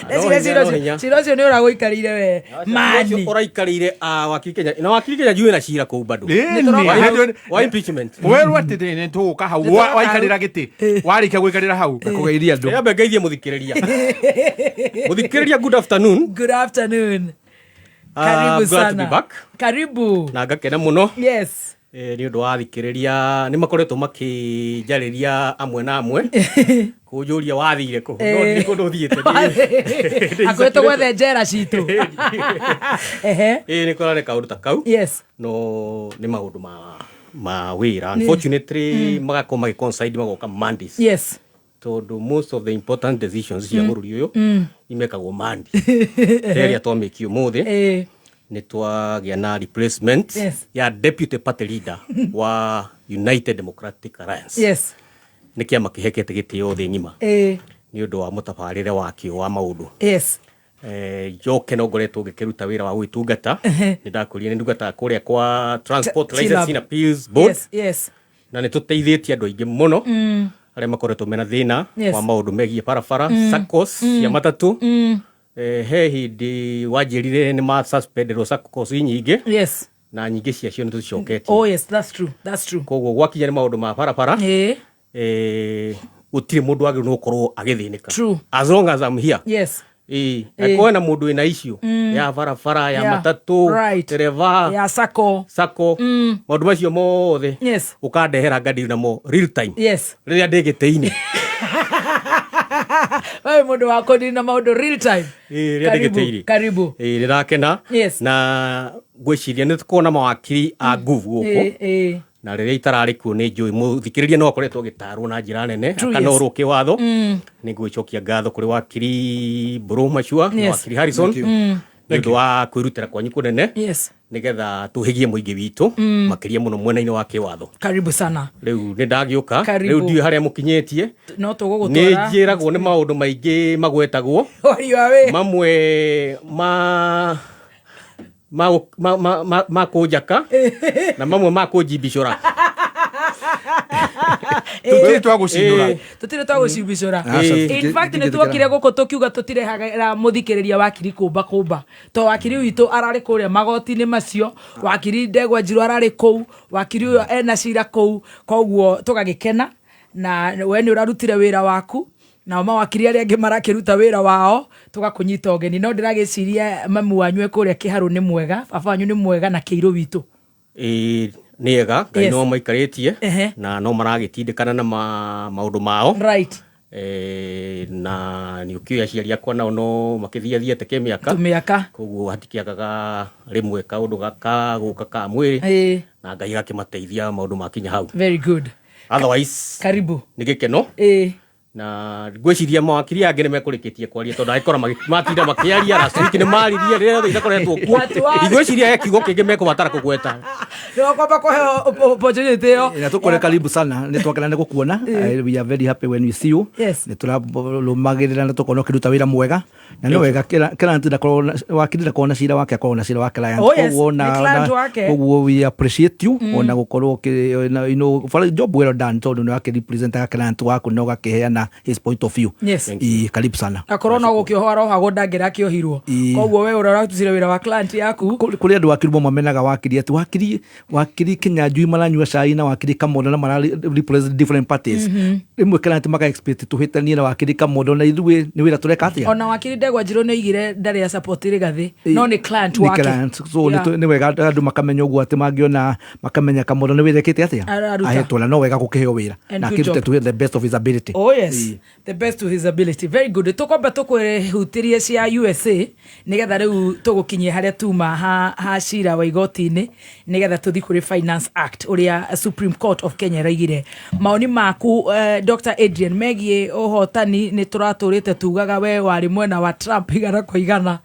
No hinya, no hinya. Cira ũcio nĩ ũragũikarĩire we. Mani. Ũraikarĩire wakiri Kenya. Na wakiri Kenya njui na cira kũu bado. Ĩĩ, nĩ. Wa impeachment. Werwo atĩ nĩ tũgũka hau waikarĩra gĩtĩ warĩkia gũikarĩra hau Kũgeithia andũ. Yambe ngeithie mũthikĩrĩria. Mũthikĩrĩria, good afternoon. Good afternoon. Ah, Karibu glad to be sana. back. Karibu. Na ngakena mũno. Yes. Nĩ ũndũ wa thikĩrĩria nĩ makoretwo makĩnjarĩria amwe na amwe kũnjũria wathire kũ no ndirĩ kũndũ thiĩte. Hakuhĩ tũgwethe njera citũ. Ehe. Ĩĩ, nĩ kũrarĩ kaũndũ ta kau. Yes. No nĩ maũndũ ma wĩra, unfortunately magakorwo magĩ coincide magoka Mondays. Yes. Tondũ most of the important decisions cia bũrũri ũyũ imekagwo Monday. Ĩrĩa twamĩki ũmũthĩ nĩ twagĩa na replacement ya deputy party leader wa United Democratic Alliance. Nĩ kĩama kĩhekete gĩtĩo thĩ ng'ima nĩ ũndũ wa mũtabarĩre wakĩo wa maũndũ. Njoke no ngoretwo ngĩkĩruta wĩra wa gwĩtungata. Nĩ ndakũrire nĩ ndungataga kũrĩa kwa Transport Licensing Appeals Board. Na nĩ tũteithĩtie andũ aingĩ mũno arĩa makoretwo mena thĩna wa maũndũ megiĩ barabara, SACCOS cia matatũ. He hĩndĩ wanjĩrire nĩ ma suspenderwo SACCOS nyingĩ. Na nyingĩ ciacio nĩ tũcicoketie. Oh yes, that's true. That's true. Koguo gwakinya nĩ maũndũ ma barabara, gũtirĩ mũndũ wagĩrĩirwo nĩ gũkorwo agĩthĩnĩka. True. As long as I'm here. Ĩĩ, angĩkorwo hena mũndũ wĩna issue ya barabara, ya matatũ, dereba, ya sacco, sacco, maũndũ macio mothe ũkandehera ngandiri namo real time. Rĩrĩa ndĩ gĩtĩ-inĩ. Wewe mũndũ wa kũndiri na maũndũ real time. Ĩĩ, rĩrĩa ndĩ Karibu, gĩtĩ-inĩ. Karibu. Ĩĩ, nĩndakena. Na ngwĩciria nĩ tũkorwo na mawakiri a nguvu gũkũ. Na rĩrĩa itararĩ kuo nĩ njũĩ mũthikĩrĩria no akoretwo agĩtarwo na njĩra nene True, akanorwo kĩwatho. Nĩ ngwĩcokia ngatho kũrĩ wakiri Mbũrũ Machua na wakiri Harrison Thank you. Nĩ ũndũ wa kwĩrutĩra kwanyu kũnene nĩgetha tũhĩgie mũingĩ witũ makĩria mũno mwena-inĩ wa kĩwatho. Karibu sana. Rĩu nĩ ndagĩũka. Karibu. Rĩu ndiũĩ harĩa mũkinyĩtie. No Nĩ tũgũgũtwara. njĩragwo nĩ maũndũ maingĩ magwetagwo. Wari wa wĩ. Mamwe ma kũnjaka na mamwe ma kũnjimbicũra. Tũtirĩ twagũcindũra. Tũtirĩ twagũcimbicũra. Ĩĩ. In fact nĩ tuokire gũkũ tũkiuga tũtirehagĩra mũthikĩrĩria wakiri kũmba kũmba to wakiri witũ ararĩ kũrĩa magoti-inĩ macio, wakiri Ndegwa Njirũ ararĩ kũu, wakiri ũyũ ena cira kũu, koguo tũgagĩkena na we nĩ ũrarutire wĩra waku nao mawakiri arĩa angĩ marakĩruta wĩra wao tũgakũnyita ũgeni. No ndĩragĩciria mamu wanyu e kũrĩa kĩharũ nĩ mwega, baba wanyu nĩ mwega na kĩirũ witũ. Ĩĩ, nĩ ega Ngai no maikarĩtie na no maragĩtindĩkana na maũndũ mao. Na nĩ ũkĩũĩ aciari akwa nao no makĩthiathiĩte kĩmĩaka. Tũmĩaka. Koguo hatikĩagaga rĩmwe kaũndũ gaka gũka ka mwĩrĩ na Ngai agakĩmateithia maũndũ makinya hau. Very good. Otherwise karibu. Nĩ gĩkeno. Na ngwĩciria mawakiri angĩ nĩ mekũrĩkĩtie kwaria tondũ angĩkorwo matinda makĩaria last week nĩ maririe rĩrĩa rĩothe itakoretwo kuo. Ndigwĩciria he kiugo kĩngĩ mekũbatara kũgweta. Nĩwakwamba kũheo opportunity ĩyo. Na tũkwĩre karibu sana, nĩ twakena nĩ gũkuona. We are very happy when we see you. Nĩ tũrarũmagĩrĩra na tũkona ũkĩruta wĩra mwega na nĩ wega client ndakorwo wakiri ndakorwo na cira wake, akorwo na cira wa client. Oh, yes. Koguo Nĩ client wake. Koguo we appreciate you ona gũkorwo you know, for a job well done, tondũ nĩ wakĩrepresentaga client waku na ũgakĩheana his point of view. Ĩ, karibu sana. Akorwo no gũkĩohwo arohagwo, ndangĩrakĩohirwo. Koguo we ũrĩa ũrarutire wĩra wa client yaku. Kũrĩ andũ wakiri mamenaga wakiri atĩ wakiri Kinyanjui maranyua cai na wakiri Kamondo na mara represent different parties. Rĩmwe client maka expect tũhĩtanie na wakiri Kamondo, na ithuĩ nĩ wĩra tũreka atĩa. Ona wakiri Ndegwa Njirũ nĩ oigire ndarĩ a support Rigathĩ, no nĩ client Nĩ wake. client. So nĩ wega andũ makamenya ũguo atĩ mangĩona makamenya Kamondo nĩ wĩra ĩkĩte atĩa. Araruta. Ahetwo na no wega gũkĩheo wĩra And na good akĩrute job. to the best of his ability. Oh yes, the best to his ability. Very good. Tũkwamba tũkwĩhutĩrie cia USA nĩgetha rĩu tũgũkinyie harĩa tuma ha cira wa igoti-inĩ, nĩgetha tũthi kũrĩ Finance Act ũrĩa Supreme Court of Kenya ĩraigire. Maoni maku, Dr. Adrian, megiĩ ũhotani? Nĩ tũratũrĩte tugaga we warĩ mwena wa Trump 100%.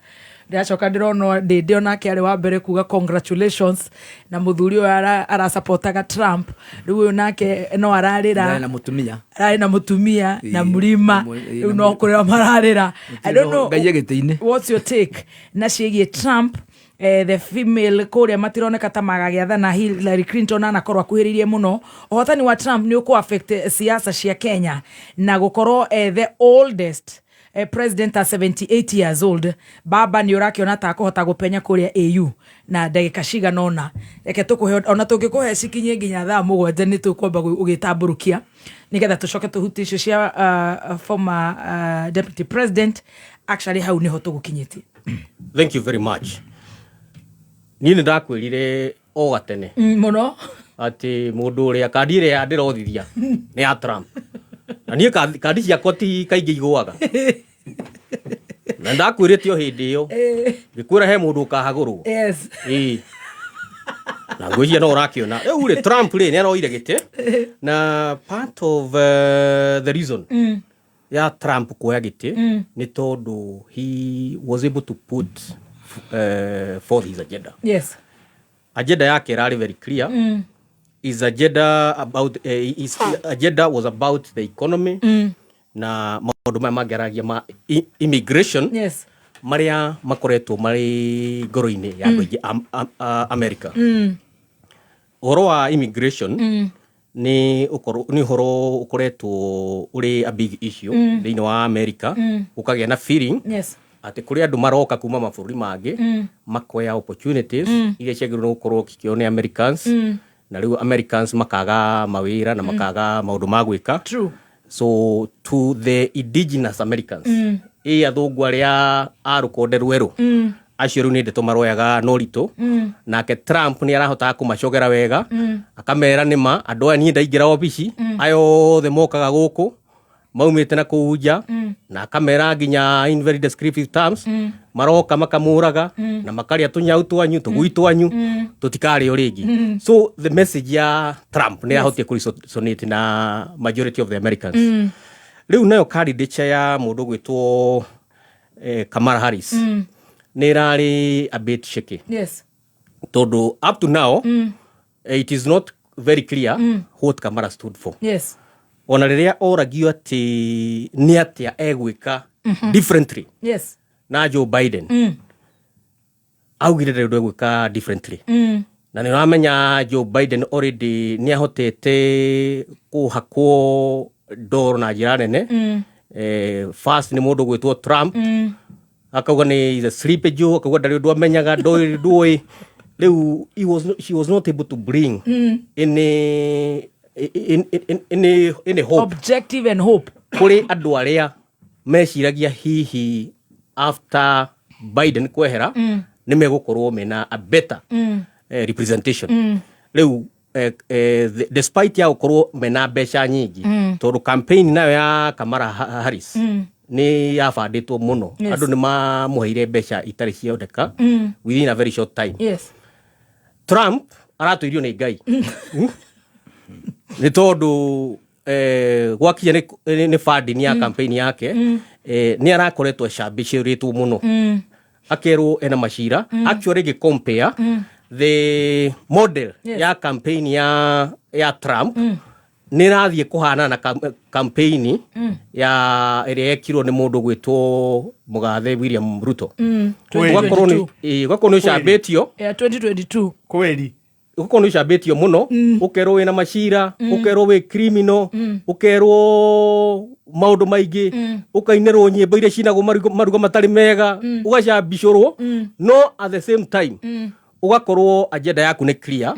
Ndĩracoka ndĩrona ndĩndĩ onake arĩ wa mbere kuga congratulations, na mũthuri ũyũ arasapotaga Trump, rĩu ũyũ nake no ararĩra. Ndarĩ na mũtumia. Ararĩ na mũtumia na mũrima. Rĩu na no kũrĩra mararĩra. I don't know. Ngai e gĩtĩ-inĩ. What's your take na ciĩgiĩ Trump, the female kũrĩa matironeka ta magagĩathana? Hillary Clinton anakorwo akuhĩrĩirie mũno. Ũhotani wa Trump nĩ ũkũ affect siasa cia Kenya na gũkorwo the oldest president at 78 years old? Baba nĩ ũrakĩona ta akũhota gũpenya kũrĩa AU na ndagĩka cigana ũna? Reke tũkũhe, ona tũngĩkũhe cikinyie nginya thaa 7, nĩ tũkwamba ũgĩtambũrũkia nĩgetha tũcoke tũhutie icio cia former deputy president. Actually, hau nĩho tũgũkinyĩtie. Thank you very much. Niĩ nĩ ndakwĩrire o gatene Mũno. atĩ mũndũ ũrĩa kandi ĩrĩa ndĩrothithia nĩ ya Trump, na niĩ kandi ciakwa ti kaingĩ igũaga, na ndakwĩrĩte o hĩndĩ ĩyo ngĩkwĩra he mũndũ ũkahagũrwo. Ĩĩ. Na ngwĩciria no ũrakĩona rĩu rĩ, Trump rĩ, nĩ aroire gĩtĩ, na part of the reason ya Trump kuoya gĩtĩ nĩ tondũ he was able to put forth his agenda. Agenda yake ĩrarĩ very clear. His agenda was about the economy na maũndũ maya mangĩaragia ma immigration marĩa makoretwo marĩ ngoro-inĩ ya andũ aingĩ America. Ũhoro wa immigration nĩ ũkorwo nĩ ũhoro ũkoretwo ũrĩ a big issue thĩinĩ wa America. Ũkagĩa na feeling atĩ kũrĩ andũ maroka kuma mabũrũri mangĩ makoya opportunities iria ciagĩrĩirwo nĩ gũkorwo cikĩoywo nĩ Americans, na rĩu Americans makaga mawĩra na makaga maũndũ ma gwĩka. So to the indigenous Americans, ĩ athũngũ arĩa a rũkonde rwerũ, acio rĩu nĩ ndeto maroyaga na ũritũ. Nake Trump nĩ arahotaga kũmacogera wega, akamera nĩma andũ aya niĩ ndaingĩra obici, aya othe mokaga gũkũ maumĩte na kũu nja, na akamera nginya in very descriptive terms, maroka makamũraga na makarĩa tũnyau twanyu, tũgui twanyu, tũtikarĩo rĩngĩ. So the message ya Trump nĩ yahotire kũresonate na majority of the Americans. Rĩu nayo candidature ya mũndũ gwĩtwo Kamala Harris nĩ ĩrarĩ a bit shaky tondũ up to now it is not very clear what Kamala stood for. Ona rĩrĩa oragio atĩ nĩ atĩa egwĩka differently na Joe Biden, augire ndarĩ ũndũ egwĩka differently. Na nĩ ũramenya Joe Biden already nĩ ahotete kũhakwo ndoro na njĩra nene. First nĩ mũndũ gwĩtwo Trump, akauga nĩ is a sleepy Joe, akauga ndarĩ ũndũ amenyaga, ndoĩ ndũĩ. Rĩu she was not able to bring any hope, Objective and hope. Kũrĩ andũ arĩa meciragia hihi after Biden kwehera nĩ megũkorwo mena a better representation. Rĩu despite ya gũkorwo mena mbeca nyingĩ, tondũ campaign nayo ya Kamala Harris nĩ yabandĩtwo mũno, andũ nĩ mamũheire mbeca itarĩ cioneka within a very short time. Trump aratũirio nĩ Ngai. Nĩ tondũ Gwakinya nĩ funding ya campaign yake, nĩ arakoretwo acambicĩrĩtwo mũno, akerwo ena macira. Actually, gĩ compare the model ya campaign ya Trump, nĩ ĩrathiĩ kũhana na campaign ya ĩrĩa yekirwo nĩ mũndũ gwĩtwo mũgathe William Ruto. Ũgakorwo nĩ ũcambĩtio. Yeah, 2022. Kweli. Ũgakorwo nĩ ũcambĩtio mũno, ũkerwo wĩna macira, ũkerwo wĩ criminal, ũkerwo maũndũ maingĩ, ũkainĩrwo nyĩmbo iria cinagwo maruga matarĩ mega, ũgacambicũrwo, no at the same time ũgakorwo agenda yaku nĩ clear.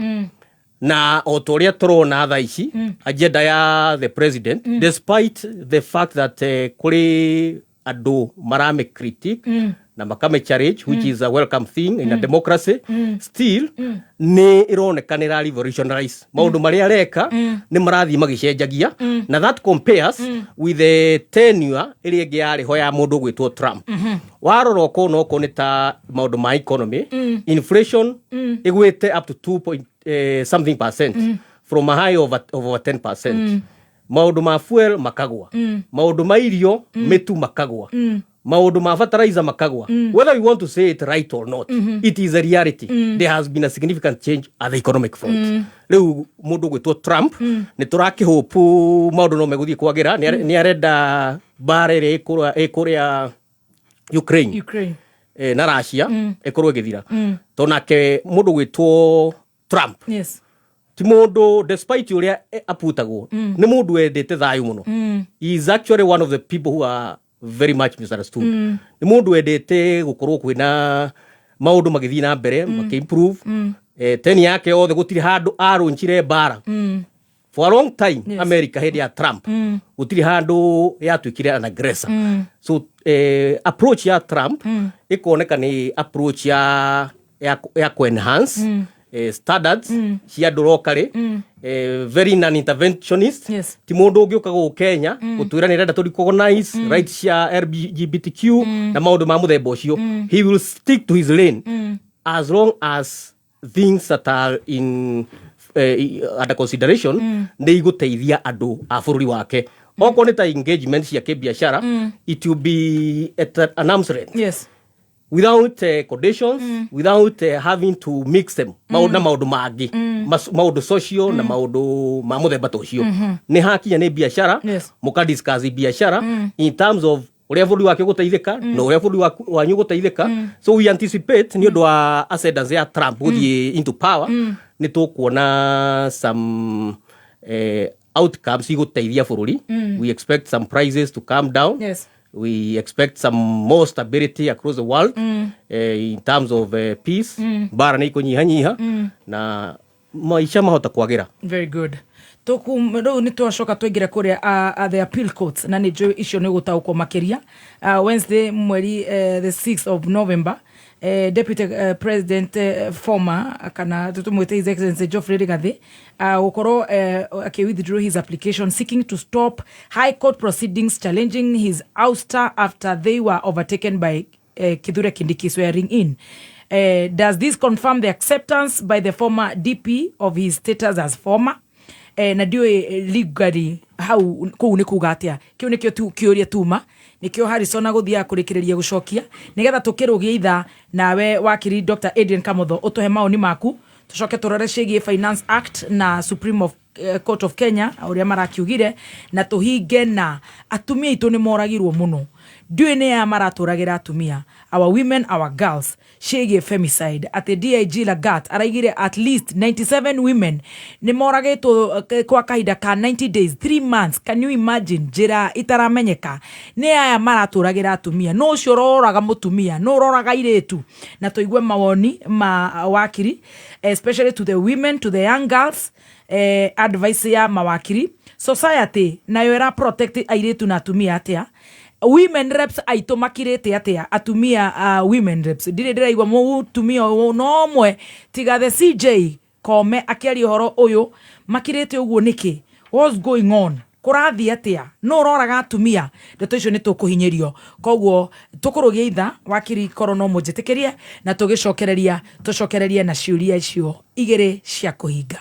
Na o ta ũrĩa tũrona thaa ici, agenda ya the president, despite the fact that kũrĩ andũ maramĩ critique na makame challenge, which is a welcome thing in a democracy, still nĩ ĩroneka nĩ ĩra revolutionize maũndũ marĩa areka, nĩ marathiĩ magĩcenjagia, na that compares with the tenure ĩrĩa ĩngĩ yarĩ ho ya mũndũ gwĩtwo Trump. Warora ũkona okorwo nĩ ta maũndũ ma economy, inflation ĩgwĩte up to 2 point something percent from a high of over 10%. Maũndũ ma fuel makagwa, maũndũ ma irio, mĩtu makagwa, maũndũ ma fertilizer makagwa. Whether we want to say it right or not, it is a reality. There has been a significant change at the economic front. Rĩu mũndũ gwĩtwo Trump, nĩ tũrakĩhopu maũndũ no megũthiĩ kwagĩra. Nĩ arenda mbara ĩrĩa ĩkũrĩa Ukraine, Ukraine. Na Russia ĩkorwo ĩgĩthira, tondũ nake mũndũ gwĩtwo Trump ti mũndũ, despite ũrĩa aputagwo, nĩ mũndũ wendete thayũ mũno. He is actually one of the people who are very much misunderstood. Nĩ mũndũ wendete gũkorwo kwĩna maũndũ magĩthiĩ na mbere, makĩ-improve. Teni yake yothe gũtirĩ handũ arũnchire mbara for a long time. America hĩndĩ ya Trump gũtirĩ handũ yatuĩkire an aggressor. So approach ya Trump ĩkoneka nĩ approach ya ku-enhance standards cia andũ locally, very non-interventionist. Ti mũndũ ũngĩũka gũkũ Kenya gũtwĩra nĩ arenda tũ recognize rights cia LGBTQ na maũndũ ma mũthemba ũcio. He will stick to his lane as long as things that are in under consideration nĩ igũteithia andũ a bũrũri wake. Okorwo nĩ ta engagement cia kĩbiacara, it will be at an arm's length, without conditions, without having to mix them maũndũ na maũndũ mangĩ, maũndũ social na maũndũ ma mũthemba ta ũcio. Nĩ hakinya nĩ biacara, mũka discuss biacara in terms of ũrĩa bũrũri wake ũgũteithĩka na ũrĩa bũrũri wanyu ũgũteithĩka. So we anticipate nĩ ũndũ wa ascendance ya Trump gũthiĩ into power, nĩ tũkuona some outcomes igũteithia bũrũri. We expect some prices to come down. We expect some more stability across the world in terms of peace. Mbara nĩ ikũnyihanyiha na maica mahota kwagĩra. Very good. Rĩu nĩ twacoka twaingĩra kũrĩa the appeal courts, na nĩ njũĩ icio nĩ gũtaũkwo makĩria. Wednesday mweri the 6th of November, deputy president, former, kana tũmwĩte His Excellency Geoffrey Rigathi, gũkorwo akĩ withdraw his application seeking to stop high court proceedings challenging his ouster after they were overtaken by Kithure Kindiki swearing in. Does this confirm the acceptance by the former DP of his status as former? Na ndiũĩ legally hau kũu nĩ kuga atĩa. Kĩu nĩkĩo tu kĩũria tuma nĩkĩo Harrison agũthiaga kũrĩkĩrĩria gũcokia, nĩgetha tũkĩrũgie ithaa nawe wakiri Dr Adrian Kamotho ũtũhe maoni maku, tũcoke tũrore ciĩgiĩ Finance Act na Supreme of Court of Kenya ũrĩa marakiugire, na tũhinge na atumia aitũ nĩ moragirwo mũno. Ndiũĩ nĩ ya maratũragĩra atumia, our women, our girls, ciĩgiĩ femicide, atĩ DIG Lagat araigire at least 97 women nĩ moragĩtwo kwa kahinda ka 90 days, 3 months. Can you imagine? Njĩra itaramenyeka nĩ aya maratũragĩra atumia, no ũcio ũroraga mũtumia, no ũroraga airĩtu. Na tũigue mawoni ma wakiri, especially to the women, to the young girls, advice ya mawakiri. Society nayo ĩra protect airĩtu na atumia atĩa? Women reps aitũ makirĩte atĩa? Atumia, women reps, ndirĩ ndĩraigua mũtumia no ũmwe tiga the CJ Kome akĩaria ũhoro ũyũ. Makirĩte ũguo nĩkĩ? What's going on? Kũrathiĩ atĩa? No ũroraga atumia? Ndeto icio nĩ tũkũhinyĩrio, koguo tũkũrũgia itha wakiri korwo no mũnjĩtĩkĩrie, na tũgĩcokereria tũcokererie na ciũria icio igĩrĩ cia kũhinga.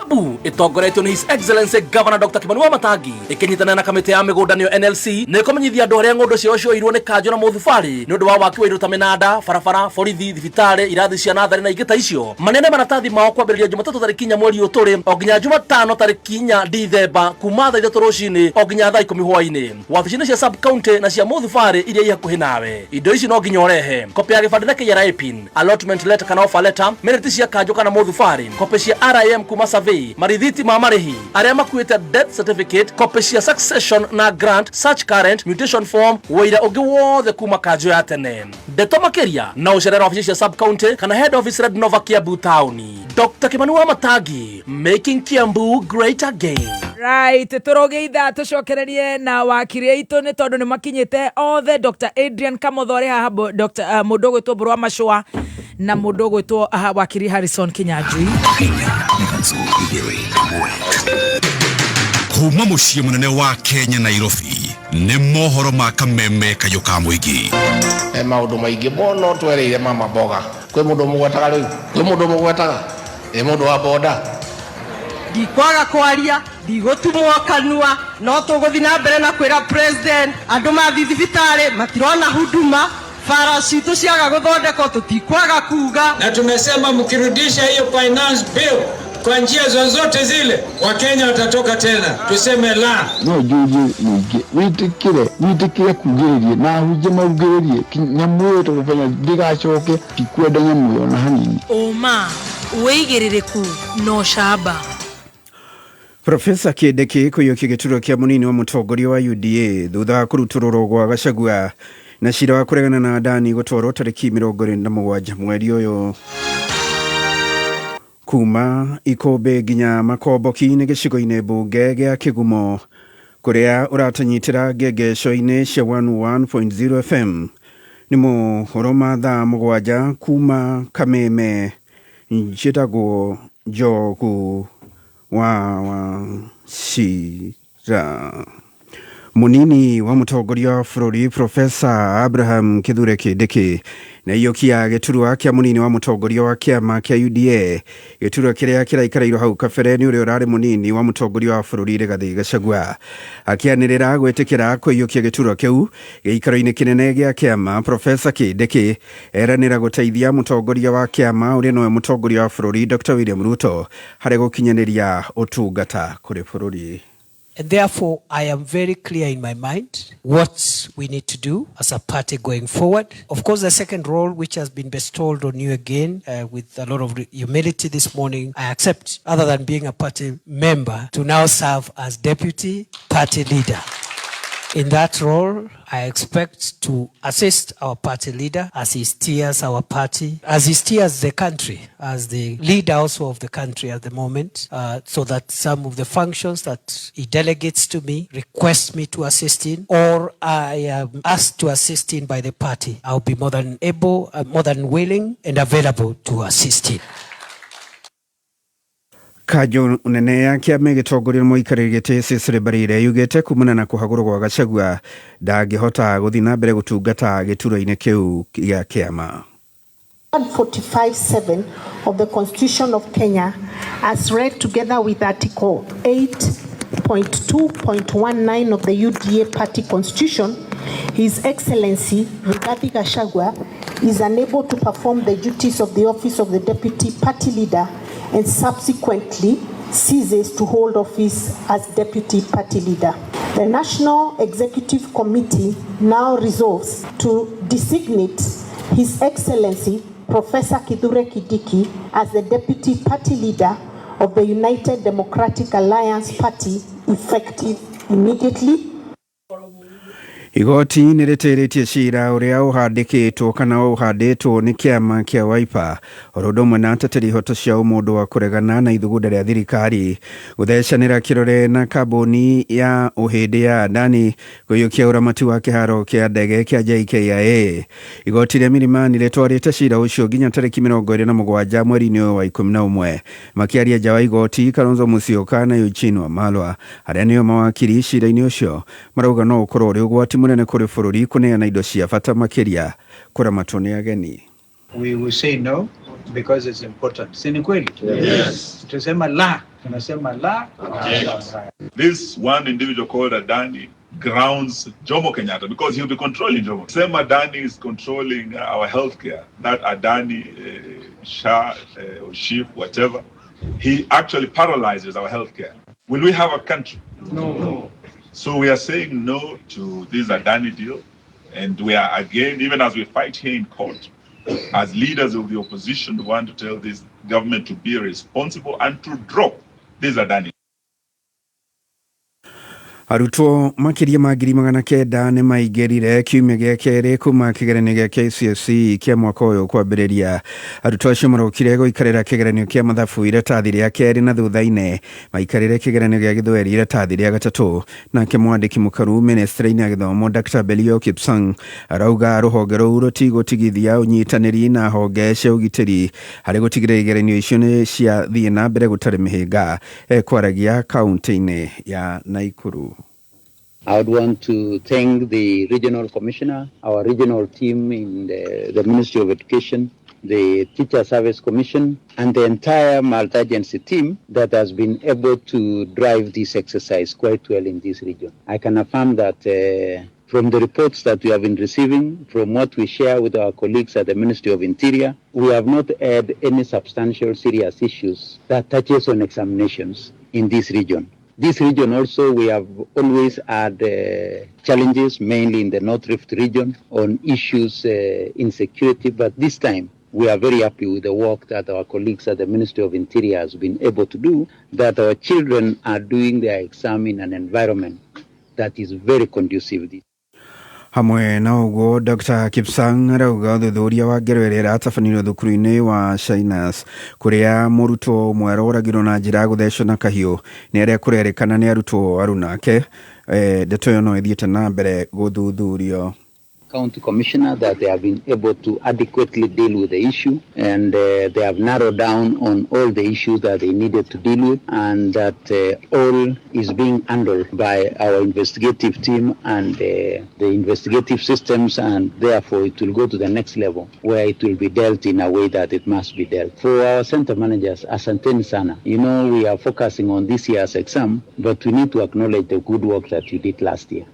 Kiambu ĩtongoretio nĩ His Excellency Governor Dr. Kimani Wamatangi ĩkĩnyitanĩra na kamĩtĩ ya mĩgũnda nĩyo NLC nĩ ĩkũmenyithia andũ arĩa ng'ũndũ ciao cioirwo nĩ kanjũ na mũthubarĩ nĩ ũndũ wa waki wa indo ta mĩnanda, barabara, borithi, thibitarĩ, irathi cia natharĩ na ingĩ ta icio. Maneane maratathi mao kwambĩrĩria Jumatatũ tarĩki 4 mweri ũyũ tũrĩ o nginya Jumatano tarĩki 4 Dithemba kuma thaa 3 rũcinĩ o nginya thaa 10 hwainĩ wabici-inĩ cia sub county na cia mũthubarĩ iria i hakuhĩ nawe. Indo ici no nginya ũrehe kopĩ ya gĩbandĩ na KRA pin, allotment letter kana offer letter, minute cia kanjũ kana mũthubarĩ, kopĩ cia RAM kuma survey, marithiti ma marĩhi, arĩa makuĩte death certificate, kopĩ cia succession na grant, search current, mutation form, wũira ũngĩ wothe kuma kanjũ ya tene. Ndeto makĩria no ũcerere wabici cia sub county kana head office Red Nova Kiambu taũni. Dr. Kimani Wamatangi, making Kiambu great again. Right, tũrũge ithaa tũcokererie na wakiri aitũ nĩ tondũ nĩ makinyĩte othe. Dr. Adrian Kamotho arĩ haha, Dr. Mũndũ ũgwĩtwo Mbũrũ wa Macũa na mũndũ ũgwĩtwo wakiri Harrison Kinyanjui. Kuma mũciĩ mũnene wa Kenya Nairobi nĩ mohoro ma kameme kayũ ka mũingĩ. He maũndũ maingĩ mũno twereire mama mboga. Kwĩ mũndũ ũmũgwetaga rĩu? Kwĩ mũndũ ũmũgwetaga? Ĩ mũndũ wa boda? Ndikwaga kwaria, ndigũtumwo kanua, no tũgũthiĩ na mbere na kwĩra president andũ mathiĩ thibitarĩ matirona huduma, bara citũ ciaga gũthondekwo tũtikwaga kuga. Na tumesema mkirudisha hiyo finance bill kwa njia zozote zile, Wakenya watatoka tena tuseme la. No njũrie mũingĩ wĩtĩkĩre wĩtĩkĩre kugĩrĩria na ahunjia maugĩrĩrie nyamũ ĩyo tũgũbanya ndĩgacoke, tikwenda nyamũ ĩyo na hanini. Ũma, wĩigĩrĩrĩku na ũcamba. Profesa Kindiki kũiyũkia gĩturwa kĩa mũnini wa mũtongoria wa UDA thutha wa kũrutũrũrwo gwa Gachagua na cira wa kũregana na Adani gũtwarwo tarĩki 27 mweri ũyũ. Kuma Ikũmbĩ nginya Makomboki-inĩ gĩcigo-inĩ mbunge gĩa Kĩgumo kũrĩa ũratũnyitĩra ngengeco-inĩ cia 101.0 FM nĩ mohoro ma thaa 7 kuma Kameme. Njĩtagwo Njogu wa Wachira. Munini wa mũtongoria wa bũrũri Profesa Abraham Kithure Kindiki na iyũkia gĩturwa kĩa mũnini wa mũtongoria wa kĩama kĩa UDA, gĩturwa kĩrĩa kĩraikareirwo hau kabere nĩ ũrĩa ũrarĩ mũnini wa mũtongoria wa bũrũri Rigathĩ Gachagua. Akĩanĩrĩra gwĩtĩkĩra kũiyũkia gĩturwa kĩu gĩikaro-inĩ kĩnene gĩa kĩama, Profesa Kindiki eranĩra gũteithia mũtongoria wa kĩama ũrĩa nowe mũtongoria wa bũrũri Dr. William Ruto harĩ gũkinyanĩria ũtungata kũrĩ bũrũri. And therefore, I am very clear in my mind what we need to do as a party going forward. Of course, the second role, which has been bestowed on you again with a lot of humility this morning, I accept, other than being a party member, to now serve as deputy party leader. In that role, I expect to assist our party leader as he steers our party, as he steers the country, as the leader also of the country at the moment, so that some of the functions that he delegates to me, requests me to assist in, or I am asked to assist in by the party, I'll be more than able, more than willing and available to assist in. Kanjũ nene ya kĩama ĩgĩtongorio nĩ mũikarĩri gĩtĩ Cecily Mbarire yugĩte kumana na kũhagũrwo gwa Gachagua ndangĩhota gũthiĩ na mbere gũtungata gĩturwa-inĩ kĩu gĩa kĩama. 145.7 of the Constitution of Kenya, as read together with Article 8.2.19 of the UDA Party Constitution, His Excellency Rigathi Gachagua is unable to perform the duties of the office of the Deputy Party Leader and subsequently ceases to hold office as Deputy Party Leader. The National Executive Committee now resolves to designate His Excellency Professor Kithure Kindiki as the Deputy Party Leader of the United Democratic Alliance Party, effective immediately. Igoti nĩ rĩtĩrĩtie cira ũrĩa ũhandĩkĩtwo kana ũhandĩtwo nĩ kĩama kĩa Wiper oro ũndũ ũmwe na ateteri ihoto cia ũmũndũ wa kũregana na ithugunda rĩa thirikari gũthecanĩra kĩrore na kambuni ya ũhĩndĩ ya Adani kũiyũkia ũramati wa kĩharo kĩa ndege kĩa JKIA. Igoti rĩa Milimani rĩtwarĩte cira ũcio nginya tarĩki 27 mweri-inĩ ũyũ wa 11. Makĩaria nja wa igoti, Kalonzo Musyoka na Eugene Wamalwa arĩa nĩo mawakiri cira-inĩ ũcio marauga no ũkorwo ũrĩ ũgwati mũnene kũrĩ bũrũri kũneana indo cia bata makĩria kũramatwo nĩ ageni. We will say no. Because it's important. Si ni kweli? Yes. Tusema la, tunasema la. Yes. This one individual called Adani grounds Jomo Kenyatta because he'll be controlling Jomo. Same Adani is controlling our healthcare. That Adani, Shah, or Shiv, whatever, he actually paralyzes our healthcare. Will we have a country? No. So we are saying no to this Adani deal. And we are again, even as we fight here in court, as leaders of the opposition, we want to tell this government to be responsible and to drop this Adani. Arutwo makĩria ma 900,000 nĩ maingĩrire kiumia gĩa kerĩ kuma kĩgeranio gĩa KCSE kĩa mwaka ũyũ kwambĩrĩria. Arutwo acio marokire gũikarĩra kĩgeranio kĩa mathabu iratathi rĩa kerĩ na thutha-inĩ maikarĩre kĩgeranio gĩa gĩthweri iratathi rĩa gatatũ. Nake mwandĩki mũkaru ministry-inĩ ya gĩthomo Dr. Belio Kipsang arauga rũhonge rũu rũtigũtigithia ũnyitanĩri na honge cia ũgitĩri harĩ gũtigĩrĩra igeranio icio nĩ ciathiĩ na mbere gũtarĩ mĩhĩnga. Ekwaragia kaunti-inĩ ya Nakuru. I would want to thank the regional commissioner, our regional team in the Ministry of Education, the Teacher Service Commission, and the entire multi-agency team that has been able to drive this exercise quite well in this region. I can affirm that from the reports that we have been receiving, from what we share with our colleagues at the Ministry of Interior, we have not had any substantial serious issues that touches on examinations in this region. This region also, we have always had challenges, mainly in the North Rift region, on issues insecurity, but this time we are very happy with the work that our colleagues at the Ministry of Interior has been able to do, that our children are doing their exam in an environment that is very conducive. Hamwe na ũguo Dr. Kipsang arauga ũthuthuria wa ngero ĩrĩa ĩratabanĩrio thukuru-inĩ wa Shinas kũrĩa mũrutwo ũmwe aroragirwo na njĩra ya gũthecwo na kahiũ nĩ arĩa kũrerĩkana nĩ arutwo arunake. Ndeto ĩyo no ĩthiĩte na mbere gũthuthurio. County Commissioner that they have been able to adequately deal with the issue, and they have narrowed down on all the issues that they needed to deal with, and that all is being handled by our investigative team and the investigative systems, and therefore it will go to the next level where it will be dealt in a way that it must be dealt. For our center managers, asanteni sana. You know, we are focusing on this year's exam, but we need to acknowledge the good work that you did last year.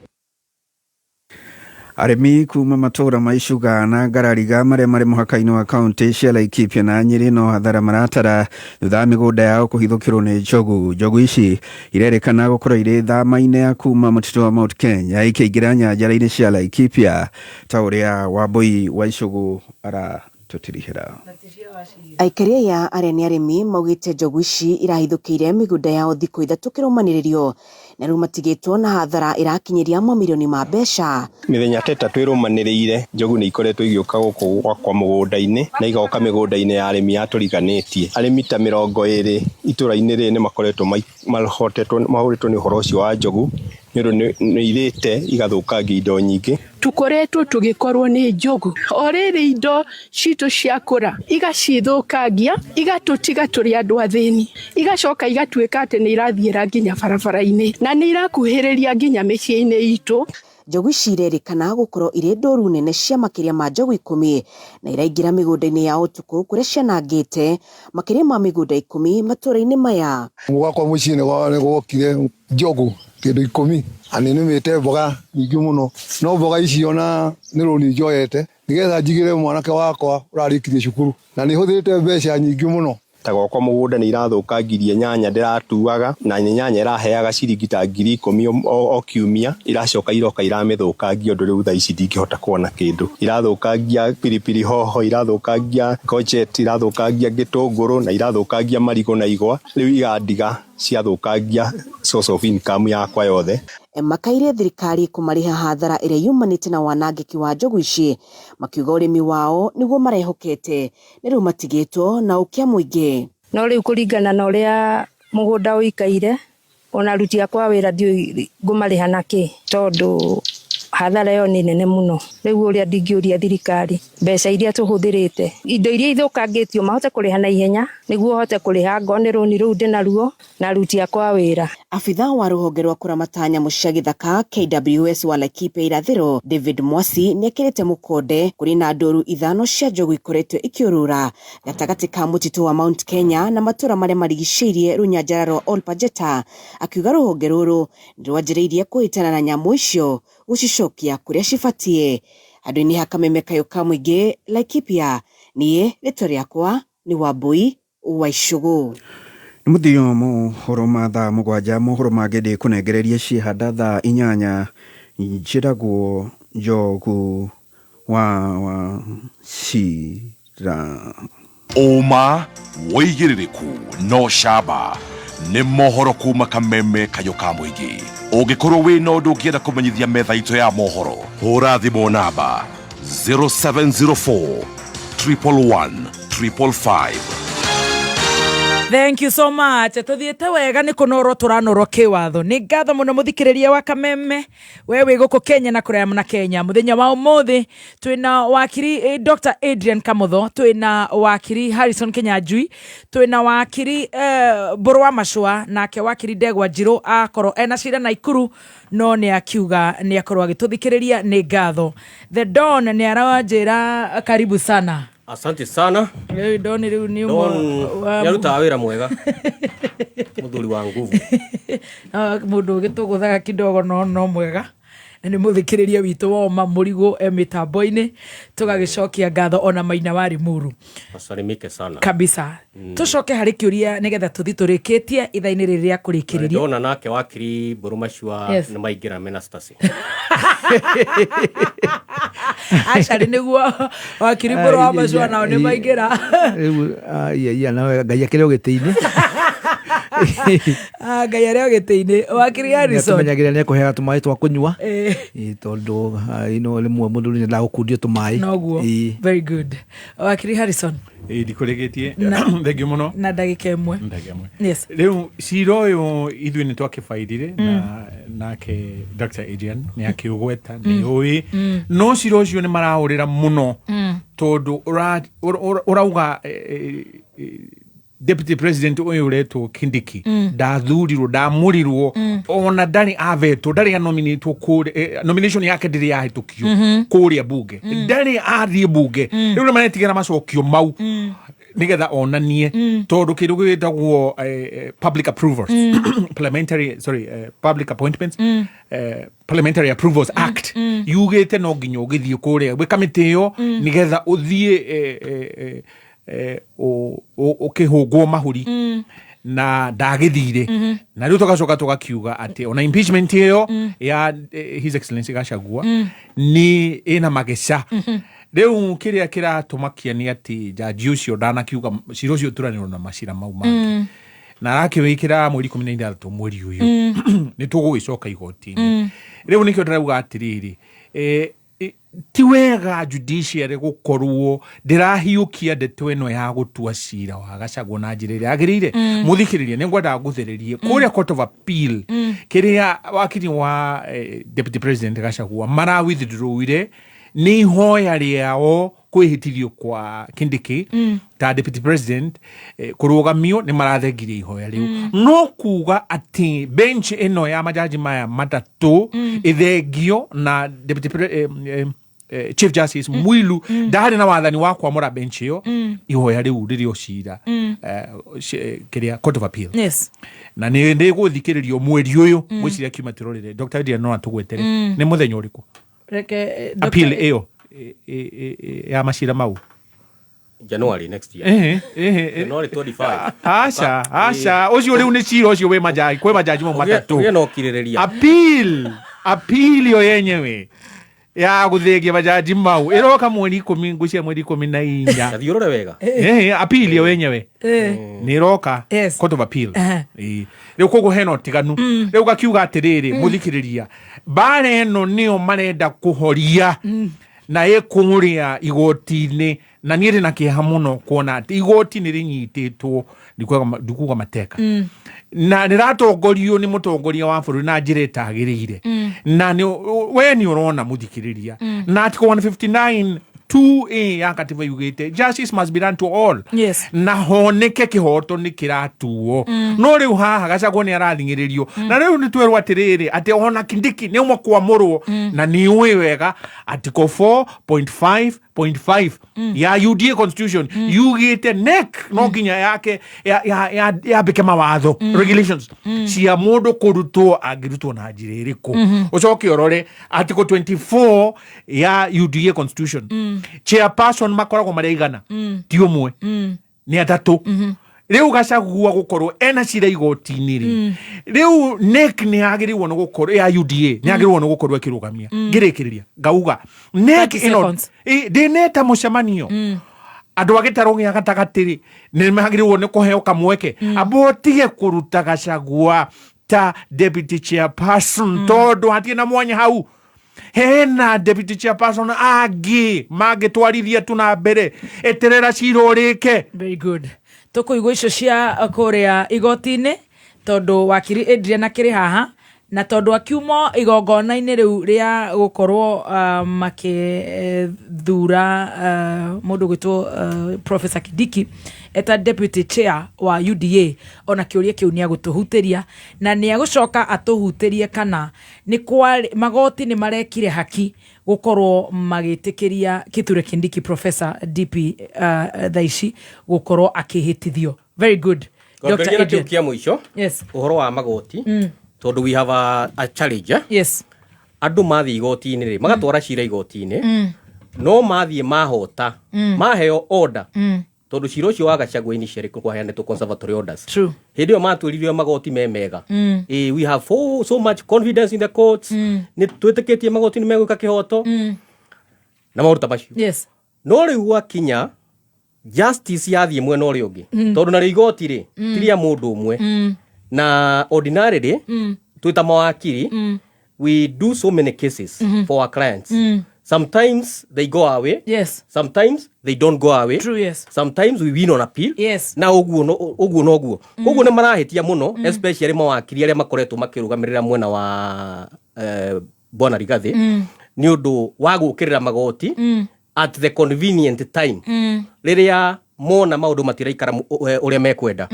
Arĩmi kuma matũra ma Icuga na Ngarariga marĩa marĩ mũhaka-inĩ wa kaunti cia Laikipia na Nyĩrĩ no hathara maratara thutha wa mĩgũnda yao kũhithũkĩrwo nĩ njogu. Njogu ici irerĩkana gũkorwo irĩ thama-inĩ ya kuma mũtitũ wa Mount Kenya ikĩingĩra nyanjara-inĩ cia Laikipia ta ũrĩa Wambui wa Icugu aratũtirihĩra. Aikari aya arĩa nĩ arĩmi maugĩte njogu ici irahithũkĩire mĩgũnda yao thikũ ithatũ kĩrũmanĩrĩrio na rĩu matigĩtwo na hathara ĩrakinyĩria mamirioni ma mbeca. Mĩthenya ta ĩtatũ ĩrũmanĩrĩire njogu nĩ ikoretwo igĩũka gũkũ gwakwa mũgũnda-inĩ na igoka mĩgũnda-inĩ ya arĩmi atũriganĩtie. Arĩmi ta 20 itũra-inĩ rĩrĩ nĩ makoretwo mahũrĩtwo nĩ ũhoro ũcio wa njogu nĩ ũndũ nĩ irĩte igathũkangia indo nyingĩ. Tukoretwo tugikorwo ni njogu o rĩrĩ indo citũ ciakũra igacithũkangia igatũtiga tũrĩ andũ athĩni igacoka igatuĩka atĩ nĩ irathiĩra nginya barabara-inĩ na nĩ irakuhĩrĩria nginya mĩciĩ-inĩ itũ. Njogu ici irerĩkana gũkorwo irĩ ndũru nene cia makĩria ma njogu 10 na iraingĩra mĩgũnda-inĩ ya ũtukũ kũrĩa cianangĩte makĩria ma mĩgũnda 10 matũra-inĩ maya. Gwakwa mũciĩ nĩ gwokire njogu kĩndũ 10 na nĩ nĩmĩte mboga nyingĩ mũno, no mboga ici ona nĩ rũni njoete nĩgetha njigĩre mwanake wakwa ũrarĩkirie cukuru na nĩ hũthĩrĩte mbeca nyingĩ mũno. Ta gwakwa mũgũnda nĩ irathũkangirie nyanya ndĩratuaga na nyanya ĩraheaga ciringi ta 10,000 o kiumia, iracoka iroka iramĩthũkangia ũndũ rĩu thaa ici ndingĩhota kuona kĩndũ. Irathũkangia pilipili hoho, irathũkangia courgette, irathũkangia gĩtũngũrũ na irathũkangia marigũ na igwa, rĩu igandiga ciathũkangia source of income yakwa yothe. Makaire thirikari kũmarĩha hathara ĩrĩa yumanĩte na wanangĩki wa njogu ici, makiuga ũrĩmi wao nĩguo marehokete na rĩu matigĩtwo na ũkĩa mũingĩ. No rĩu kũringana na ũrĩa mũgũnda ũikaire ona aruti akwa wĩra ndiũĩ ngũmarĩha nakĩ tondũ Hathara ĩyo nĩ nene mũno. Rĩu ũrĩa ndingĩũria thirikari, mbeca iria tũhũthĩrĩte, indo iria ithũkangĩtio mahote kũrĩha na ihenya nĩguo hote kũrĩha ngorwo nĩ rũni rũu ndĩnaruo na aruti akwa a wĩra. Abithaa wa rũhonge rwa kũramata nyamũ cia gĩthaka KWS wa Laikipia Irathĩro David Mwasi nĩekĩrĩte mũkonde kũrĩ na ndũru ithano cia njogu ikoretwo ikĩũrũra gatagatĩ ka mũtitũ wa Mount Kenya na matũra marĩa marigicĩirie rũnyanjara rwa Ol Pajeta, akiuga rũhonge rũrũ nĩrwanjĩrĩirie kũhĩtana na nyamũ icio gũcicokia kũrĩa cibatiĩ. Handũ-inĩ ha kameme kayũ ka mũingĩ Laikipia, niĩ rĩtwa rĩakwa nĩ Wambui wa Icũgũ. Nĩ mũthio mohoro ma thaa mũgwanja, mohoro mangĩ ndĩkũnengereria ciĩhanda thaa 8. Njĩragwo Njogu wa Wachira. Ũma, wũigĩrĩrĩku na ũcamba nĩ mohoro kuma kameme kayũ ka mũingĩ. Ũngĩkorwo wĩna ũndũ ũngĩenda kũmenyithia metha itũ ya mohoro, hũra thimũ namba 0704 111 555. Thank you so much. Tuthiĩte wega nĩ kũnorwo tũranorwo kĩwatho. Nĩ ngatho mũno mũthikĩrĩria wa Kameme, we wĩ gũkũ Kenya na kũraya na Kenya. Mũthenya wa ũmũthĩ twĩna wakiri Dr. Adrian Kamotho, twĩna wakiri Harrison Kinyanjui, twĩna wakiri Mbũrũ wa Macũa, nake wakiri Ndegwa Njirũ akorwo ena cira Naikuru no nĩ akiuga nĩ akorwo agĩtũthikĩrĩria. Nĩ ngatho. The Don nĩ aranjĩra karibu sana. Asante sana. Rĩu Don rĩu nĩ ũmwe Don nĩarutaga wĩra mwega, mũthuri wa nguvu. Mũndũ ũgĩtũgũthaga kidogo no mwega na nĩ mũthikĩrĩria witũ woma mũrigũ e mĩtambo-inĩ, tũgagĩcokia ngatho ona Maina wa Limuru. Asalimike sana. Kabisa. Tũcoke harĩ kĩũria nĩgetha tũthi tũrĩkĩtie ithaa-inĩ rĩrĩ rĩa kũrĩkĩrĩria. Ndona nake wakiri Mbũrũ Macua nĩ maingĩra mena Stasi. Aca nĩguo wakiri Mbũrũ wa Macua nao nĩ maingĩra. Rĩu ia ia nawe Ngai akĩrĩ o gĩtĩ-inĩ. Ngai arĩ o gĩtĩ-inĩ. Wakiri Harrison. Nĩatũmenyagĩrĩra, nĩekũheaga tũmaĩ twa kũnyua. Ĩĩ, tondũ rĩmwe mũndũ nĩendaga gũkundio tũmaĩ. Noguo. Very good. Wakiri Harrison. Ĩĩ, ndikũrĩkĩtie. Thengiũ mũno. Na ndagĩka ĩmwe. Ndagĩka ĩmwe. Yes. Rĩu cira ũyũ ithuĩ nĩ twakĩbairire na nake Dr. Adrian nĩ akĩũgweta nĩ ũĩ, no cira ũcio nĩ maraũrĩra mũno tondũ ũrauga deputy president ũyũ ũretwo Kindiki ndathurirwo, ndamũrirwo, ona ndarĩ avetwo, ndarĩ anominatwo kũrĩa, nomination yake ndĩrĩ yahĩtũkio kũrĩa bunge, ndarĩ athiĩ bunge. Rĩu nĩ maretigĩra macokio mau nigetha onanie, tondũ kĩndũ gĩgĩtagwo public approvals parliamentary, sorry, public appointments Parliamentary Approvals Act yugĩte no nginya ũgĩthiĩ kũrĩa gwĩ kamĩtĩ ĩyo nĩgetha ũthiĩ ũkĩhũngwo mahũri, na ndagĩthire. Na rĩu tũgacoka tũgakiuga atĩ ona impeachment ĩyo ya His Excellency Gachagua nĩ ĩna mageca. Rĩu kĩrĩa kĩratũmakia nĩ atĩ jaji ũcio ndanakiuga cira ũcio ũturanĩrwo na macira mau mangĩ, na arakĩwĩkĩra mweri 16 mweri ũyũ nĩ tũgũgĩcoka igoti-inĩ. Rĩu nĩkĩo ndĩrauga atĩrĩrĩ, ti wega judiciary gũkorwo ndĩrahiũkia ndeto ĩno ya gũtua cira wa Gachagua na njĩra ĩrĩa yagĩrĩire. Mũthikĩrĩria, nĩ ngwendaga ngũthererie kũrĩa Court of Appeal kĩrĩa wakiri wa deputy president Gachagua mara withdrawire nĩ ihoya rĩao kwĩhĩtithio kwa Kindiki ta deputy president kũrũgamio. Nĩ marathengirie ihoya rĩu, no kuga atĩ bench ĩno ya majaji maya matatũ ĩthengio na deputy chief justice Mwilu ndarĩ na wathani wa kwamũra bench ĩyo. Ihoya rĩu rĩrĩ o cira kĩrĩa Court of Appeal na nĩ ndĩgũthikĩrĩrio mweri ũyũ, ngwĩciria kiuma tũrorire. Dr. Adrian no atũgwetere nĩ mũthenya ũrĩkũ Reke appeal ĩyo ya macira mau. January next year. Ehe, ehe, ehe. January 25. Aca, aca, ũcio rĩu nĩ cira ũcio wĩ majaji, kwĩ majaji mau matatũ. Ũgĩe na ũkirĩrĩria. Appeal yo yenyewe ya gũthengia majaji mau ĩroka mweri 10, ngwĩciria mweri 14. Tathiĩ ũrore wega. Appeal yo yenyewe nĩ ĩroka Court of Appeal. Ĩĩ. Rĩu koguo hena ũtiganu. Rĩu gakiuga atĩrĩrĩ, mũthikĩrĩria, mbara ĩno nĩyo marenda kũhoria na ĩkũrĩa igoti-inĩ. Na niĩ ndĩ na kĩeha mũno kuona atĩ igoti nĩ rĩnyitĩtwo, ndikuga mateka, na rĩratongorio nĩ mũtongoria wa bũrũri na njĩra ĩtagĩrĩire. Na we nĩ ũrona mũthikĩrĩria, na article 159 2A ya katiba yugĩte justice must be done to all, na honeke kĩhoto nĩ kĩratuo. No rĩu haha Gachagua nĩ arathing'ĩrĩrio, na rĩu nĩ twerwo atĩrĩrĩ atĩ ona Kindiki nĩ ũmwe kwamũrwo, na nĩ ũĩ wega article 4.5.5 ya UDA constitution yugĩte NEC no nginya yake yambĩke mawatho, regulations cia mũndũ kũrutwo angĩrutwo na njĩra ĩrĩkũ. Ũcoke ũrore article 24 ya UDA constitution, chairperson makoragwo marĩ aigana? Ti ũmwe, nĩ atatũ. Rĩu Gachagua gũkorwo ena cira igoti-inĩ rĩ, rĩu NEC nĩ yagĩrĩirwo nĩ gũkorwo ya UDA nĩ yagĩrĩirwo nĩ gũkorwo ĩkĩrũgamia. Ngĩrĩkĩrĩria ngauga NEC 30 ĩno seconds. Ndĩneta mũcemanio andũ a gĩtarũ gĩa gatagatĩ rĩ, nĩ magĩrĩirwo nĩ kũheo kamweke amba ũtige kũruta Gachagua ta deputy chairperson, tondũ hatirĩ na mwanya hau, hena deputy chairperson angĩ mangĩtwarithia tu na mbere. Eterera cira ũrĩke. Very good. Tũkũigua icio cia kũrĩa igoti-inĩ, tondũ wakiri Adrian akĩrĩ haha, na tondũ akiuma igongona-inĩ rĩu rĩa gũkorwo makĩthura mũndũ gwĩtwo Professor Kindiki eta deputy chair wa UDA, ona kĩũria kĩu nĩ agũtũhutĩria, na nĩ agũcoka atũhutĩrie kana nĩ kwarĩ magoti nĩ marekire haki gũkorwo magĩtĩkĩria Kithure Kindiki, Professor DP, thaa ici gũkorwo akĩhĩtithio. Very good. Dr. Ngwambĩrĩria na kĩu Adrian. kĩa mũico, ũhoro wa magoti, tondũ we have a challenge, eh? Andũ mathiĩ igoti-inĩ rĩ, magatwara cira igoti-inĩ, no mathiĩ mahota, maheo order, tondũ cira ũcio wa Gachagua initially kwaheanĩtwo conservatory orders. Hĩndĩ ĩyo matwĩrire magoti me mega. We have so much confidence in the courts, nĩ twĩtĩkĩtie magoti nĩ megwĩka kĩhoto na maũndũ ta macio. No rĩu gwakinya justice yathiĩ mwena ũrĩa ũngĩ, tondũ narĩo igoti rĩ, ti rĩa mũndũ ũmwe, na ordinarily twĩ ta mawakiri, we do so many cases for our clients. Sometimes they go away, sometimes they don't go away. True, yes. Sometimes we win on appeal. Na ũguo ũguo noguo. Koguo nĩ marahĩtia mũno, especially mawakiri arĩa makoretwo makĩrũgamĩrĩra mwena wa Bwana Rigathi, nĩ ũndũ wa gũkĩrĩra magoti at the convenient time, rĩrĩa mona maũndũ matiraikara ũrĩa mekwenda.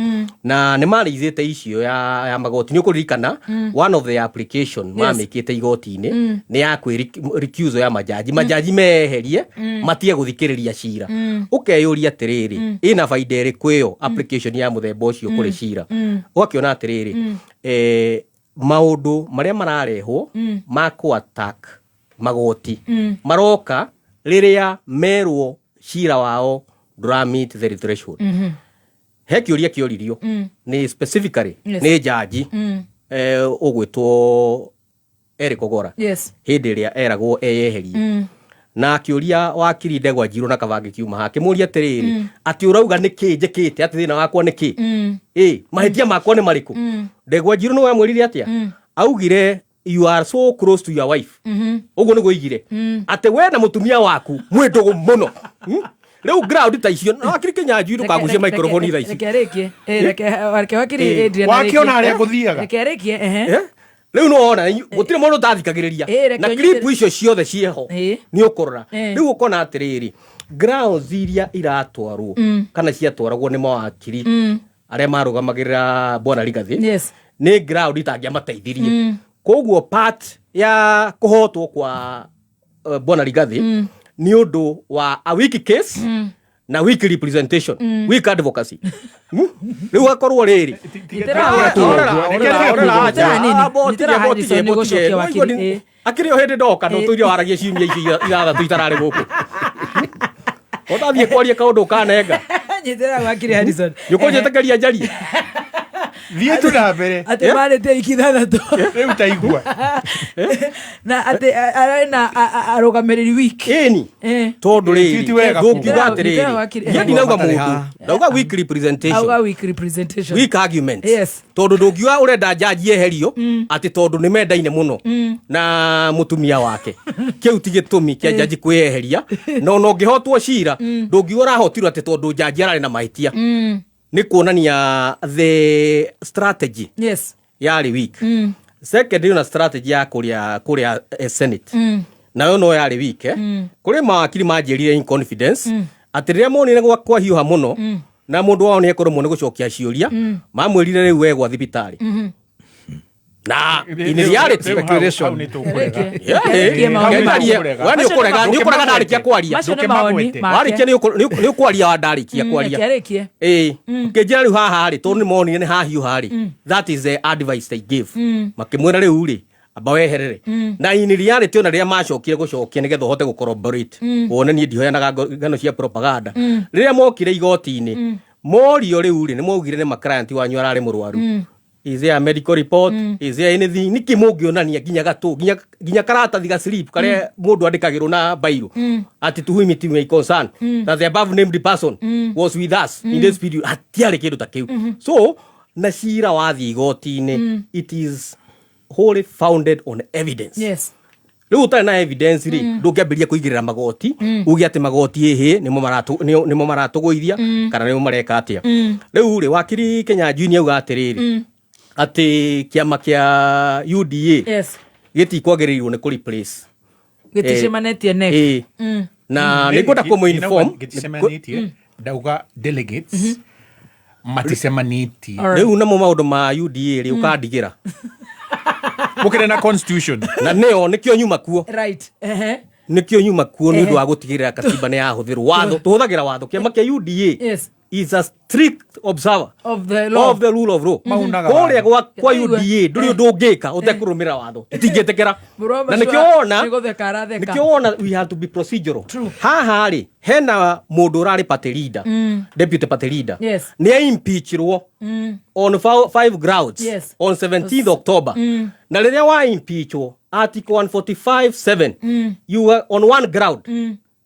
Na nĩ marĩithĩte icio ya magoti. Nĩ ũkũririkana one of the application mamĩkĩte igoti-inĩ nĩ ya kwĩ recusal ya majaji, majaji meherie, matige gũthikĩrĩria cira. Ũkeyũria atĩrĩrĩ, ĩna baida ĩrĩkũ ĩyo application ya mũthemba ũcio kũrĩ cira? Ũgakĩona atĩrĩrĩ, maũndũ marĩa mararehwo ma kũ attack magoti maroka rĩrĩa merwo cira wao ndũra meet the threshold. He kĩũria kĩoririo nĩ specifically nĩ jaji ũgwĩtwo Eric Ogora hĩndĩ ĩrĩa eragwo eyeherie, na akĩũria wakiri Ndegwa Njirũ na Kabange kiuma haha, akĩmũria atĩrĩrĩ, atĩ ũrauga nĩ kĩ njĩkĩte, atĩ thĩna wakwa nĩ kĩ, ĩ mahĩtia makwa nĩ marĩkũ? Ndegwa Njirũ nĩ wamwĩrire atĩa? Augire, "You are so close to your wife." Ũguo nĩguo oigire, atĩ we na mũtumia waku mwĩ ndũgũ mũno. Rĩu ground ta icio na wakiri Kĩnyanjui, ndũkagucie microphone thaa ici. Reke arĩkie. Reke wakiri Adrian Wakiona arĩkie. harĩa ngũthiaga. Reke arĩkie, ehe. Eh? Rĩu no wona gũtirĩ mũndũ ũtathikagĩrĩria, Reke na ũnyitĩre. clip icio ciothe ciĩho, nĩ ũkũrora. Rĩu ũkona atĩrĩrĩ, grounds iria iratwarwo kana ciatwaragwo nĩ mawakiri arĩa marũgamagĩrĩra Bwana Rigathi nĩ ground itangĩamateithirie. Koguo part ya kũhotwo kwa Bwana Rigathi nĩ ũndũ wa a weak case na weak representation, weak advocacy. Rĩu akorwo rĩrĩ akĩrĩ o hĩndĩ ndoka no tũire waragia ciumia icio 6 itararĩ gũkũ, ũtathiĩ kwaria kaũndũ ũkanenga. Nyitĩra wakiri Harrison. Nĩ ũkũnjĩtĩkĩria njarie? Thiĩ tu na mbere. Atĩ marĩte iki ithathatũ. Rĩu taigua. Na atĩ ararĩ na arũgamĩrĩri weak. Ĩni. Tondũ Ti wega rĩrĩ, kuga. ndũngiuga atĩrĩrĩ, niĩ ndinauga mũndũ, ndauga weak representation. Auga weak representation. Weak arguments. Yes. Tondũ ndũngiuga ũrenda njaji eherio atĩ tondũ nĩ mendaine mũno na mũtumia wake. Kĩu ti gĩtũmi kĩa njaji kwĩyeheria. Na ona ũngĩhotwo cira, ndũngiuga ũrahotirwo atĩ tondũ njaji ararĩ na mahĩtia. Nĩ kuonania the strategy Yes. yarĩ weak. Second, na strategy ya kũrĩa Senate. Nayo no yarĩ weak, eh? Kũrĩ mawakiri manjĩrire in confidence atĩ rĩrĩa monire kwahiũha mũno na mũndũ wao nĩ ekũremwo nĩ gũcokia ciũria, mamwĩrire rĩu we gwa thibitarĩ. Na in reality, Hau nĩ tũkũrega. Yeah, Rĩkie maũndũ ngerie, make. we nĩ ũkũrega, nĩ ũkũrega ndarĩkia kwaria. Macio nĩ mawoni make. Warĩkia nĩ ũkwaria wa ndarĩkia kwaria. Reke arĩkie. Ĩĩ, ngĩnjĩra rĩu haha rĩ, tondũ nĩ monire nĩ hahiũha rĩ, that is the advice they gave. Makĩmwĩra rĩu rĩ, amba weherere. Na in reality ona rĩrĩa macokire gũcokia nĩgetha ũhote gũ corroborate, wone niĩ ndihoyanaga ng'ano cia propaganda. Rĩrĩa mokire igoti-inĩ, morio rĩu rĩ, nĩ maugire nĩ ma client wanyu ararĩ mũrwaru. Is there a medical report? Is there anything? Niki mũngĩonania nginya gatũ, nginya karatathi ga slip karĩa mũndũ andĩkagĩrwo na bairo atĩ to whom it may concern that the above named person was with us in this period. Hatiarĩ kĩndũ ta kĩu. So na cira wathiĩ igoti-inĩ, it is wholly founded on evidence. Yes. Rĩu ũtarĩ na evidence rĩ, ndũngĩambĩrĩria kũigĩrĩra magoti uge atĩ magoti ĩhĩ nĩmo maratũgũithia kana nĩmo mareka atĩa. Rĩu rĩ, wakiri Kenya Junior auga atĩrĩrĩ, atĩ kĩama kĩa UDA Yes. gĩtikwagĩrĩirwo nĩ kũ replace. Gĩticemanĩtie NEC. Ĩĩ. Na nĩ ngwenda kũmũ-inform Gĩticemanĩtie, ndauga delegates maticemanĩtie. Rĩu namo maũndũ ma UDA rĩ, ũkandigĩra. Mũkĩrĩ na constitution. Na nĩo nĩkĩo nyuma kuo. Right. Ehe. Nĩkĩo nyuma kuo nĩ ũndũ wa gũtigĩrĩra katiba nĩ yahũthĩrwo. Watho tũhũthagĩra watho. Kĩama kĩa UDA Yes. is a strict observer of the law. Of the rule of law. Maunaga Kũrĩa kwa Tũigue. UDA ndũrĩ ũndũ ũngĩka ũtekũrũmĩrĩra watho. Tũtingĩtĩkĩra. Mũrũ Na nĩkĩo wona nĩ gũtheka aratheka. nĩkĩo wona we have to be procedural. Haha rĩ, hena mũndũ ũrarĩ party leader, deputy party leader. Yes. Nĩ impeachirwo on five grounds on 17th October. Na rĩrĩa wa impeachwo, article 145.7, you are on one ground,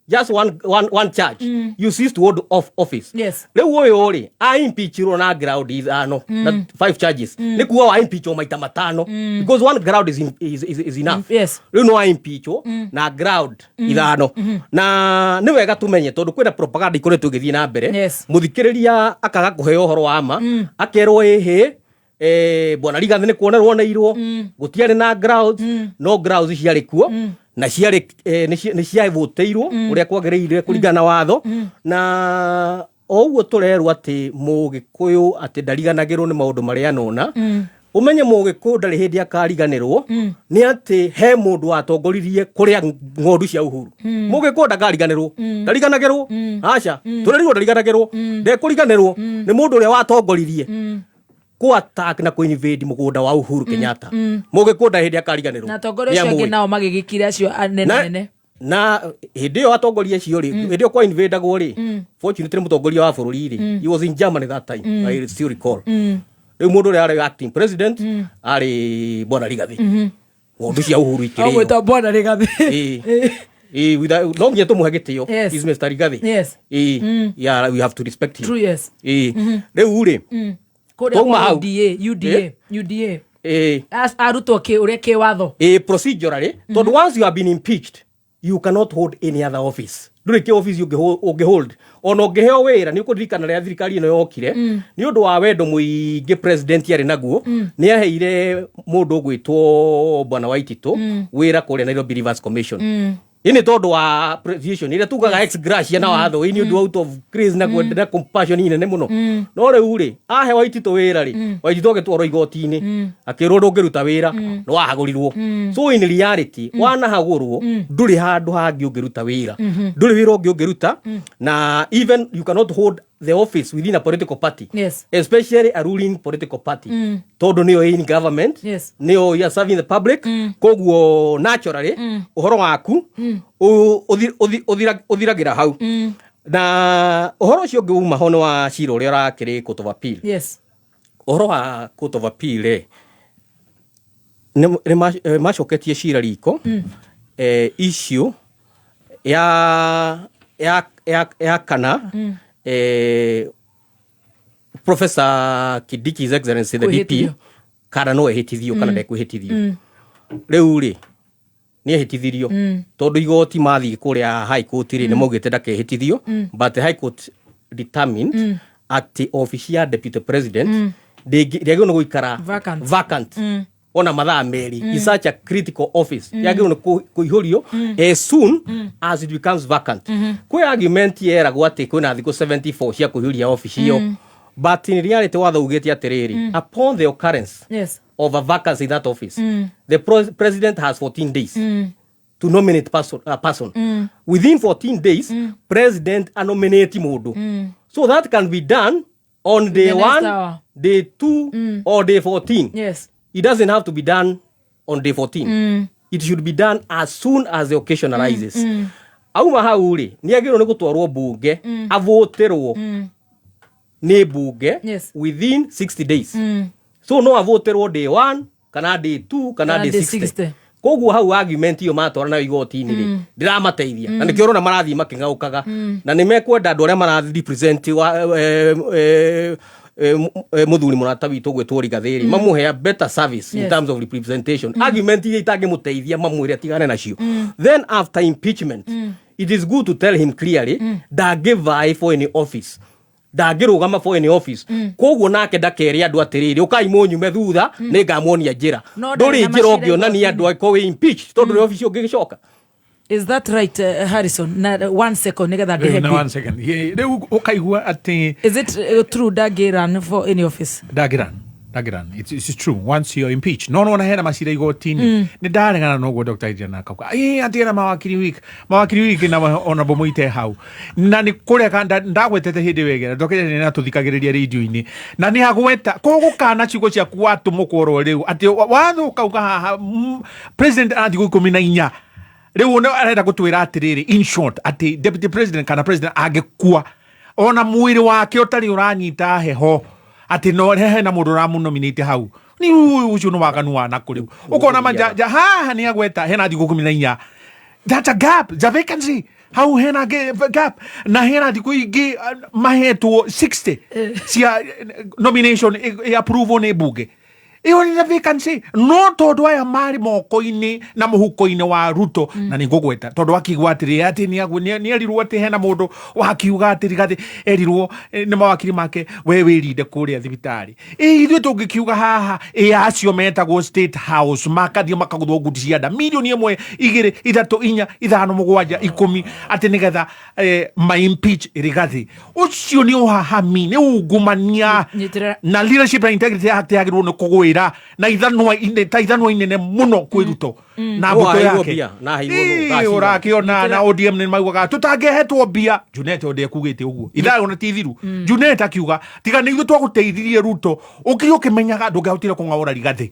just one charge, you cease to hold of office. Yes. Rĩu ũyũ rĩ, a impeachirwo na ground ithano na five charges, nĩ kuga wa impeachwo maita matano, because one ground is enough. Yes. Rĩu no impeachwo na ground ithano, na nĩ wega tũmenye tondũ kwĩna propaganda ikoretwo ĩgĩthiĩ na mbere. Yes. Mũthikĩrĩria akaga kũheo ũhoro wa ma, akerwo ĩhĩ, bwana Rigathi nĩ kuonerwo oneirwo gũtiarĩ na grounds. No grounds ciarĩ kuo na ciarĩ nĩ ciavũtĩirwo ũrĩa kwagĩrĩire kũringana na watho. Na o ũguo tũrerwo atĩ mũgĩkũyũ atĩ ndariganagĩrwo nĩ maũndũ marĩa anona, ũmenye mũgĩkũyũ ndarĩ hĩndĩ akariganĩrwo nĩ atĩ he mũndũ watongoririe kũrĩa ng'ondu cia Uhuru. Mũgĩkũyũ ndakariganĩrwo, ndariganagĩrwo, aca tũrerirwo ndariganagĩrwo, ndekũriganĩrwo nĩ mũndũ ũrĩa watongoririe kũ attack na kũ invade mũgũnda wa Uhuru Kenyatta. Mũgĩkũyũ ndarĩ hĩndĩ akariganĩrwo. Na atongoria acio angĩ Nĩamũĩ. nao magĩgĩkira acio anene nene. Na hĩndĩ ĩyo atongoria acio rĩ, hĩndĩ ĩyo kwa invadagwo rĩ, fortunately mũtongoria wa bũrũri rĩ, he was in Germany that time, I still recall. Rĩu mũndũ ũrĩa arĩ acting president arĩ bwana Rigathi, ng'ondu cia Uhuru ikĩrĩo. Agwĩtwo bwana Rigathi. Ĩĩ. Ĩĩ, no nginya tũmũhe gĩtĩo. Yes. Is Mr. Rigathi. Yes. Ĩĩ, yeah, we have to respect him. True, yes. Ĩĩ. Rĩu rĩ, Kũrĩa twauma kwa hau. UDA, UDA, Eh? UDA. Ĩĩ. Arutwo kĩ ũrĩa kĩwatho. Ĩĩ, procedurally, tondũ once you have been impeached, you cannot hold any other office. Ndũrĩ kĩ office ũngĩhold ona ũngĩheo wĩra. Nĩ ũkũririkana rĩrĩa thirikari ĩno yokire, nĩ ũndũ wa wendo mũingĩ president arĩ naguo, nĩ aheire mũndũ ũgwĩtwo bwana Waititũ wĩra kũrĩa Nairobi Rivers Commission. Ĩ nĩ tondũ wa appreciation ĩrĩa tugaga ex gratia na watho, ĩ nĩ ũndũ out of grace na kwenda na compassion nene mũno. No rĩu rĩ, ahe Waititũ wĩra rĩ, Waititũ agĩtwarwo igoti-inĩ, akĩrwo ndũngĩruta wĩra, nĩ wahagũrirwo. So in reality, wanahagũrwo, ndũrĩ handũ hangĩ ũngĩruta wĩra, ndũrĩ wĩra ũngĩ ũngĩruta, na even you cannot hold the office within a political party, Yes. especially a ruling political party, tondũ nĩyo in government, Yes. nĩyo you are serving the public. Koguo naturally ũhoro waku ũthiragĩra hau. Na ũhoro ũcio ũngĩ uma ho nĩ wa cira ũrĩa ũrakĩrĩ court of appeal. Yes. Ũhoro wa Court of Appeal rĩ, nĩ macoketie cira riko issue ya kana Professor Kindiki, His Excellency the DP, Kwĩhĩtithio. Kana no ehĩtithio kana ndekwĩhĩtithio. Rĩu rĩ, nĩ ehĩtithirio tondũ igoti mathiĩ kũrĩa High Court rĩ, nĩ maugĩte ndakehĩtithio, but the High Court determined atĩ obici ya deputy president ndĩagĩrĩirwo nĩ gũikara Vacant. Vacant ona mathaa merĩ. Is such a critical office, yagĩrĩirwo nĩ kũihũrio as soon as it becomes vacant. Kwĩ argument yeragwo atĩ kwĩna thikũ 74 cia kũihũria obici ĩyo, but in reality watho ugĩte atĩrĩrĩ, upon the occurrence of a vacancy in that office, the president has 14 days to nominate a person. Within 14 days, president anominate mũndũ. So that can be done on day The next 1, hour. day 2, or day 14. It doesn't have to be done on day 14. It should be done as soon as the occasion arises. Auma hau rĩ, nĩ agĩrĩirwo nĩ gũtwarwo bunge, avũtĩrwo nĩ bunge within 60 days. So no avũtĩrwo day 1 kana day 2 kana Kana day day 60. 60. Koguo hau argument iyo matwara nayo igoti-inĩ rĩ, ndĩramateithia, na nĩkĩo ũrona marathiĩ makĩng'aũkaga, na nĩ mekwenda andũ arĩa mara represent wa mũthuri mũrata witũ gwĩtwo Rigathĩ rĩ, mamũhe a better service in terms of representation. Argument iria itangĩmũteithia, mamwĩre atigane nacio. Then after impeachment, it is good to tell him clearly ndangĩvie for any office, ndangĩrũgama for any office. Koguo nake ndakere andũ atĩrĩrĩ, ũkai mũnyume thutha, nĩ ngamuonia njĩra. No ndarĩ Ndũrĩ na njĩra macira ũngĩonania andũ angĩkorwo wĩ impeached, tondũ ndũrĩ obici ũngĩgĩcoka. Is that right, Harrison? Na one second nigetha ndihe. Na one second. Rĩu ũkaigua atĩ Is it true ndangĩ run for any office? Ndangĩran, ndangĩran. It's true once you're impeached. No nona hena macira igoti-inĩ, nĩ ndaregana noguo Dr. Adrian akauga ĩ atĩ ena mawakiri week, mawakiri week na honorable Muite hau, na nĩ kũrega ndagwetete hĩndĩ ĩyo ĩngĩ. Dr. Adrian nĩ atũthikagĩrĩria radio-inĩ na nĩ agweta kũgũkana ciugo ciaku watũmũkwo rĩu atĩ watho ũkauga haha president athikũ 14. Rĩu nĩ arenda gũtwĩra atĩrĩrĩ, in short, atĩ deputy president kana president angĩkua ona mwĩrĩ wake ũtarĩ ũranyita heho, atĩ no hena mũndũ ũramũnominate hau. Nĩ ũcio nĩ waganu wa nakũ? Rĩu ũkona manja haha nĩ agweta hena thikũ 14. That's a gap, the vacancy hau hena gap, na hena thikũ ingĩ mahetwo 60 cia nomination ĩ approve nĩ bunge. Ĩyo nĩ vacancy, no tondũ aya marĩ moko-inĩ na mũhuko-inĩ wa Ruto, na nĩ ngũgweta tondũ akiuga atĩrĩ atĩ nĩ erirwo atĩ hena mũndũ wakiuga atĩ Rigathĩ erirwo nĩ mawakiri make, we wĩrinde kũrĩa thibitarĩ. Ĩ ithuĩ tũngĩkiuga haha ĩ acio metagwo State House makathiĩ makagũthwo ngundi cia nda 1 million, 2, 3, 4, 5, 7, 10, atĩ nĩgetha ma impeach Rigathĩ. Ũcio nĩ ũhahami, nĩ ungumania. Nyitĩrĩra. Na Leadership and Integrity Act yagĩrĩirwo nĩ kũgwĩra na ithanwa ta ithanwa inene mũno kwĩ Ruto na No mbũtũ aheirwo yake. mbia, na aheirwo nũ, Ĩĩ, thaa cigana? ũrakĩona na ODM nĩ maugaga tũtangĩhetwo mbia. Junet onde ekugĩte ũguo ithaa ona ti ithiru. Junet akiuga tiga nĩ ithuĩ twagũteithirie Ruto, ũkire ũkĩmenyaga ndũngĩahotire kũng'aũra Rigathĩ.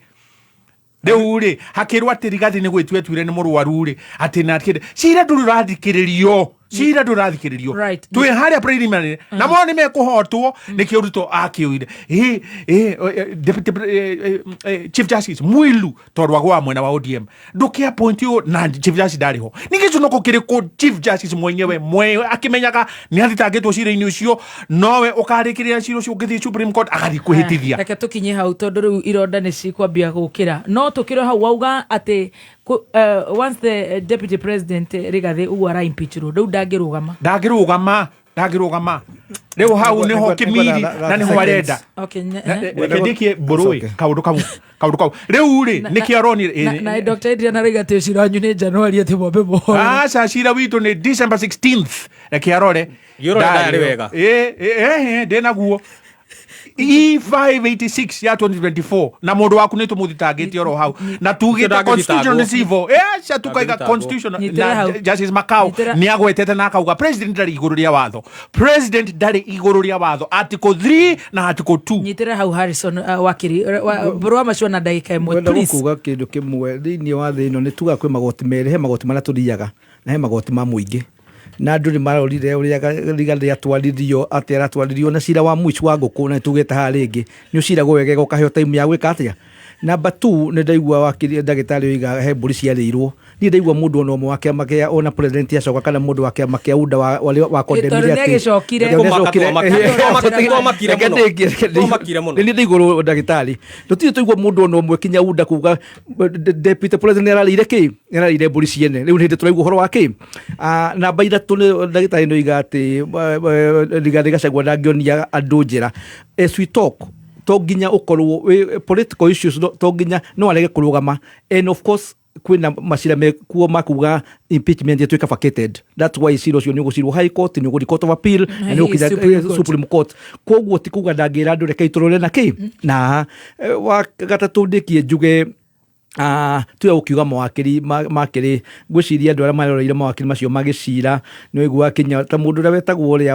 Rĩu rĩ, hakĩrwo atĩ Rigathĩ nĩ gwĩtua etuire nĩ mũrwaru rĩ, atĩ na kĩndĩ cira ndũrĩ ũrathikĩrĩrio, cira ndũrĩ ũrathikĩrĩrio. Twĩ harĩa preliminary na mo nĩ mekũhotwo. Nĩkĩo Ruto akĩũire ĩ ĩ deputy chief justice Mwilu tondũ agwa mwena wa ODM ndũkĩ appoint ũyũ na chief justice ndarĩ ho. Ningĩ gĩconoko kĩrĩkũ chief justice mwenyewe mwe akĩmenyaga nĩ athitangĩtwo cira-inĩ ũcio, nowe ũkarĩkĩrĩra cira ũcio ũngĩthiĩ Supreme Court agathiĩ kwĩhĩtithia. Reke tũkinye hau tondũ rĩu ironda nĩ cikwambia gũkĩra. No tũkĩrĩ hau wauga atĩ once the deputy president Rigathĩ ũguo ara impeachirwo, rĩu ndangĩrũgama. Ndangĩrũgama, ndangĩrũgama. Rĩu hau nĩho kĩmiri na nĩho arenda. Okay, Reke ndĩkie mbũrũĩ kaũndũ kau, kaũndũ kau rĩu rĩ nĩkĩo aronire. Na Dr. Adrian arauga atĩ ũcira wanyu nĩ January, atĩ mwambe mũhoro. Aca, cira witũ nĩ December 16th. Reke arore. Gĩũrore ndayarĩ wega. Ĩ ndĩ naguo E586 ya 2024 na mũndũ waku nĩ tũmũthitangĩte oro hau na tugĩte Ndangĩthitangwo. Constitutional civil aca tukaiga Ndangĩthitangwo. Constitutional Nyitĩrĩra na hau. Justice Makau Nyitĩrĩra. nĩ agwetete na akauga president ndarĩ igũrũ rĩa watho, president ndarĩ igũrũ rĩa watho, article 3 na article 2. Nyitĩrĩra hau Harrison, wakiri mbũrũ wa macio na ndagĩka 1. Ngwenda Please. gũkuga kĩndũ kĩmwe. Thĩinĩ wa thĩ ĩno nĩ tugaga kwĩ magoti merĩ, he magoti marĩa tũthiaga na he magoti ma mũingĩ. Na andũ nĩ marorire ũrĩa Rigathĩ atwaririo, atĩ aratwaririo na cira wa mũico wa ngũkũ, na nĩtugĩte haha rĩngĩ nĩ ũciragwo wega ũkaheo time ya gwĩka atĩa. Number 2, nĩ ndaigua wakiri ndagĩtarĩ oiga he mbũri ciarĩirwo. Niĩ ndaigua mũndũ ona ũmwe wa kĩama kĩa ona president acoka kana mũndũ wa kĩama kĩa UDA wa wa wa Tondũ nĩagĩcokire. Tondũ nĩacokire. Twamakire Reke mũno. ndĩkie, reke ndĩkie. Twamakire mũno. Nĩ niĩ ndaigua ndagĩtarĩ tũtirĩ twaigua mũndũ ona ũmwe kinya UDA kuga deputy president nĩararĩire kĩ, nĩararĩire mbũri ciene. Rĩu nĩ hĩndĩ tũraigua ũhoro wa kĩ. Namba 3 nĩ ndagĩtarĩ nĩoiga atĩ Rigathĩ Gachagua ndangĩonia andũ njĩra. As we talk, to nginya ũkorwo wĩ political issues, to nginya no arege kũrũgama, and of course kwĩna macira mekuo ma kuga impeachment ĩtuĩka vacated. That's why cira ũcio nĩ ũgũcirwo High Court, nĩ ũgũthiĩ Court of Appeal, na nĩ ũgũkinya Supreme Court. Supreme Court. Koguo ti kuga ndangĩra andũ rekei tũrore na kĩ. Na wa gatatũ ndĩkie njuge, tuge gũkiuga mawakiri makĩrĩ, ngwĩciria andũ arĩa maroreire mawakiri macio magĩcira nĩ waiguaga kinya ta mũndũ ũrĩa wetagwo ũrĩa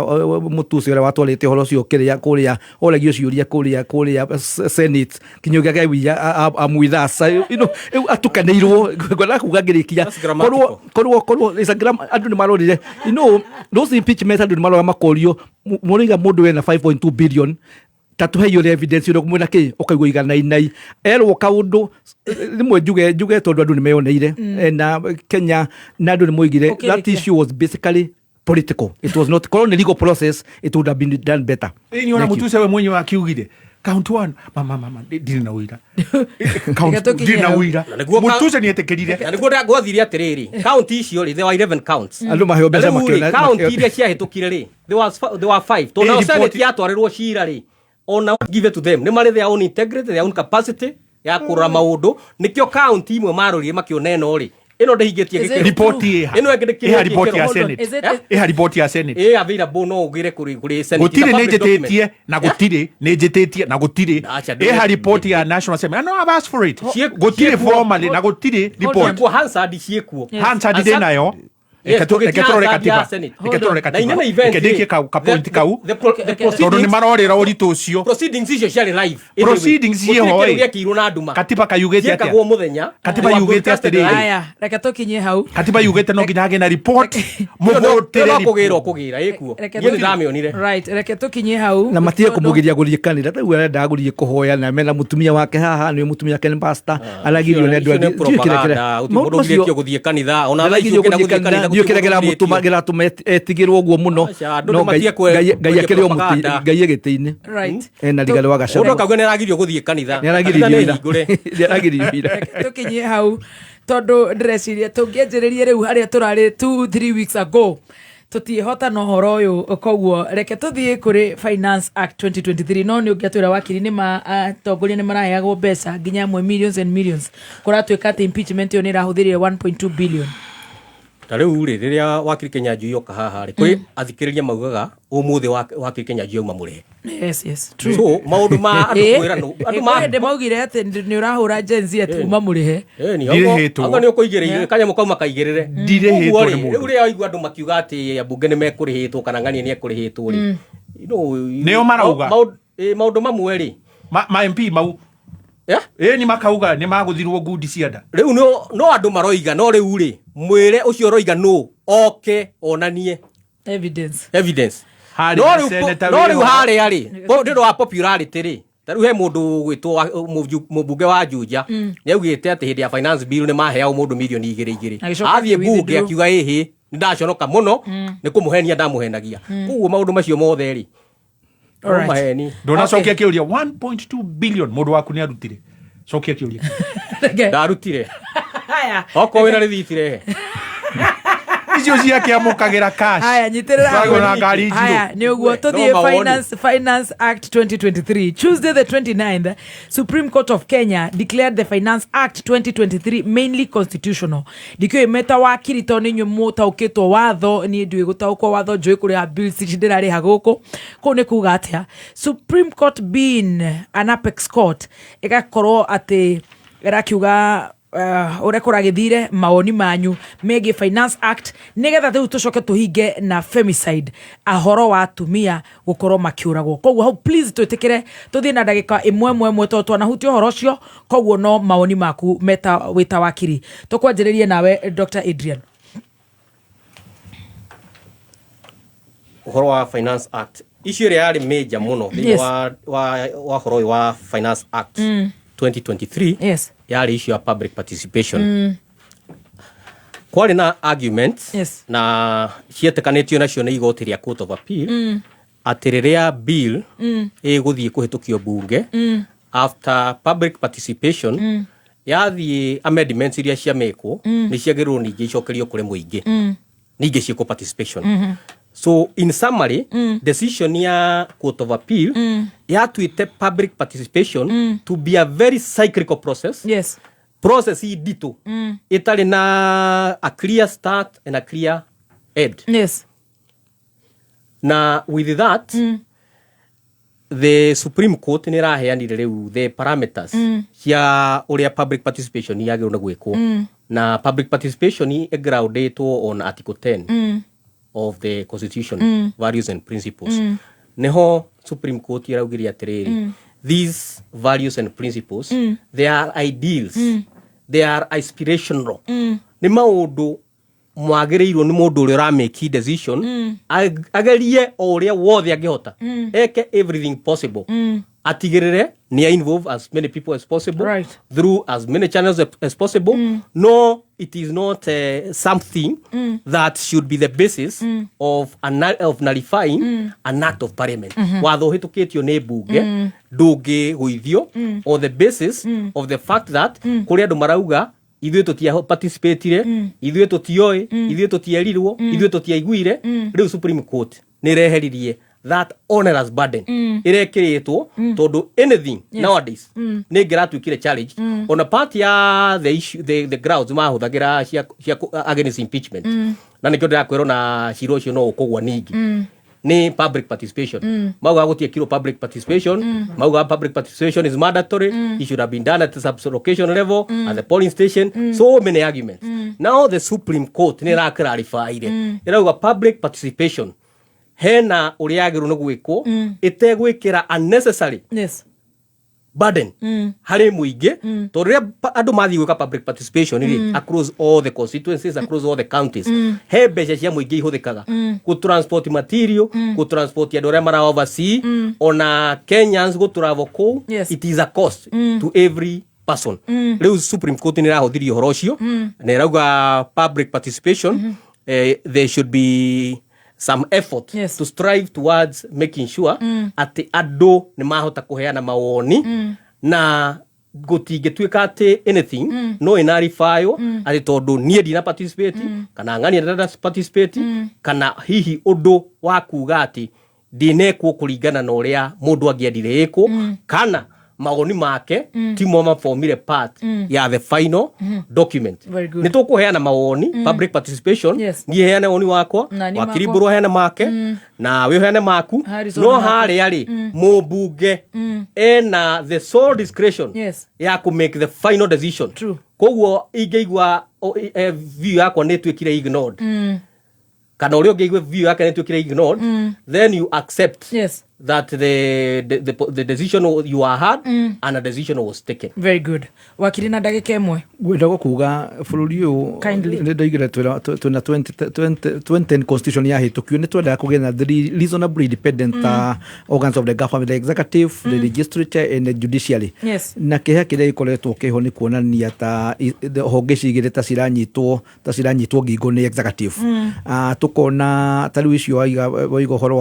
mũtuci ũrĩa watwarĩte ũhoro ũcio kĩrĩa kũrĩa oragio ciũria kũrĩa Senate kinya ũngĩ akauga, I'm with us. You know, rĩu atukanĩirwo. Ngwendaga kuga ngĩrĩkia, That's grammatical. korwo it's a andũ nĩ marorire, you know, those impeachment, andũ nĩ marora makorio, mũraiga mũndũ wena 5.2 billion, ta tũhei ũrĩa evidence ũrĩa mwĩna kĩ, ũkaigua iganainai erwo kaũndũ rĩmwe. Njuge tondũ andũ nĩ meyoneire. Na Kenya na andũ nĩ moigire that Ũkĩrĩkia. issue was basically political, it was not, korwo nĩ legal process, it would have been done better. Ĩni ona Thank you. Mũtuse we mwenyewe akiugire count one, mama mama, ndirĩ na ũira. Count Reke two, tũkinye ndirĩ na hau. ũira. Na nĩguo Mũtuse nĩetĩkĩrire. Na nĩguo gwathire atĩrĩrĩ, kaunti icio rĩ, there were 11 counts. Andũ maheo mbeca Na rĩu rĩ, kaunti iria ciahĩtũkire rĩ, there were 5, tondũ Ĩ, nao report- Senate yatwarĩrwo cira rĩ, ona give it to them, nĩ marĩ their own integrity, their own capacity ya kũrora maũndũ. Nĩkĩo kaunti imwe marorire makĩona ĩno rĩ, ĩno ndĩhingĩtie Is it gĩkĩro. Ripoti ĩha? Ĩno ĩngĩ ndĩkĩrĩ Ĩha ripoti ya gĩkĩro. Senate? Is it- Eh? Ĩha ripoti ya Senate? Ĩ available, no ũgĩre kũrĩ Senate. It's a Gũtirĩ. Nĩ public document. njĩtĩtie na gũtirĩ. Nĩ njĩtĩtie na gũtirĩ. Acha, Ĩha ripoti ya National Assembly? I know I've asked for it. Gũtirĩ Ciĩkuo. formally na gũtirĩ report. Ciĩkuo, Hansard ciĩkuo. Hansard ndĩ nayo. Yes, Reke tũgĩtia tũrore Hansard ya katiba. Senate. Reke tũrore Na katiba. inene event Reke ndĩkie rĩ, ka point kau the tondũ nĩ proceedings- marorĩra ũritũ ũcio. Proceedings icio ciarĩ live. Anyway, Proceedings gũtirĩ ciĩho, kĩndũ ĩ. gĩekĩirwo na nduma. Katiba kayugĩte atĩa? Ciekagwo mũthenya. Katiba They were yugĩte broadcasted atĩrĩrĩ. live. Aya, reke tũkinyie hau. Katiba yugĩte no nginya hagĩe na report Ĩyo no mũvũtĩre. kũgĩra ũkũgĩra ĩkuo. Reke Niĩ nĩndamĩonire. Right, reke tũkinyie hau. Na matige Tondũ- kũmũgiria gũthiĩ kanitha. Rĩu arendaga gũthiĩ kũhoya na mena mũtumia wake haha, nĩwe mũtumia wake nĩ pastor, aragĩrio nĩ andũ Icio nĩ angĩ. Ndiũĩ kĩrĩa propaganda, gũtirĩ mũndũ ũgirĩtio gũthiĩ kanitha. Ona thaa ici ũngĩenda gũthiĩ kanitha, ndiũĩ gũtirĩ kĩrĩa mũndũ kĩramũtũma ũgirĩtio. kĩratũma etigĩrwo ũguo mũno. Aca, andũ No nĩ matige Ngai kwendia akĩrĩ o mũtĩ, propaganda. Ngai e gĩtĩ-inĩ. Right. Ena Rigathĩ wa Mũndũ Gachagua akauga nĩaragirio gũthiĩ kanitha. Nĩaragiririo Kanitha nĩ ira. hingũre. Nĩaragiririo ira. Tũkinyie hau tondũ ndĩreciria tũngĩanjĩrĩrie rĩu harĩa tũrarĩ 2 3 weeks ago, tũtiĩhota na ũhoro ũyũ. Koguo reke tũthiĩ kũrĩ Finance Act 2023. No nĩ ũngĩatwĩra wakiri, nĩ ma atongoria nĩ maraheagwo mbeca nginya amwe millions and millions? Kũratuĩka atĩ impeachment ĩyo nĩ ĩrahũthĩrire 1.2 billion. Ta rĩu rĩ, rĩrĩa wakiri Kĩnyanjui oka haha rĩ, kũrĩ athikĩrĩria maugaga ũmũthĩ wakiri Kĩnyanjui auma mũrĩhe. Yes, true. So maũndũ ma andũ kwĩranwo andũ ma Ĩ, hĩndĩ maugire atĩ nĩ ũrahũra Gen Z atĩ uma mũrĩhe. Ĩni, Ndirĩhĩtwo. anga nĩ ũkũigĩrĩire kanyamũ kau makaigĩrĩre. Ndirĩhĩtwo Ũguo nĩ rĩ, mũndũ. rĩu rĩrĩa waigua andũ makiuga atĩ ambunge nĩ mekũrĩhĩtwo kana ng'ania nĩ ekũrĩhĩtwo rĩ, you know, Nĩo marauga. maũndũ mamwe rĩ, ma MP mau. Yeah? Ĩ ni makauga nĩ magũthirwo ngundi cia nda. Rĩu no andũ maroiga, no rĩu rĩ, mwĩre ũcio ũroiga nũ oke onanie evidence. Evidence. Harĩ No na rĩu senator no rĩu wĩho. harĩa rĩ, nĩ ũndũ wa popularity rĩ, ta rĩu he mũndũ gwĩtwo mũmbunge wa Juja nĩ augĩte atĩ hĩndĩ ya finance bill nĩ maheagwo mũndũ mirioni igĩrĩ igĩrĩ. Agĩcoka Athiĩ mbunge akĩ-withdraw. akiuga ĩhĩ, nĩ ndaconoka mũno nĩ kũmũhenia ndamũhenagia. Koguo maũndũ macio mothe rĩ, no Alright. maheni. Ndũnacokia kĩũria. 1.2 billion mũndũ waku nĩ arutire? Cokia kĩũria. Reke. Ndarutire. Haya. Okorwo wĩna rĩthiti rehe. Icio ciake amũkagĩra cash. Haya, nyitĩrĩra Twagwo na ngari njirũ. Haya, nĩ ũguo tũthiĩ. No mawoni. Finance Act 2023. Tuesday the 29th, Supreme Court of Kenya declared the Finance Act 2023 mainly constitutional. Ndikĩũĩ meta wakiri, tondũ nĩ inyuĩ mũtaũkĩtwo watho, niĩ ndiũĩ gũtaũkwo watho, njũĩ kũrĩha bills ici ndĩrarĩha gũkũ. Kũu nĩ kuga atĩa? Supreme Court being an apex court, ĩgakorwo atĩ ĩrakiuga ũrĩa kũragĩthire, mawoni manyu megiĩ Finance Act, nĩgetha rĩu tũcoke tũhinge na femicide, ahoro wa atumia gũkorwo makĩũragwo. Koguo hau please twĩtĩkĩre tũthiĩ na ndagĩka ĩmwe ĩmwe ĩmwe, tondũ twanahutia ũhoro ũcio. Koguo no mawoni maku meta wĩta wakiri. Tũkwanjĩrĩrie nawe, Dr Adrian. Ũhoro wa Finance Act, issue ĩrĩa yarĩ major mũno thĩinĩ wa ũhoro ũyũ wa Finance Act 2023 yarĩ issue ya public participation. Kwarĩ na argument na cietĩkanĩtio nacio nĩ igoti rĩa Court of Appeal atĩ rĩrĩa bill ĩgũthiĩ kũhĩtũkio bunge after public participation, yathiĩ, amendments iria ciamĩkwo nĩ ciagĩrĩirwo ningĩ icokerio kũrĩ mũingĩ, ningĩ ciĩkwo participation. So in summary, decision ya Court of Appeal yatuĩte public participation to be a very cyclical process, process nditũ ĩtarĩ na a clear start and a clear end. Na with that, the Supreme Court nĩ ĩraheanire rĩu the parameters cia ũrĩa public participation yagĩrĩirwo nĩ gwĩkwo, na public participation ĩgroundĩtwo on Article 10 of the Constitution, values and principles. Nĩho Supreme Court ĩraugire atĩrĩrĩ, these values and principles, they are ideals, they are aspirational, nĩ maũndũ mwagĩrĩirwo nĩ mũndũ ũrĩa ũramake decision agerie o ũrĩa wothe angĩhota, eke everything possible, atigĩrĩre nĩ involve as many people as possible through as many channels as possible. No, it is not something that should be the basis of nullifying an act of parliament. Watho ũhĩtũkĩtio nĩ mbunge ndũngĩgũithio on the basis of the fact that kũrĩ andũ marauga ithuĩ tũtia participatire, ithuĩ tũtioĩ, ithuĩ tũtierirwo, ithuĩ tũtiaiguire. Rĩu Supreme Court nĩ ĩreheririe that onerous burden ĩrekĩrĩtwo, tondũ anything nowadays nĩ ĩngĩratuĩkire challenge ona part ya the issue, the grounds mahũthagĩra cia against impeachment, na nĩkĩo ndĩrakwĩrwo na cira ũcio no ũkũgwa ningĩ nĩ public participation. Mauga gũtiekirwo public participation, mauga public participation is mandatory, it should have been done at the sub-location level, at the polling station, so many arguments. Now the Supreme Court nĩ ĩraclarifyire, ĩrauga public participation hena ũrĩa yagĩrĩirwo nĩ gwĩkwo ĩtegwĩkĩra unnecessary burden harĩ mũingĩ, tondũ rĩrĩa andũ mathiĩ gwĩka public participation rĩ, across all the constituencies, across all the counties, he mbeca cia mũingĩ ihũthĩkaga gũ transport material, gũ transport andũ arĩa mara oversee, ona Kenyans gũ travel kũu. It is a cost to every person. Rĩu Supreme Court nĩ ĩrahũthirie ũhoro ũcio na ĩrauga public participation, there should be some effort to strive towards making sure atĩ andũ nĩ mahota kũheana mawoni, na gũtingĩtuĩka atĩ anything no ĩnaribaywo atĩ tondũ niĩ ndina participate, kana ng'ania ndina participate, kana hihi ũndũ wa kuga atĩ ndinekwo kũringana na ũrĩa mũndũ angĩendire ĩkwo, kana mawoni make timo mafomire part ya the final document. Very good. Nĩ tũkũheana mawoni, public participation. Niĩ heane woni wakwa, Na niĩ wakiri makwa. Mbũrũ aheane make, na we ũheane maku. Harrison No make. harĩa rĩ, mũmbunge ena the sole discretion ya kũ make the final decision. Koguo ingĩigua view yakwa nĩ ĩtuĩkire ignored, kana ũrĩa ũngĩigua view yake nĩ ĩtuĩkire ignored, then you accept that the decision you are had and a decision was taken. Very good. Wakiri, na ndagĩka ĩmwe. Ngwenda gũkuga bũrũri ũyũ Kindly. nĩ ndoigire twĩna 2010 constitution yahĩtũkio, nĩ twendaga kũgĩa na three reasonably independent organs of the government, the executive, the legislature and the judiciary. Na kĩhĩa kĩrĩa gĩkoretwo kĩho nĩ kuonania ta honge ici igĩrĩ ta ciranyitwo ngingo nĩ executive. Tukona ta rĩu icio waiga ũhoro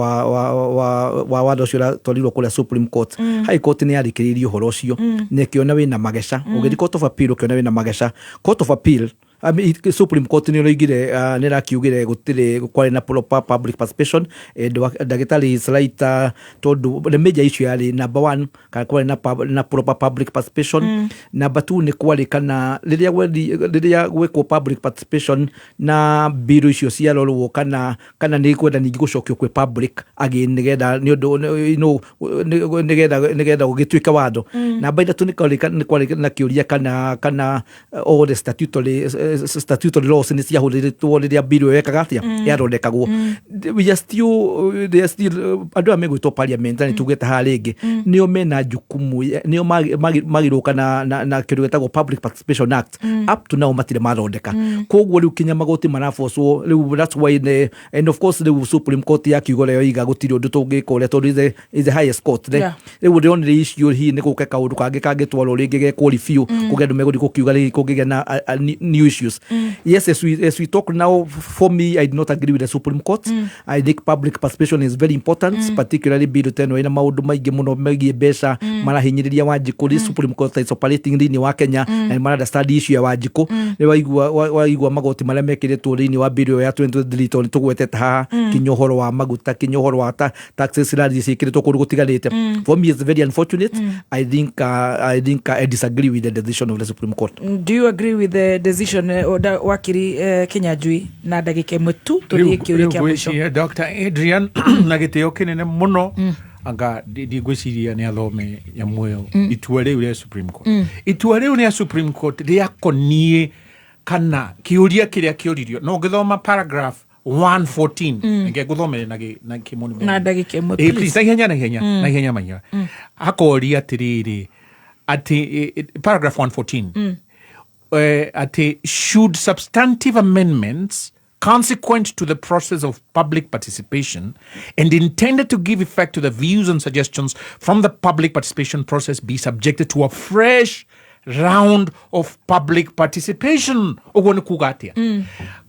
wa watho ũcio ũratwarirwo kũrĩa Supreme Court. High Court nĩ yarĩkĩrĩirie ũhoro ũcio na ĩkĩona wĩna mageca. Ũgĩthiĩ Court of Appeal ũkĩona wĩna mageca. Court of Appeal, I mean, Supreme Court nĩ ĩroigire, nĩ ĩrakiugire gũtirĩ kwarĩ na proper public participation, and ndagĩtarĩ is right, tondũ the major issue yarĩ number one, kana kwarĩ na proper public participation. Number two, nĩ kwarĩ kana rĩrĩa gwĩkwo public participation na bill icio ciarorwo, kana nĩ kwenda ningĩ gũcokio kwĩ public again nĩgetha nĩ ũndũ nĩgetha gũgĩtuĩke watho. Namba ithatũ, nĩ kwarĩ na kĩũria kana all the statutory Statutory laws nĩ ciahũthĩrĩtwo rĩrĩa bill ĩyo yekaga atĩa, yathondekagwo. We are still, they are still, andũ aya megwĩtwo parliament, na nĩ tugĩte haha rĩngĩ, nĩo mena jukumu, nĩo magĩrũka na kĩndũ gĩtagwo Public Participation Act. Up to now matirĩ mathondeka. Koguo rĩu kinya magoti marabocwo rĩu. That's why the, and of course rĩu Supreme Court yakiuga ũrĩa yoiga, gũtirĩ ũndũ tũngĩka ũrĩa, tondũ is the highest court ne. Rĩu ndĩronire icio, hihi nĩ gũke kaũndũ kangĩ kangĩtwarwo rĩngĩ gekwo review, kũngĩ andũ megũthiĩ gũkiuga rĩngĩ kũngĩgĩa na new issues. Yes, as we talk now, for me, I do not agree with the Supreme Court. I think public participation is very important, particularly bill ta ĩno ĩna maũndũ maingĩ mũno megiĩ mbeca marahinyĩrĩria Wanjikũ. This Supreme Court is operating thĩinĩ wa Kenya na nĩ mara understand issue ya Wanjikũ. Nĩ waigua magoti marĩa mekĩrĩtwo thĩinĩ wa bill ĩyo ya 2023, tondũ nĩ tũgwetete haha kinya ũhoro wa maguta, kinya ũhoro wa taxes irathiĩ ciĩkĩrĩtwo kũndũ gũtiganĩte. For me, it's very unfortunate. I think I disagree with the decision of the Supreme Court. Do you agree with the decision, wakiri Kinyanjui, na ndagĩka ĩmwe tu tũthiĩ kĩũria kĩa mũico? Ngwĩciria Dr Adrian, na gĩtĩo kĩnene mũno, anga ndigwĩciria nĩ athome nyamũ ĩyo, itua rĩu rĩa Supreme Court. Itua rĩu rĩa Supreme Court rĩakoniĩ kana kĩũria kĩrĩa kĩũririo, no ũngĩthoma paragraph 114, reke ngũthomere na kĩmonimoni. Na ndagĩka ĩmwe, Eh, please. Please, na ihenya, na ihenya, na ihenya manya akoria atĩrĩrĩ, atĩ paragraph 114, atĩ should substantive amendments consequent to the process of public participation and intended to give effect to the views and suggestions from the public participation process be subjected to a fresh round of public participation? Ũguo nĩ kuga atĩa?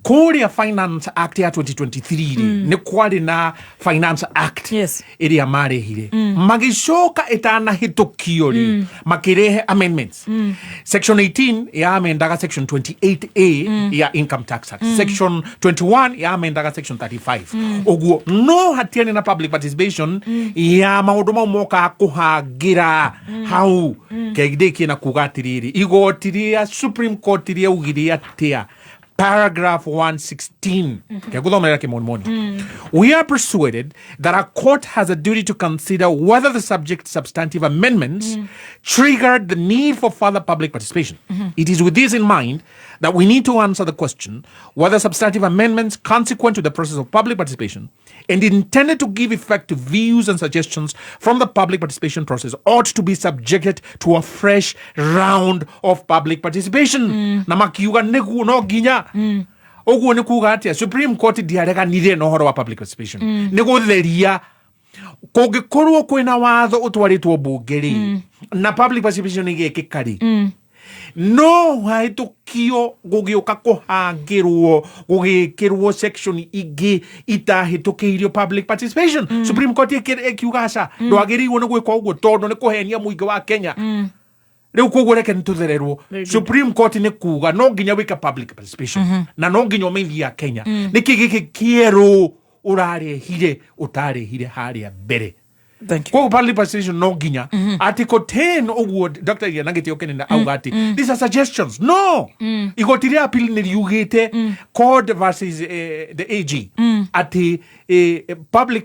Kũrĩa Finance Act ya 2023 rĩ, nĩ kwarĩ na Finance Act ĩrĩa marehire, magĩcoka ĩtanahĩtũkio rĩ, makĩrehe amendments. Section 18 yamendaga section 28A ya Income Tax Act, section 21 yamendaga section 35. Ũguo no hatiarĩ na public participation ya maũndũ mau mokaga kũhangĩra hau. Kengindĩkie na kuga atĩrĩrĩ, igoti rĩa Supreme Court rĩaugire atĩa? Paragraph 116, kegũthomerera kĩmonimoni: "We are persuaded that a court has a duty to consider whether the subject substantive amendments triggered the need for further public participation. It is with this in mind that we need to answer the question whether substantive amendments consequent to the process of public participation and intended to give effect to views and suggestions from the public participation process ought to be subjected to a fresh round of public participation." Na makiuga nĩguo no nginya. Ũguo nĩ kuga atĩa? Supreme Court ndiareganire na ũhoro wa public participation. Nĩ gũtheria kũngĩkorwo kwĩna watho ũtwarĩtwo mbunge rĩ, na public participation ĩgekĩka rĩ, no hahĩtũkio gũgĩũka kũhangĩrwo gũgĩkĩrwo section ingĩ itahĩtũkĩirio public participation. Supreme Court ĩkiuga aca, ndwagĩrĩirwo nĩ gwĩka ũguo tondũ nĩ kũhenia mũingĩ wa Kenya. Rĩu koguo reke nĩ tũthererwo. Very good. Supreme Court nĩ kuga no nginya wĩke public participation na no nginya ũmeithia Kenya nĩkĩ gĩkĩ kĩerũ ũrarehire ũtarehire harĩa mbere. Thank you. Koguo public participation no nginya. Article 10, ũguo Dr Iria na gĩtĩo kĩnene auga atĩ these are suggestions. No igoti rĩa appeal nĩ riugĩte, CORD versus the AG, atĩ public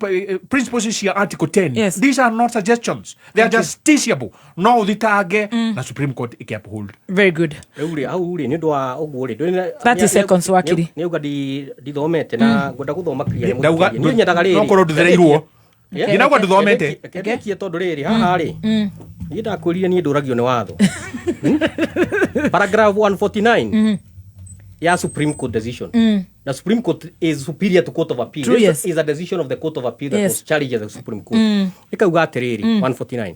principles cia article 10, Yes. these are not suggestions, they are Thank you. justiciable, no ũthitange, na Supreme Court ĩkĩ-uphold. Very good. Rĩu rĩ, hau rĩ, nĩ ũndũ wa ũguo rĩ, 30 seconds, wakiri. Nĩ auga ndithomete na ngwenda gũthoma clear nĩ Ndauga- mũthikĩrĩria. Niĩ nyendaga rĩrĩ. no korwo ndũthereirwo. Yeah. Ndinauga ndũthomete. Reke ndĩkie, tondũ rĩrĩ haha rĩ, niĩ ndakwĩrire niĩ ndũragio nĩ watho. Paragraph 149 ya Supreme Court decision. Na Supreme Court is superior to Court of Appeal. True, This yes. is a decision of the Court of Appeal that was challenged at the Supreme Court. Ĩkauga atĩrĩrĩ, 149: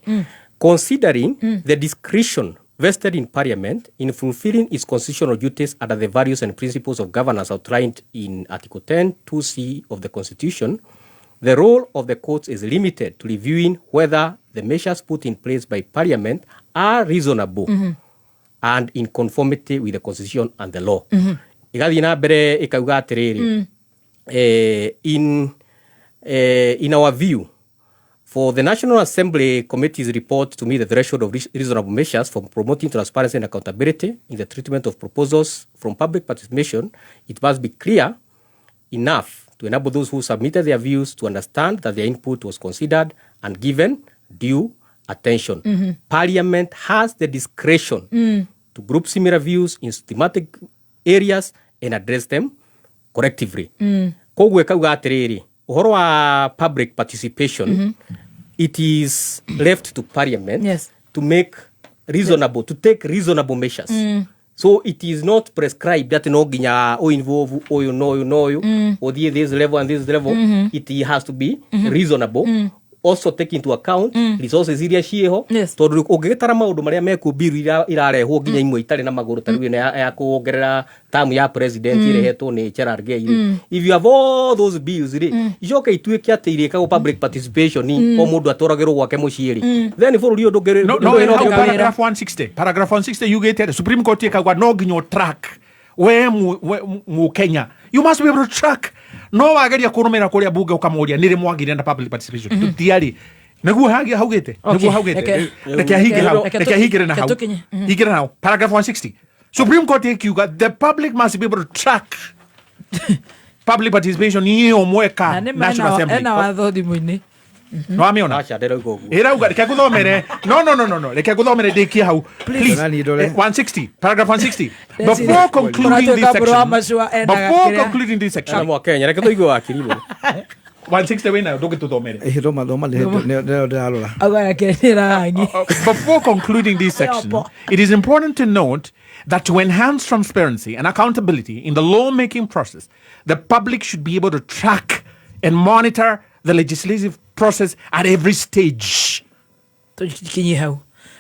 "Considering the discretion vested in Parliament in fulfilling its constitutional duties under the values and principles of governance outlined in Article 10 2C of the Constitution, the role of the courts is limited to reviewing whether the measures put in place by Parliament are reasonable and in conformity with the Constitution and the law." Ĩgathiĩ na mbere ĩkauga atĩrĩrĩ, "In our view, for the National Assembly Committee's report to meet the threshold of reasonable measures for promoting transparency and accountability in the treatment of proposals from public participation, it must be clear enough to enable those who submitted their views to understand that their input was considered and given due attention. Parliament has the discretion to group similar views in thematic areas and address them correctively. Koguo ĩkauga atĩrĩrĩ, ũhoro wa public participation, it is left to parliament to make reasonable, to take reasonable measures. So it is not prescribed that no nginya ũinvolve ũyũ na ũyũ na ũyũ, ũthiĩ this level and this level. It has to be reasonable, also take into account resources iria ciĩho, tondũ ũngĩgĩtara maũndũ marĩa mekuo, bill iria irarehwo, nginya imwe itarĩ na magũrũ, ta rĩu ĩno ya kuongerera tamu ya president ĩrehetwo nĩ Cherargei rĩ, if you have all those bills rĩ, icoke ituĩke atĩ irĩkagwo public participation, o mũndũ atwaragĩrwo gwake mũciĩ rĩ, then bũrũri ũyũ ndũngĩrĩ No, no, hau paragraph 160, paragraph 160 yugĩte atĩ Supreme Court ĩkauga no nginya ũtrack we mu Kenya, you must be able to track. No wageria kũrũmĩrĩra kũrĩa bunge ũkamũria nĩ rĩ mwagire na public participation, tũtiarĩ nĩguo haugĩte, nĩguo haugĩte. Reke ahinge hau, reke ahingĩre na Reke hau. tũkinye. Hingĩre na hau paragraph 160, Supreme Court ĩkiuga the public must be able to track public participation iyo mweka Na nĩ ma National Assembly. Ena watho thimũ-inĩ. Nĩwamĩona? Aca, ndĩrauga ũguo. Ĩrauga, reke nguthomere. No, no, no, no, no, reke nguthomere ndĩkie hau, please. Nani ndore? 160, paragraph 160. Ndeciria- Before concluding this Ũratuĩka mbũrũ wa section, macua endaga before kĩrĩa- concluding this section, Ana mwa Kenya, reke tũigue wakiri mũno. 160 wĩnayo, ndũngĩtũthomere? Ĩhĩ, thoma thoma, nĩyo ndĩrarora. Auga yake nĩ rangi. Before concluding this section, it is important to note that to enhance transparency and accountability in the lawmaking process, the public should be able to track and monitor the legislative process at every stage. Tũkinye hau,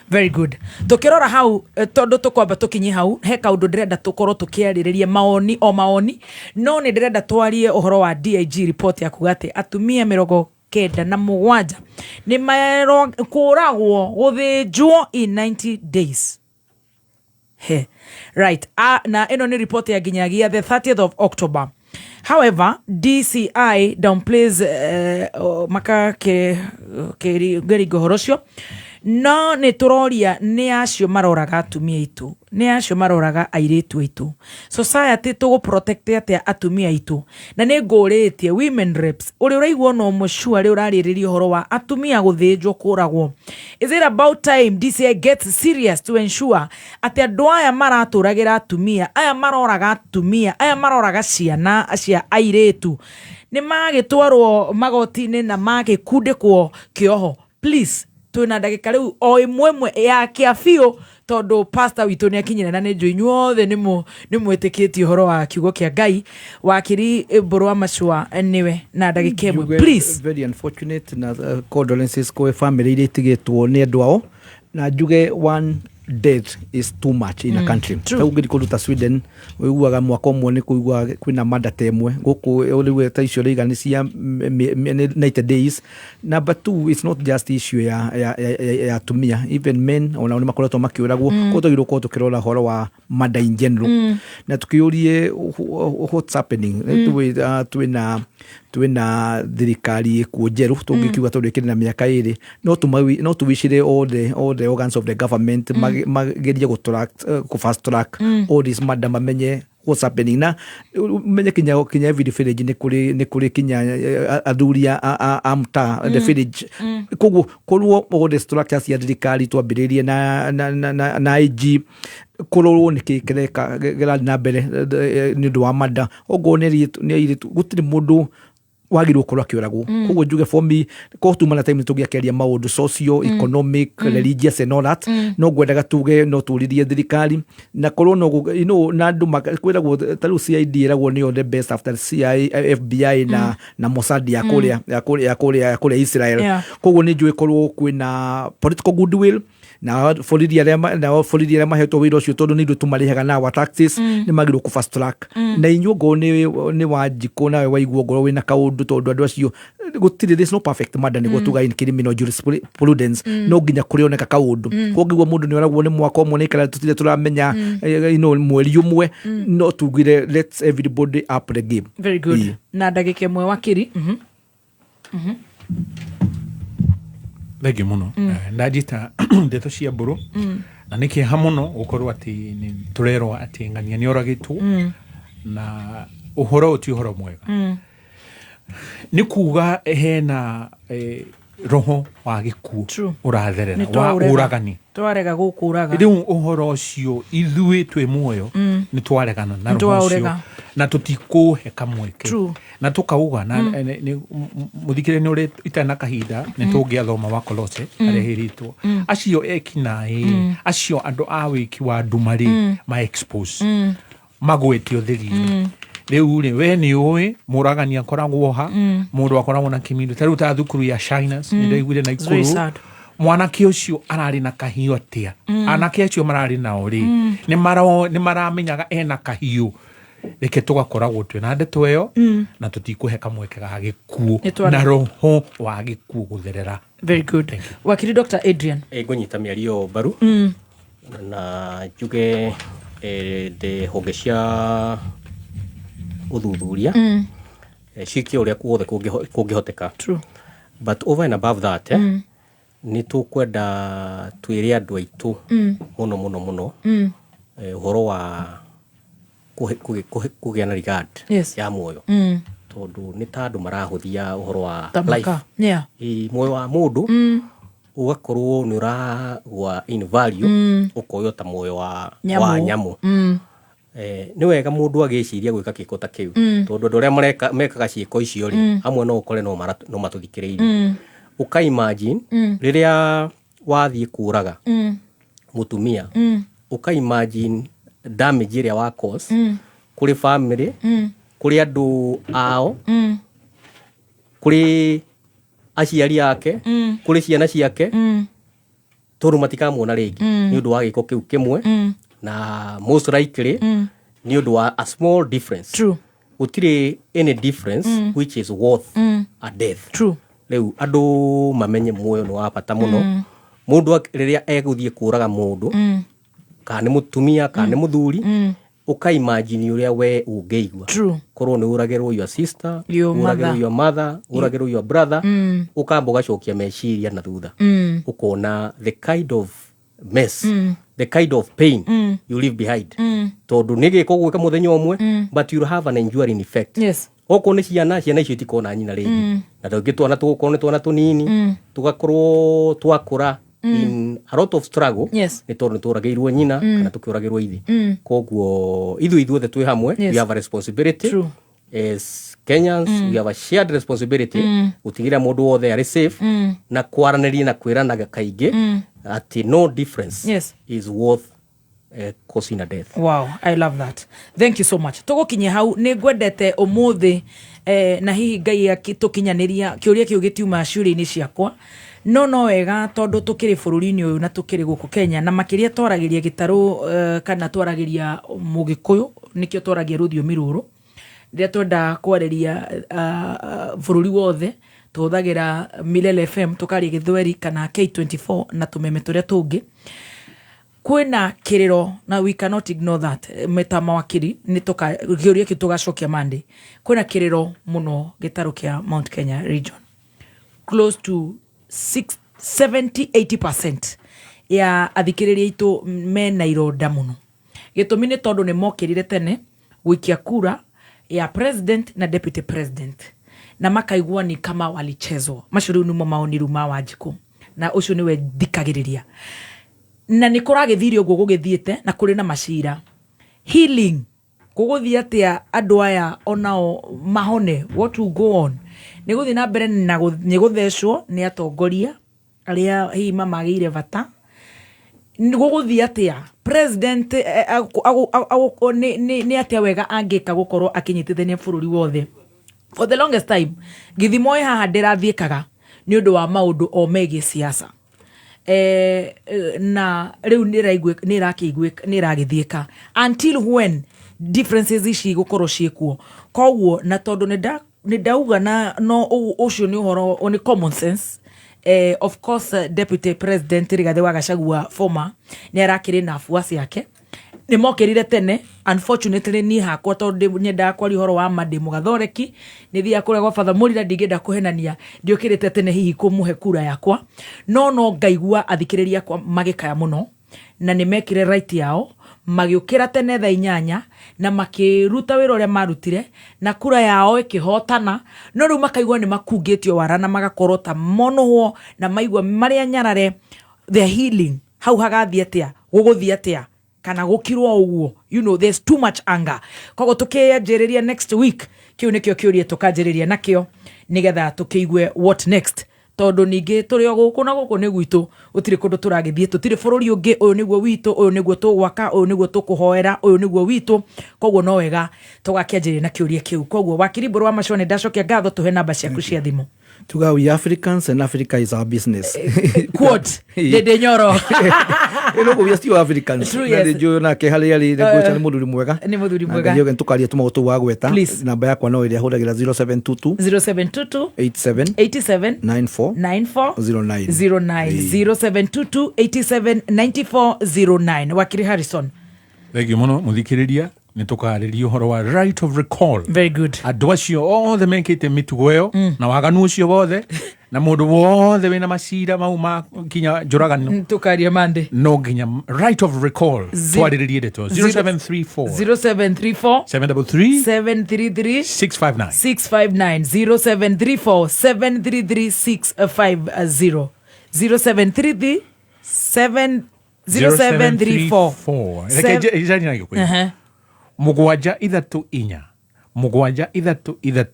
very good. Tukirora hau, tondu tukwamba tukinye hau, he kaundu ndirenda tukorwo tukiaririria, maoni o maoni, no nĩ ndĩrenda twarie ũhoro wa DIG report ya kuga atĩ atumia 97 nĩ kũragwo, gũthĩnjwo in 90 days. He. Right. Na ĩno nĩ report ya nginyagia the 30th of October. However, DCI downplays, maka kĩringa ũhoro ũcio. No nĩ tũroria, nĩ acio maroraga atumia aitũ, nĩ acio maroraga airĩtu aitũ, society tũgũ protect atĩa atumia aitũ? Na nĩ ngũrĩtie women reps ũrĩa ũraigua no mũcuarĩ ũrarĩrĩria ũhoro wa atumia gũthĩnjwo, kũragwo. Is it about time DCI gets serious to ensure atĩ andũ aya maratũragĩra atumia aya, maroraga atumia aya, maroraga ciana cia airĩtu, nĩ magĩtwarwo magoti-inĩ na magĩkundĩkwo kĩoho? Please, twĩna ndagĩka rĩu o ĩmwe ĩmwe ya kĩa biũ, tondũ pastor witũ nĩ akinyire, na nĩ njũĩ inyuothe nĩ mwĩtĩkĩtie ũhoro wa kiugo kĩa Ngai. Wakiri Mbũrũ wa Macua, nĩwe na ndagĩka ĩmwe. Njuge Please. Very unfortunate, na condolences kwĩ family iria itigĩtwo nĩ andũ ao, na njuge one death is too much in a country. True. Ta ũngĩthiĩ kũndũ ta Sweden, ũiguaga mwaka ũmwe nĩ kũiguaga kwĩna manda ta ĩmwe. Gũkũ rĩu ta icio rĩiga nĩ cia 90 days. Number two, it's not just issue ya atumia, even men onao nĩ makoretwo makĩũragwo. Koguo twagĩrĩirwo gũkorwo tũkĩrora ũhoro wa murder in general na tũkĩũrie what's happening. Twĩna thirikari ĩkuo njerũ, tũngĩkiuga, tondũ ĩkĩrĩ na mĩaka 2, no tũwicire all the organs of the government magerie gũ fast track all this murder, mamenye what's happening, na menye kinya every village nĩ kũrĩ kinya athuri a mtaa, the village. Koguo korwo all the structures cia thirikari twambĩrĩrie na IG, kũrorwo nĩkĩ kĩreka kĩrathiĩ na mbere nĩ ũndũ wa mada. Okorwo nĩ airĩtu, gũtirĩ mũndũ wagĩrĩirwo gũkorwo akĩũragwo. Koguo njuge, for me, korwo tuma na time tũngĩakĩaria maũndũ socio economic, religious and all that, no ngwendaga tuge no tũririe thirikari na korwo no na andũ kwĩragwo ta rĩu CID ĩragwo nĩyo the best after CIA, FBI na Mossad ya kũrĩa Israel. Koguo nĩ njũĩ korwo kwĩna political goodwill na borithi arĩa mahetwo wĩra ũcio, tondũ nĩ ithuĩ tũmarĩhaga na our taxes, nĩ magĩrĩirwo kũ fast track. Na inyuĩ ngorwo nĩ Wanjikũ, nawe waigua ngorwo wĩna kaũndũ, tondũ andũ acio gũtirĩ, there's no perfect murder, nĩguo tuga in criminal jurisprudence, no nginya kũrĩoneka kaũndũ. Koguo mũndũ nĩ oragwo nĩ mwaka ũmwe, nĩ ikara tũtirĩ tũramenya, mweri ũmwe, no tugire let's everybody up the game. Very good. Ĩĩ. Na ndagĩka ĩmwe, wakiri. Thengiũ mũno. Ndanjita ndeto cia mbũrũ, na nĩ kĩeha mũno gũkorwo atĩ nĩ tũrerwo atĩ ng'ania nĩ oragĩtwo, na ũhoro ũyũ ti ũhoro mwega. Nĩ kuga hena roho wa gĩkuũ ũratherera Nĩ wa twaũrega. ũragani. Twarega gũkũraga. Rĩu ũhoro ũcio, ithuĩ twĩ muoyo. Nĩ twaregana na roho ũcio Nĩtwaũrega. Na tũtikũhe kamweke. True. Na tũkauga na mũthikĩrĩria nĩ ũrĩ itarĩ na kahinda nĩ tũngĩathoma wa Kolose harĩa hĩrĩtwo acio ekinaĩ acio andũ a wĩki wa nduma rĩ ma expose magwĩte ũtheri-inĩ. Rĩu rĩ, we nĩ ũĩ mũragani akoragwo ha mũndũ akoragwo na kĩmindo ta rĩu ta thukuru ya Shiners nĩ ndaiguire na It's very ikuru sad. Mwanake ũcio ararĩ na kahiũ atĩa? Anake acio mararĩ nao rĩ, nĩ maramenyaga ena kahiũ? Reke tũgakoragwo twĩ na ndeto ĩyo na tũtikũhe kamweke ga gĩkuũ Nĩ twara- na roho wa gĩkuũ gũtherera. Very good, wakiri Dr Adrian. Ngũnyita mĩario mbaru na njuge ndĩ honge cia ũthuthuria ciĩke ũrĩa guothe kũngĩhoteka. True. But over and above that, nĩ tũkwenda twĩre andũ aitũ mũno mũno mũno ũhoro wa kũgĩa na regard ya muoyo tondũ nĩ ta andũ marahũthia ũhoro wa Tamaka. life. Ĩ, muoyo wa mũndũ ũgakorwo nĩ ũragwa in value, ũkoywo ta muoyo wa Nyamũ. wa nyamũ. Nĩ wega mũndũ agĩciria gwĩka gĩko ta kĩu tondũ andũ arĩa mekaga ciĩko icio rĩ, amwe no ũkore no matũthikĩrĩirie. Ũka imagine rĩrĩa wathiĩ kũraga mũtumia, ũka imagine damage ĩrĩa wa cause kũrĩ family, kũrĩ andũ ao, kũrĩ aciari ake, kũrĩ ciana ciake, tondũ matikamuona rĩngĩ nĩ ũndũ wa gĩko kĩu kĩmwe na most likely nĩ ũndũ wa a small difference. True. Gũtirĩ any difference which is worth a death. True. Rĩu andũ mamenye muoyo nĩ wa bata mũno. Mũndũ rĩrĩa egũthiĩ kũraga mũndũ, kana nĩ mũtumia kana nĩ mũthuri, ũka imagine ũrĩa we ũngĩigua True. korwo nĩ ũragĩrwo your sister, Your ũragĩrwo mother. your mother, ũragĩrwo your brother, ũkamba ũgacokia meciria na thutha, ũkona the kind of mess, the kind of pain you leave behind, tondũ nĩ gĩko gwĩka mũthenya ũmwe, but you'll have an enduring effect. Okorwo nĩ ciana, ciana icio itikona nyina rĩngĩ, na tũngĩ twana tũgũkorwo nĩ twana tũnini tũgakorwo twakũra in a lot of struggle nĩ tondũ nĩ tũragĩirwo nyina kana tũkĩũragĩrwo ithe. Koguo ithuĩ ithuothe twĩ hamwe, we have a responsibility. True. As Kenyans, we have a shared responsibility gũtigĩrĩra mũndũ wothe arĩ safe na kwaranĩria na kwĩranaga kaingĩ atĩ no difference is worth causing a death. Wow, I love that. Thank you so much. Tũgũkinyia hau nĩ ngwendete ũmũthĩ na hihi Ngai tũkinyanĩria kĩũria kĩu gĩtiuma ciũria-inĩ ciakwa, no no wega tondũ tũkĩrĩ bũrũri-inĩ ũyũ na tũkĩrĩ gũkũ Kenya na makĩria twaragĩria gĩtarũ kana twaragĩria mũgĩkũyũ, nĩkĩo twaragia rũthiomi rũrũ rĩrĩa twenda kwarĩria bũrũri wothe tũhũthagĩra Milele FM tũkaria gĩthweri kana K24 na tũmeme tũrĩa tũngĩ. Kwĩna kĩrĩro na we cannot ignore that. Meta mawakiri nĩ kĩũria kĩu tũgacokia Monday. Kwĩna kĩrĩro mũno gĩtarũ kĩa Mount Kenya region, close to 6 70 80% ya athikĩrĩria aitũ mena ironda mũno. Gĩtũmi nĩ tondũ nĩ mokĩrire tene gũikia kura ya president na deputy president na makaigua ni kama walichezwa. Macio rĩu nĩmo maoni rĩu ma Wanjikũ na ũcio nĩwe thikagĩrĩria na nĩ kũragĩthire ũguo gũgĩthiĩte na kũrĩ na macira healing gũgũthiĩ atĩa andũ aya onao mahone. What will go on nĩ gũthiĩ na mbere na nĩ gũthecwo nĩ atongoria arĩa hihi mamagĩire bata. Nĩ gũgũthiĩ atĩa president nĩ atĩa wega angĩka gũkorwo akĩnyitithania bũrũri wothe? For the longest time gĩthimo ĩ haha ndĩrathiĩkaga nĩ ũndũ wa maũndũ o megiĩ siasa na rĩu nĩ ĩragĩthiĩka until when differences ici igũkorwo ciĩkuo. Koguo na tondũ nĩ ndauga na no ũcio nĩ ũhoro nĩ common sense. Of course, deputy president Rigathĩ wa Gachagua former nĩ arakĩrĩ na afuasi ake nĩ mokĩrire tene. Unfortunately niĩ hakwa tondũ nyendaga kwaria ũhoro wa ma, ndĩ mũgathoreki, nĩ thiaga kũrĩa gwa Father Mũrira, ndingĩenda kũhenania ndiũkĩrĩte tene hihi kũmũhe kura yakwa, no no ngaigua athikĩrĩria akwa magĩkaya mũno na nĩ mekire right yao magĩũkĩra tene thaa 8 na makĩruta wĩra ũrĩa marutire na kura yao ĩkĩhotana, no rĩu makaigua nĩ makungĩtio wara na magakorwo ta monũhwo na maigua marĩa nyarare. The healing hau hagathiĩ atĩa? Gũgũthiĩ atĩa? Kana gũkirwo ũguo, there's too much anger. Koguo tũkĩanjĩrĩria next week, kĩu nĩkĩo kĩũria tũkanjĩrĩria nakĩo, nĩgetha tũkĩigue what next, tondũ ningĩ tũrĩ o gũkũ na gũkũ nĩ gwitũ, gũtirĩ kũndũ tũragĩthiĩ, tũtirĩ bũrũri ũngĩ. Ũyũ nĩguo witũ, ũyũ nĩguo tũgwaka, ũyũ nĩguo tũkũhoera, ũyũ nĩguo witũ. Koguo no wega tũgakĩanjĩrĩria na kĩũria kĩu. Koguo wakiri Mbũrũ wa Macua, nĩ ndacokia ngatho. Tũhe namba ciaku cia thimũ. Tuga we Africans and Africa is our business. Quote Ndĩndĩ Nyoro. Ĩno we are still Africans. True, Na yes. ndĩ nake harĩa arĩ nĩ mũthuri mwega. Nĩ mũthuri Na mwega. Ngai oge tũkaria tũmaũndũ tũu wagweta. Please. Namba yakwa no ĩrĩa hũthagĩra, 0722 0722 87 87 94 94 09. 09. 0722 87 94 09. Wakiri Harrison. Thengiå må no må thikä rä ria. Nä tå karä ria å horo wa right of recall. Very good. Andå acio othe mekä te mä tugo ä yo na waganu å cio wothe na må ndå wothe wä na macira mau ma kinya njåragano. Tũkaria Monday. No nginya right of recall twarä rä rie ndeto 0734 0734 733 733 659. 659. 0734 733 650. 0733 7 0734. Reke njarie na Gĩkũyũ. 7 3 4 7 3 3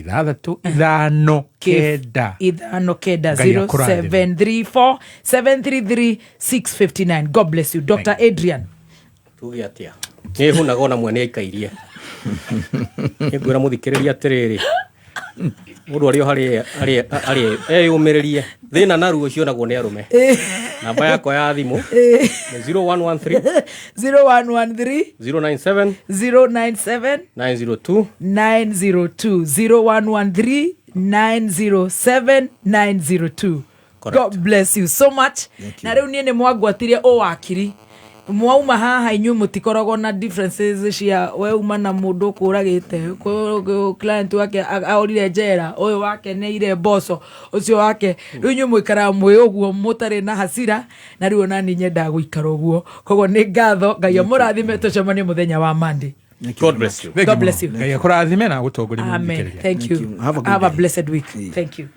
6 5 9. 5 9. Ngai akũrathime. 0734 733 659. God bless you, Dr Adrian. Tuge atia, nä hunaga ona mwene aikairie. Nä ngwä ra må thikä rä ria atä rä rä, må ndå arä o harä eyå mä rä rie thä na naruo cionagwo nä arå me. Namba yakwa ya thimå nä 0113 0113 097 097 902. 902. 0113 907 902. God bless you so much. Na rĩu niĩ nĩ mwangwatirie ũ wakiri mwauma haha. Inyuĩ mũtikoragwo na differences cia we uma na mũndũ ũkũragĩte client wake aorire njera, ũyũ wake nĩire mboco, ũcio wake. Rĩu inyuĩ mũikaraga mwĩ ũguo, mũtarĩ na hasira, na rĩu onani nyendaga gũikara ũguo. Koguo nĩ ngatho. Ngai amũrathime. Tũcemanie mũthenya wa Monday. God bless you. God bless you. Ngai akũrathime na agũtongorie. Amen. Mũthikĩrĩria. Thank you. Have a good Have a day. blessed week. Thank you.